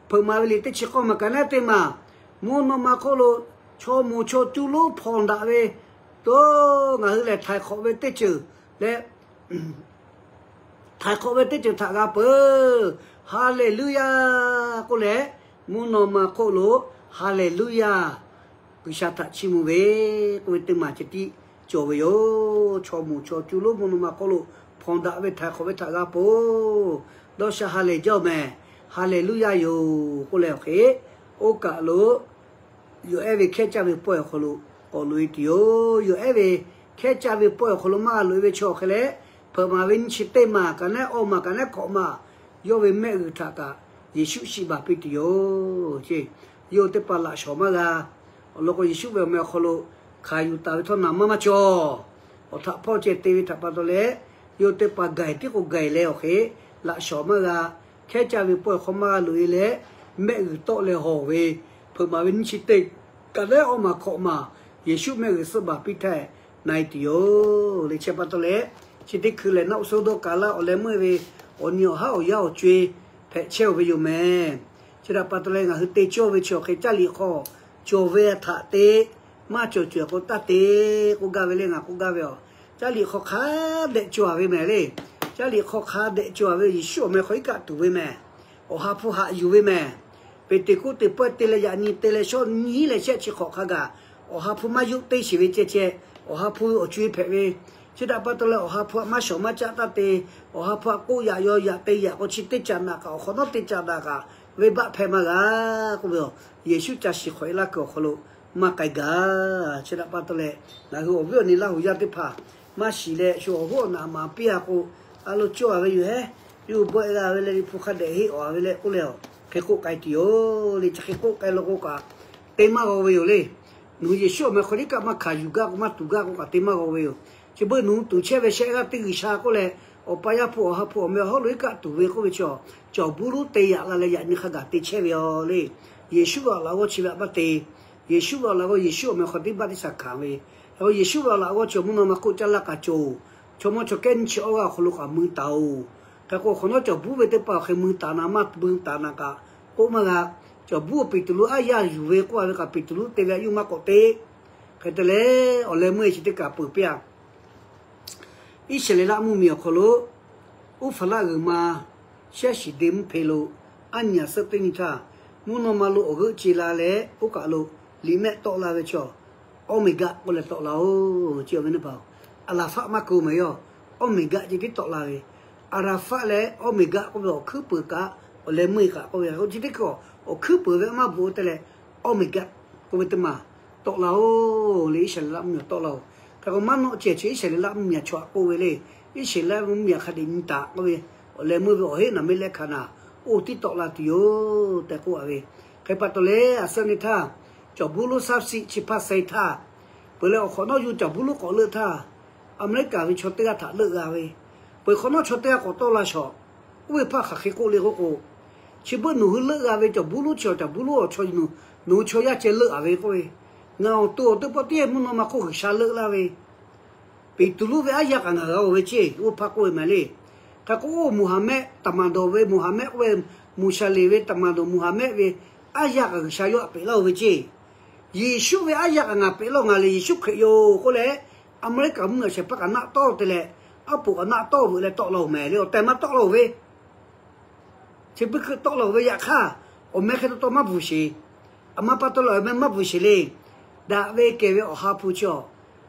hpeuꞈ maˍ ve liꞈ teˇ chi k'awˇ maˬ kaꞈ naˉ teˇ maˬ, mvuhˇ naw ma hk'oˆ lo chaw moˍ chaw cuˇ lonˉ hpawnˬ daꞈ ve, to ngaˬ hui lehˬ htaiˍ hk'awꞈ ve teˇ ceuˬ leh, htaiˍ hk'awꞈ ve teˇ ceuˬ htaꞈ g'a peuˬ. Haˍleˍluˇyaˇ k'oˆ leh, mvuhˇ naw ma hk'oˆ lo Haˍleˍluˇyaˇ, G'uiˬsha htaꞈ chiˇ mvuh ve k'oˆ ve teˇ maˬ ceh tiˉ cawˬ ve yoˬ. Chaw moˍ chaw cuˇ lonˉ mvuhˇ naw ma hk'oˆ lo hpawnˬ daꞈ ve htaiˍ hk'awꞈ ve htaꞈ g'a peuˬ. Dawˇ sha ha lehˬ jaˇ-oˬ mehˍ. Haˍleˍluˇyaˇ yoˬ k'oˆ leh awˬ hk'e, oˇ kaˬ lo yawˬ ehˉ ve hkehˉ caˇ ve pawehˇ awˬ hk'aw lo k'awꞈ loꞈ-e tuˬ yoˬ. Yawˬ ehˉ ve hkehˉ caˇ ve pawehˇ awˬ hk'aw lo maˇ g'a loꞈ-e ve chaw awˬ hk'e leh, hpeuꞈ maˍ ve nyiˇ chi teˇ maˬ kaꞈ nehˉ awˇ maˬ kaꞈ nehˉ hkawꞈ maˬ, yawˇ ve mehˆ g'uiˬ htaꞈ kaꞈ Yeˍsuˆ shiˍ baˬ piˇ tuˬ yoˬ. Yawˇ teˇ hpaˍ laꞈ shawˍ maˇ g'a. Awˬ lawn k'o, Yeˍsuˆ ve awˬ meh awˬ hk'aw lo hkanˍ yuˬ taˍ ve htawˇ naˍ manˇ maˇ cawˬ. Awˬ htaꞈ hpawˇ ceh te ve htaꞈ pa taw leh, yawˇ teˇ hpaˍ gaiˬ tiˉ k'o gaiˬ leh awˬ hk'e, laꞈ shawˍ maˇ g'a. Hkehˉ caˇ ve pawehˇ hk'aw maˇ g'a loꞈ-e leh, mehˆ g'uiˬ tawˆ leh hawˬ ve, hpeuꞈ maˍ ve nyiˇ chi teˇ kaꞈ nehˉ awˇ maˬ hkawꞈ maˬ, Yeˍsuˆ mehˆ g'uiˬ suhˆ baˬ piˇ htaˇ na-e tuˬ yoˬ. Leh chi pa taw leh, chi teˇ hkui lehˬ naˆ uˉ suhˉ dawˇ ka laˇ awˬ leh meuˇ ve awˬ nyi awˬ haˉ awˬ yanˇ awˬ co-e hpehꞈ chehˇ-oˬ ve yoˬ mehˍ. Chi htaꞈ pa taw leh ngaˬ hui te cawˇ ve chi awˬ hk'e caˇ liꞈ hk'aw cawˬ ve htaꞈ te, maˇ cawˬ cawˬ k'o taˇ te k'oˆ gaˇ ve le, ngaˬ k'oˆ gaˇ ve aˬ. Caˇ liꞈ hk'aw hk'a dehꞈ cawˬ-a ve mehˍ le. Caˇ liꞈ hk'aw hk'a dehꞈ cawˬ-a ve, Yeˍsuˆ awˬ meh hk'aw iˉ kaˆ tuˬ ve mehˍ. Awˬ ha hpu haꞈ yuˬ ve mehˍ. Peˍteˍkoˆteˍ pawehˇ te leh yaꞈ nyi te leh shawˉ nyiˉ leh shehˆ chi hk'awꞈ hk'a gaˬ, Awˬ ha hpu maˇ yonˇ teˇ shiˍ ve ceh ceh, Awˬ ha hpu ve awˬ co-e hpehꞈ ve. Chi htaꞈ pa taw leh Awˬ ha hpu htaꞈ maˇ shawˍ maˇ caˆ taˇ te, Awˬ ha hpu htaꞈ k'oˆ yaꞈ yaw yaꞈ te yaꞈ k'o chi teˇ caꞈ naꞈ kaꞈ awˬ hk'awꞈ nawˉ teˇ caꞈ naꞈ kaꞈ venˇbaˆ hpehˇ maˇ g'a k'oˆ ve aˬ. Yeˍsuˆ ca shiˍ hk'awꞈ e laˇ kuiˬ awˬ hk'aw lo maˇ k'ai gaˇ. Chi htaꞈ pa taw leh ngaˬ hui awˬ viˉ awˬ nyi Laˇ huˍ yaˇ teˇ hpaˍ maˇ shiˍ leh shu awˬ hoˉ awˬ naꞈ maˍ piˇ-a k'o, a lo cawˇ-a ve yoˬ hehˉ, yawˇ hui bawˆ-e g'a ve leh liꞈ hpu hk'a dehꞈ heˆ awˬ-a ve leh k'oˆ leh awˬ hk'e k'oˆ k'ai tuˬ yoˬ le. Chi hk'e k'oˆ k'ai lo k'o kaꞈ, te maˇ g'aw ve yoˬ le. Nawˬ hui Yeˍsuˆ awˬ meh hk'aw liˇ kaˆ maˇ hkanˍ yuˬ gaˇ k'o, maˇ tuˬ gaˇ k'o kaꞈ te maˇ g'aw ve yoˬ. Chi beuꞈ nawˬ hui tuˬ chehˇ ve shehˆ g'aˇ teˇ G'uiˬsha k'oˆ leh, awˬ pa Yaˇ hpu Awˬ ha hpu awˬ meh awˬ hawˉ lo iˉ kaˆ tuˬ ve k'oˆ ve chi, cawˬ buˉ lonˉ te yaꞈ la leh yaꞈ nyi hk'a gaˬ te chehˇ ve yoˬ le. Yeˍsuˆ ve awˬ laꞈ g'awˇ chi ve htaꞈ maˇ te. Yeˍsuˆ ve awˬ laꞈ g'awˇ Yeˍsuˆ awˬ meh hk'aw teˇ baˆ teˇ shaˍ hkanˍ ve. Hk'e k'o Yeˍsuˆ ve awˬ laꞈ g'awˇ chi mvuhˇ naw ma hk'oˆ caˇ laˇ k'aꞈ cawˬ-oˬ. Chaw mawˇ chaw kehˉ nyiˇ chi awˇ g'aˇ awˬ hk'aw lo kaꞈ mui taˍ-oˬ. Hk'e k'o awˬ hk'awꞈ nawˉ cawˬ buˉ ve teˇ hpaˍ awˬ hk'e mui taˍ naˍ maˇ mui taˍ naˍ kaꞈ k'oˆ maˇ g'a. Cawˬ buˉ Peˍtruˆ aˉ yaˇ yuˬ ve k'oˆ-a ve kaꞈ Peˍtruˆ te ve a yuˇ maˇ k'awꞈ te. Hk'e te leh awˬ leh meuˇ chi teˇ kaꞈ peuˬ piˇ-a. Iˉsaˍreˍlaˆ mvuhˇmiˬ awˬ hk'aw lo Uˉhpeˍlaˆ g'uiˬ ma shehˉ shiˍ de mvuhˇ hpe lo aˉ nyi a suhˆ teˇ nyi htaˇ, mvuhˇ naw ma lo awˬ g'euˆ ce la leh oˇ kaˬ lo liꞈ mehˆ tawˆ la ve chaw, Awˇmeˍgaˆ k'oˆ leh tawˆ la-oˬ. Chi awˬ ve teˇ hpaˍ, Aˍraˍfaˆ maˇ keu mehˍ yawˇ, Awˇmeˍgaˆ ceh tiˉ tawˆ la ve. Aˍraˍfaˆ leh Awˇmeˍgaˆ k'oˆ ve awˬ hkuiˉ peuˬ kaꞈ awˬ leh meuˇ kaꞈ k'oˆ ve, chi teˇ hkui awˬ hkuiˉ peuˬ ve maˇ bvuhꞈ te leh, Awˇmeˍgaˆ k'oˆ ve teˇ maˬ tawˆ la-oˬ le. Iˉsaˍreˍlaˆ mvuhˇmiˬ tawˆ la-oˬ. Hk'e k'o maˇ nawˆ ceh chi Iˉsaˍreˍlaˆ mvuhˇmiˬ a chaw aꞈ k'oˆ ve le. Iˉsaˍreˍlaˆ mvuhˇmiˬ a hk'a dehꞈ nyi taˍ k'oˆ ve, awˬ leh meuˇ ve awˬ heˆ naˍ meˇ leh hkanˍ naˍ oˇ tiˉ tawˆ la tuˬ yoˬ tehꞈ k'oˆ-a ve. Hk'e pa taw leh a suhˆ nyi htaˇ, cawˬ buˉ lonˉ saˉ siˆ chi hpaˇ sai htaˇ, peuˬ leh awˬ hk'awꞈ nawˉ yuˬ cawˬ buˉ lonˉ k'awꞈ leuˆ htaˇ, Aˍmeˍriˆkaˍ ve chaw teˇ g'aˇ htaꞈ leuˆ g'a ve, peuˬ hk'awꞈ nawˉ chaw teˇ g'aˇ k'awꞈ tawˆ la shawˍ. Oˇ ve hpaˇ hk'aˬ hk'e k'oˆ le k'oˆ k'o, chi beuꞈ nawˬ hui leuˆ g'a ve cawˬ buˉ lonˉ chi awˬ cawˬ buˉ lonˉ awˬ chaw nawˬ hui chaw yaˇ ceh leuˆ-a ve k'oˆ ve, ngaˬ awˬ to awˬ teˇ pawˆ teˇ mvuhˇ naw ma hk'oˆ G'uiˬsha leuˆ laˇ ve, Peˍtruˆ ve aˉ yaˇ kaꞈ ngaˬ g'a-oˬ ve ceˇ, oˇ hpaˇ k'oˆ ve mehˍ le. Hk'e k'o Moˍhaˍmehˆ taˍ maˍ dawˬ ve, Moˍhaˍmehˆ k'oˆ ve, Moˍshaˍleˍ ve taˍ maˍ dawˬ Moˍhaˍmehˆ ve aˉ yaˇ kaꞈ G'uiˬsha yawˇ htaꞈ peꞈ laˇ-oˬ ve ceˇ. Yeˍsuˆ ve aˉ yaˇ kaꞈ ngaˬ peꞈ laˇ-oˬ, ngaˬ lehˬ Yeˍsuˆ Hkriꞈ yoˬ k'oˆ leh, Aˍmeˍriˆkaˍ mvuhˇmiˬ awˬ shehˍ hpaˇ kaꞈ naˆ tawˇ te leh, aˉ poꞈ kaꞈ naˆ tawˇ veuꞈ leh tawˆ la-oˬ mehˍ le. Awˬ tehˬ maˇ tawˆ la-oˬ ve, chi beuꞈ hkui tawˆ la-oˬ ve yaꞈ hk'aˇ, awˬ meh hk'e taw taw maˇ bvuhˬ sheˍ. Aˬ ma pa taw leh awˬ meh maˇ bvuhˬ sheˍ le. Daꞈ ve kehˬ ve Awˬ ha hpu chi awˬ,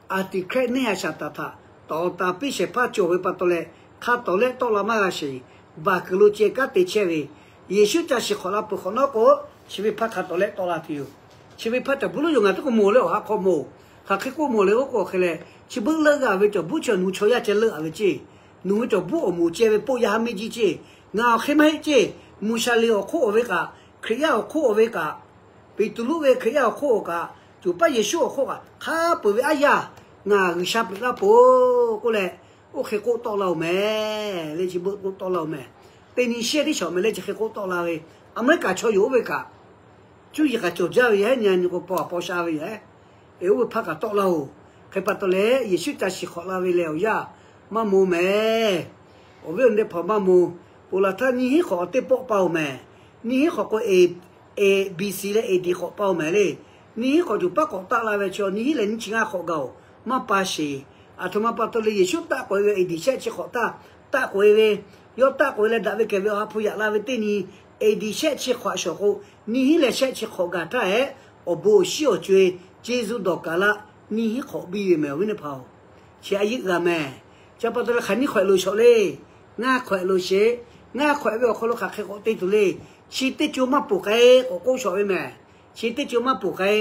Anˍtiˍhkriˆ neˇ ha shaˍ taˍ htaꞈ tawˍ taˍ piˇ shehˍ hpaˇ cawˬ ve pa taw leh, hk'a tawˍ lehˆ tawˆ la maˇ g'a sheˍ. Baˬ kuiˬ lo ceh kanˉ te chehˇ ve, Yeˍsuˆ ca shiˍ hk'awꞈ la peuˬ hk'awꞈ nawˉ k'o, chi ve hpaˇ hk'a tawˍ lehˆ tawˆ la tuˬ yoˬ. Chi ve hpaˇ cawˬ buˉ lonˉ yoˬ, ngaˬ teˇ k'o mawˬ leh awˬ ha hk'aw mawˬ-oˬ. Hk'aˬ hk'e k'oˆ mawˬ le k'oˆ k'o hk'e leh, chi beuꞈ leuˆ g'a ve cawˬ buˉ chi nawˬ hui chaw yaˇ ceh leuˆ-a ve ceˇ. Nawˬ hui cawˬ buˉ awˬ moˍ ceh ve poˆ yaˇ ha meˇ jiˇ ceˇ. Ngaˬ awˬ hk'e maˇ heˆ ceˇ. Moˍshaˍleˍ awˬ hk'oˆ awˬ ve kaꞈ, Hkriꞈ yaˇ awˬ hk'oˆ awˬ ve kaꞈ, Peˍtruˆ ve Hkriꞈ yaˇ awˬ hk'oˆ awˬ kaꞈ, cawˬ paˇ Yeˍsuˆ awˬ hk'oˆ kaꞈ, hk'a peuˬ ve aˉ yaˇ ngaˬ G'uiˬsha peꞈ laˇ peuˬ-oˬ k'oˆ leh, oˇ hk'e k'oˆ tawˆ la-oˬ mehˍ le. Chi beuꞈ k'oˆ tawˆ la-oˬ mehˍ. Teˇ nyi shehˇ teˇ shawˍ mehˍ le, chi hk'e k'oˆ tawˆ la ve. Aˍmeˍriˆkaˍ chaw yoˬ oˇ ve kaꞈ, cuˇ yiˍ kaꞈ cawˬ jaˇ ve yoˬ, yaˇ nyi nyi k'o paw paw sha ve yoˬ. Eˬ, oˇ ve hpaˇ kaꞈ tawˆ la-oˬ. Hk'e pa taw leh Yeˍsuˆ ca shiˍ hk'awꞈ la ve lehˬ awˬ yanˇ maˇ moˍ mehˍ. Awˬ viˉ awˬ nyi teˇ hpaˍ maˇ moˍ. Ponˬ laˬ htaˇ nyiˇ hinˉ hk'awꞈ awˬ teˇ pawˆ pa-oˬ mehˍ. Nyiˇ hinˉ hk'awꞈ k'o, A B C leh A D hk'awꞈ pa-oˬ mehˍ le. Nyiˇ hinˉ hk'awꞈ cawˬ paˉ k'awꞈ taˆ la ve chaw, nyiˇ hinˉ leh nyiˇ chi ngaˇ hk'awꞈ gaˬ-oˬ, maˇ pa sheˍ. Aˬ htoꞈ ma pa taw leh Yeˍsuˆ taˆ k'awꞈ ve A D shehˆ chi hk'awꞈ htaˇ, taˆ k'oꞈ-e ve, yawˇ taˆ k'oꞈ-e leh daꞈ ve kehˬ ve Awˬ ha hpu yaꞈ la ve teˇ nyi, A D shehˆ chi hk'awꞈ shawˍ k'o, nyiˇ hinˉ leh shehˆ chi hk'awꞈ gaˬ htaˇ hehꞈ, awˬ bon awˬ shinˉ awˬ co-e Yeˍsuˆ dawˬ kaˍ laˆ nyiˇ hinˉ hk'awꞈ biˇ ve mehˬ awˬ viˉ teˇ hpaˍ-oˬ. Chi a yeˆ g'a mehˬ. Chi pa taw leh hk'aˬ nyiˇ hk'awꞈ-e loˍ shawˍ le. Ngaˇ hk'awꞈ-e loˍ sheˍ. Ngaˇ hk'awꞈ-e ve awˬ hk'aw lo hk'aˬ hk'e k'awꞈ te tuˬ le. Chi teˇ co maˇ poˬ k'ai k'awꞈ k'oˆ shawˍ ve mehˬ. Chi teˇ co maˇ poˬ k'ai.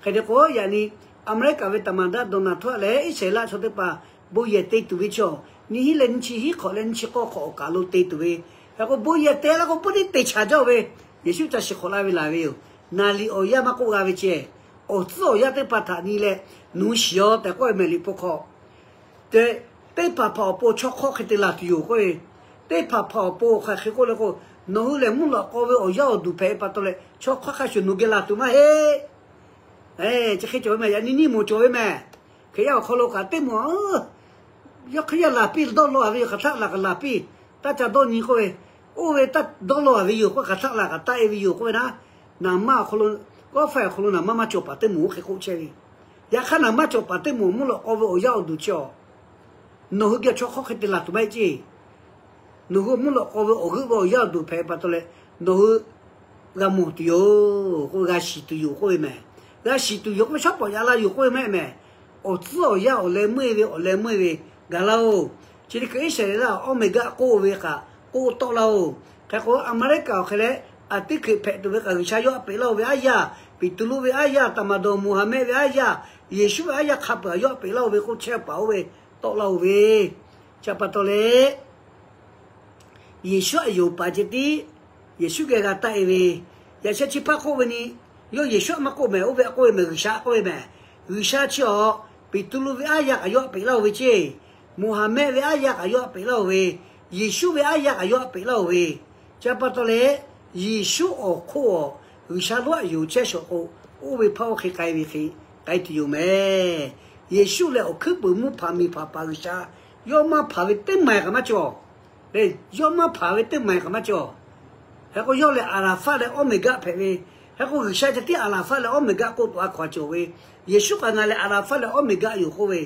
Hk'e te k'o, yaꞈ nyi America ve သမ္မတ Donald Trump leh Iˉsaˍreˍlaˆ chaw teˇ hpaˍ bon yehˬ te tuˬ ve chaw, nyiˇ hinˉ leh nyiˇ chi hiˉ hk'awꞈ leh nyiˇ chi k'awˇ hk'awꞈ awˬ kaˬ lo te tuˬ ve. Hk'e k'o, bon yehˬ te laˇ k'o, puiˉ tiˉ te chaˬ jaˇ ve, Yeˍsuˆ ca shiˍ hk'awꞈ laˇ ve laˬ ve yoˬ. Naˍ liꞈ awˬ yanˇ maˇ k'oˆ g'a ve ceh, awˬ tcuhˉ awˬ yanˇ teˇ hpaˍ htaꞈ nyi leh, nuˇ shiˍ-aˬ tehꞈ k'oˆ ve mehˬ Liꞈ hpu hk'aw. Te, teˇ hpaˍ hpaˍ awˬ pon chaw hk'awˇ hk'e te laˬ tuˬ yoˬ k'oˆ ve. Teˇ hpaˍ hpaˍ awˬ pon hk'aˬ hk'e k'oˆ le k'o, nawˬ hui lehˬ mvuhˇ lawꞈ k'aw ve awˬ yaˇ awˬ duˬ hpehꞈ ve pa taw leh, chaw hk'awˇ hk'a shuˍ nawˬ geh laˬ tuˬ maˇ heˆ. Chi hk'e cawˬ ve mehˬ, yaꞈ nyi nyiˇ moˍ cawˬ ve mehˬ. Hk'e yaˇ awˬ hk'aw lo kaꞈ teˇ moˍ, yawˇ hk'e yaˇ laˬ piˇ dawˇ law-a ve yoˬ, hk'aˬ htaˆ laˬ kaꞈ laˬ piˇ, taˇ ca dawˇ nyi k'oˆ ve, oˇ ve taˇ dawˇ law-a ve yoˬ k'oˆ ve, hk'aˬ htaˆ laˬ kaꞈ taˇ e ve yoˬ k'oˆ ve naˉ, naˍ maˇ awˬ hk'aw lo, kawˆ faiˇ awˬ hk'aw lo naˍ maˇ maˇ cawˬ paˍ teˇ moˍ oˇ hk'e k'oˆ chehˇ ve. Yaꞈ hk'aˇ, naˍ maˇ cawˬ paˍ teˇ moˍ mvuhˇ lawꞈ k'aw ve awˬ yaˇ awˬ duˬ chi-aˬ, nawˬ hui geh chaw hk'awˇ hk'e te laˬ tuˬ maˇ heˆ ceˇ. Nawˬ hui mvuhˇ lawꞈ k'aw ve awˬ g'euˆ ve awˬ yaˇ awˬ duˬ hpehꞈ pa taw leh, nawˬ hui g'a mawˬ tuˬ yoˬ k'oˆ ve, g'a shiˍ tuˬ yoˬ k'oˆ ve mehˬ. G'a shiˍ tuˬ yoˬ k'oˆ ve, shaˉ pawˍ yaꞈ la yoˬ k'oˆ ve maˇ heˆ mehˬ. Awˬ tcuhˉ awˬ yanˇ awˬ leh meuˇ-e ve, awˬ leh meuˇ-e ve gaˬ laˇ-oˬ. Chi hk'e Iˉsaˍreˍlaˆ Awˉmeˍgaˆ k'oˆ ve kaꞈ k'oˆ tawˆ laˇ-oˬ. Hk'e k'o, Aˍmeˍriˆkaˍ awˬ hk'e leh, a teˇ hkriꞈ hpehꞈ tuˬ ve kaꞈ G'uiˬsha yawˇ htaꞈ peꞈ laˇ-oˬ ve aˉ yaˇ, Peˍtruˆ ve aˉ yaˇ, Taˍmaˍdawˬ Moˍhaˍmehˆ ve aˉ yaˇ, Yeˍsuˆ ve aˉ yaˇ hk'a peuˬ yawˇ htaꞈ peꞈ laˇ-oˬ ve k'oˆ chehˇ paˍ oˇ ve tawˆ laˇ-oˬ ve. Chi pa taw leh, Yeˍsuˆ htaꞈ yonˍ paˍ ceh tiˉ Yeˍsuˆ geh g'a taˆ-e ve, yaꞈ sheh chi hpaˇ k'oˆ ve nyi, yawˇ Yeˍsuˆ htaꞈ maˇ k'oˆ mehˬ, oˇ ve htaꞈ k'oˆ ve mehˬ, G'uiˬsha k'oˆ ve mehˬ. G'uiˬsha chi-aˬ, Peˍtruˆ ve aˉ yaˇ kaꞈ yawˇ htaꞈ peꞈ laˇ-oˬ ve ceˇ, Moˍhaˍmehˆ ve aˉ yaˇ kaꞈ yawˇ htaꞈ peꞈ laˇ-oˬ ve, Yeˍsuˆ ve aˉ yaˇ kaꞈ yawˇ htaꞈ peꞈ laˇ-oˬ ve. Chi pa taw leh, Yeˍsuˆ awˬ hk'oˆ-aˬ, G'uiˬsha lonˉ htaꞈ yonˍ chehˇ shawˍ k'o, oˇ ve hpaˇ oˇ hk'e k'ai ve hk'e k'ai tuˬ yoˬ mehˬ. Yeˍsuˆ lehˬ, awˬ hkuiˉ puiˍ mvuhˇ hpanˍ miˬ hpanˍ paˍ G'uiˬsha, yawˇ maˇ hpanˍ ve teˇ maˬ kaꞈ maˇ cawˬ. Yawˇ maˇ hpanˍ ve teˇ maˬ kaꞈ maˇ cawˬ. Hk'e k'o, yawˇ lehˬ Aˍlaˍhfaˆ leh Awˉmeˍgaˆ hpehꞈ ve. Hk'e k'o, G'uiˬsha ceh tiˉ Aˍlaˍhfaˆ leh Awˉmeˍgaˆ k'oˆ tuˬ a hkaw-anˬ cawˬ ve. Yeˍsuˆ kaꞈ ngaˬ lehˬ Aˍlaˍhfaˆ leh Awˉmeˍgaˆ yoˬ k'oˆ ve.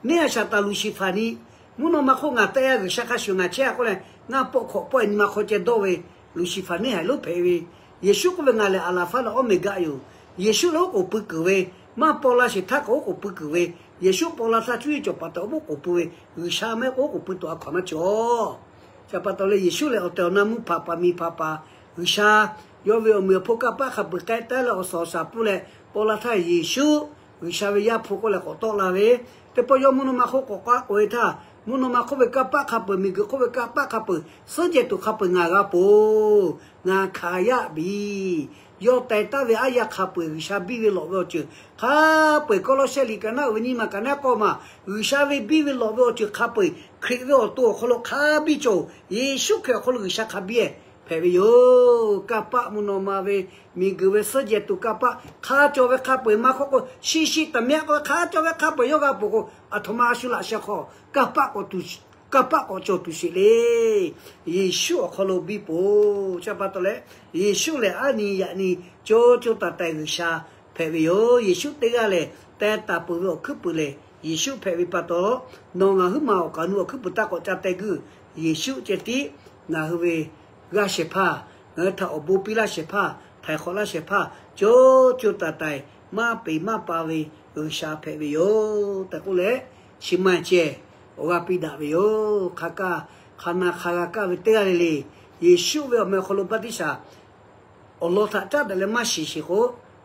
Neˇ haiˬ shaˍ taˍ Luˍsiˍfaˍ nyi, mvuhˇ naw ma hk'oˆ ngaˬ taˆ-e-a, G'uiˬsha hk'a shuˍ ngaˬ chehˇ-a k'oˆ leh, ngaˇ pawˆ hkawꞈ pawˆ-e nyi ma hk'aw ceh dawˇ ve Luˍsiˍfaˍ neˇ haiˬ lonˉ hpehꞈ ve. Yeˍsuˆ k'oˆ ve, ngaˬ lehˬ Aˍlaˍhfaˆ leh Awˉmeˍgaˆ yoˬ. Yeˍsuˆ lehˬ oˉ k'oˍ pui kuiˬ ve, maˇ paw la sheˍ htaˇ kaꞈ oˉ k'oˍ pui kuiˬ ve, Yeˍsuˆ paw la htaˇ cuˇ yiˍ cawˬ paˍ tehꞈ oˉ k'oˍ pui ve, G'uiˬsha mehˆ k'o oˉ k'oˍ pui tuˬ a hkaw-anˬ maˇ cawˬ. Chi pa taw leh, Yeˍsuˆ lehˬ awˬ tehˬ awˬ na mvuhˇ hpanˍ paˍ miˬ hpanˍ paˍ G'uiˬsha, yawˇ ve awˬ meꞈ awˬ hponˇ kanˇ paˆ hk'a peuˬ k'ai taˉ leh awˬ suhˍ awˬ shaˍ pfuhˇ leh paw la htaˇ, Yeˍsuˆ G'uiˬsha ve Yaˇ hpu k'oˆ leh k'awꞈ tawˆ la ve, teˇ pawˆ yawˇ mvuhˇ naw ma hk'oˆ k'awꞈ k'aˆ k'oꞈ-e htaˇ, mvuhˇ naw ma hk'oˆ ve kanˇ paˆ hk'a peuˬ, miˬguiˬ hk'oˆ ve kanˇ paˆ hk'a peuˬ, suhˉ jehˬ tuˬ hk'a peuˬ ngaˬ g'a peuˬ-oˬ, ngaˬ hkanˍ yaˇ piˇ. Yawˇ teh taˉ ve aˉ yaˇ hk'a peuˬ G'uiˬsha biˇ ve lawꞈ ve awˬ ceuˬ hk'a peuˬ, Kawˇlawˇsehˆ liꞈ kaꞈ naˉ-oˬ ve nyiˇ maˬ kaꞈ naˉ k'awˇ maˬ, G'uiˬsha ve biˇ ve lawꞈ ve awˬ ceuˬ hk'a peuˬ, Hkriꞈ ve awˬ to awˬ hk'aw lo hk'a biˇ cawˬ-oˬ. Yeˍsuˆ Hkriꞈ awˬ hk'aw lo G'uiˬsha hk'a biˇ-ehˍ hpehꞈ ve yoˬ. Kanˇ paˆ mvuhˇ naw ma ve, miˬguiˬ ve suhˉ jehˬ tuˬ kanˇ paˆ hk'a cawˬ ve hk'a peu-eˬ maˇ k'oˆ k'o, shiˍ shiˍ taˍ mehˆ k'oˆ ve hk'a cawˬ ve hk'a peu-eˬ yawˇ g'a peuˬ k'o, aˬ htoꞈ ma a shu laꞈ sheh hk'aw kanˇ paˆ k'awꞈ cawˬ tuˬ sheˍ le. Yeˍsuˆ awˬ hk'aw lo biˇ peuˬ-oˬ. Chi pa taw leh, Yeˍsuˆ lehˬ aˉ nyi yaꞈ nyi co co taiˍ taiˍ G'uiˬsha hpehꞈ ve yoˬ. Yeˍsuˆ teˇ g'aˇ lehˬ, teh taˍ peuˬ ve awˬ hkuiˉ puiˍ lehˬ Yeˍsuˆ hpehꞈ ve pa taw, nawˬ ngaˬ huiˉ maˬ awˬ kaˍ nu awˬ hkuiˉ puiˍ taˇ k'awꞈ ca teh guiˇ. Yeˍsuˆ ceh tiˉ ngaˬ hui ve g'aˇ shehˍ hpaˇ, ngaˬ hui htaꞈ awˬ bon piˇ laˇ shehˍ hpaˇ, htaiˍ hk'awꞈ laˇ shehˍ hpaˇ, co co taiˍ taiˍ maˇ peˍ maˇ pa ve G'uiˬsha hpehꞈ ve yoˬ tehꞈ k'oˆ leh, chi ma ceh awˬ g'a piˇ daꞈ ve yoˬ. Hk'a kaˇ, hk'a na hk'a g'a kaˇ ve teˇ g'aˇ le le, Yeˍsuˆ ve awˬ meh awˬ hk'aw lo baˆtiˆsaˬ awˬ lawn htaꞈ caˉ daꞈ leh maˇ shiˍ sheˍ k'o,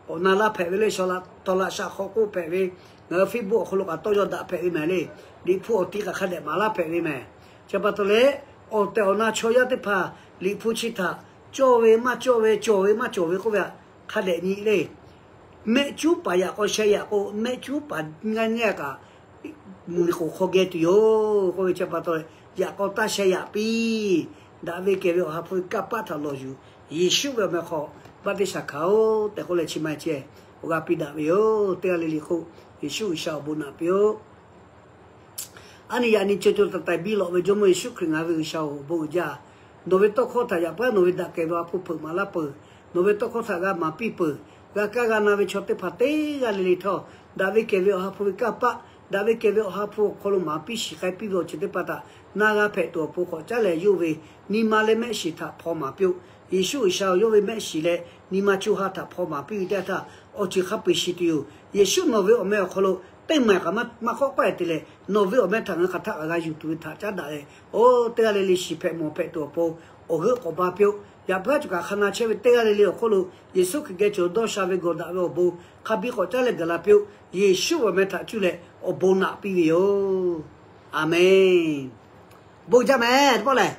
awˬ na laˇ hpehꞈ ve le, shaw la taw laꞈ shaꞈ hk'aw k'oˆ hpehꞈ ve, ngaˬ hui Facebook awˬ hk'aw lo kaꞈ tawˇ yaw daꞈ hpehꞈ ve mehˍ le. Liꞈ hpu awˬ ti kaꞈ hk'a dehꞈ maˍ laˇ hpehꞈ ve mehˍ. Chi pa taw leh, awˬ tehˬ awˬ na chaw yaˇ teˇ hpaˍ Liꞈ hpu chi htaꞈ cawˇ ve maˇ cawˇ ve, cawˬ ve maˇ cawˬ ve k'oˆ ve htaꞈ hk'a dehꞈ nyi le. Mehˆ cuˉ paˍ yaꞈ k'aw sheh yaꞈ k'o, mehˆ cuˉ paˍ ngaˇ nehˇ kaꞈ muiˬ k'oˍ hk'aw geh tuˬ yoˬ k'oˆ ve chi pa taw, yaꞈ k'aw taˇ sheh yaꞈ piˇ. Daꞈ ve kehˬ ve Awˬ ha hpu ve kanˇ paˆ htaꞈ lawˬ yuˬ, Yeˍsuˆ ve awˬ meh hk'aw baˆtiˆsaˬ hkanˍ-oˬ tehꞈ k'oˆ leh chi ma ceh awˬ g'a piˇ daꞈ ve yoˬ. Teˇ g'aˇ le le hk'oˆ Yeˍsuˆ G'uiˬsha awˬ bon naꞈ piˇ-oˆ. Aˉ nyi yaꞈ nyi co co taiˍ taiˍ biˇ lawꞈ ve Jawˇmawˇ Yeˍsuˆ Hkriꞈ ngaˬ ve G'uiˬsha-oˬ, bon uiˍ jaˇ. Nawˬ ve tawˇ hkawˇ htaꞈ yaꞈ puiˉ nawˬ ve daꞈ kehˬ ve Awˬ ha hpu hpeuꞈ maˍ laˇ peuˬ. Nawˬ ve tawˇ hkawˇ htaꞈ g'a maˍ piˇ peuˬ. G'a kaˇ g'a na ve chaw teˇ hpaˍ teˇ g'aˇ le le htawˇ, daꞈ ve kehˬ ve Awˬ ha hpu ve kanˇ paˆ daꞈ ve kehˬ ve Awˬ ha hpu awˬ hk'aw lo maˍ piˇ shiˍ k'ai piˇ ve awˬ ceuˬ teˇ hpaˍ htaꞈ na g'a hpehꞈ tuˬ awˬ pon k'awꞈ caˉ leh, yawˇ ve nyi ma leh mehˆ shiˍ htaꞈ hpaw maˍ piˇ-oˆ. Yeˍsuˆ G'uiˬsha-oˬ, yawˇ ve mehˆ shiˍ leh nyi ma co ha htaꞈ hpaw maˍ piˇ ve teˇ yanˇ htaˇ, awˬ ceuˬ hk'a peu-eˬ shiˍ tuˬ yoˬ. Yeˍsuˆ nawˬ ve awˬ meh awˬ hk'aw lo teˇ maˬ kaꞈ maˇ k'awꞈ k'oˆ-e te leh, nawˬ ve awˬ meh htaꞈ ngaˬ hui hk'aˬ htaˆ kaꞈ g'a yuˬ tuˬ ve htaꞈ caˉ daꞈ leh, oˇ teˇ g'aˇ le le shiˍ hpehꞈ mawˬ hpehꞈ tuˬ awˬ pon awˬ g'euˆ k'awꞈ ba piˇ-oˆ. Yaꞈ puiˉ haˉ cawˬ kaꞈ hk'a na chehˇ ve teˇ g'aˇ le le awˬ hk'oˆ lo Yeˍsuˆ Hkriꞈ geh cawˬ dawˇ sha ve gawˬ daꞈ ve awˬ bon hk'a biˇ k'awꞈ caˉ leh gaˬ la piˇ-oˆ. Yeˍsuˆ ve awˬ meh htaꞈ cuˇ leh awˬ bon naꞈ piˇ ve yoˬ. Aˍmenˍ. Bon jaˇ mehˍ teˇ pawˆ lehˬ,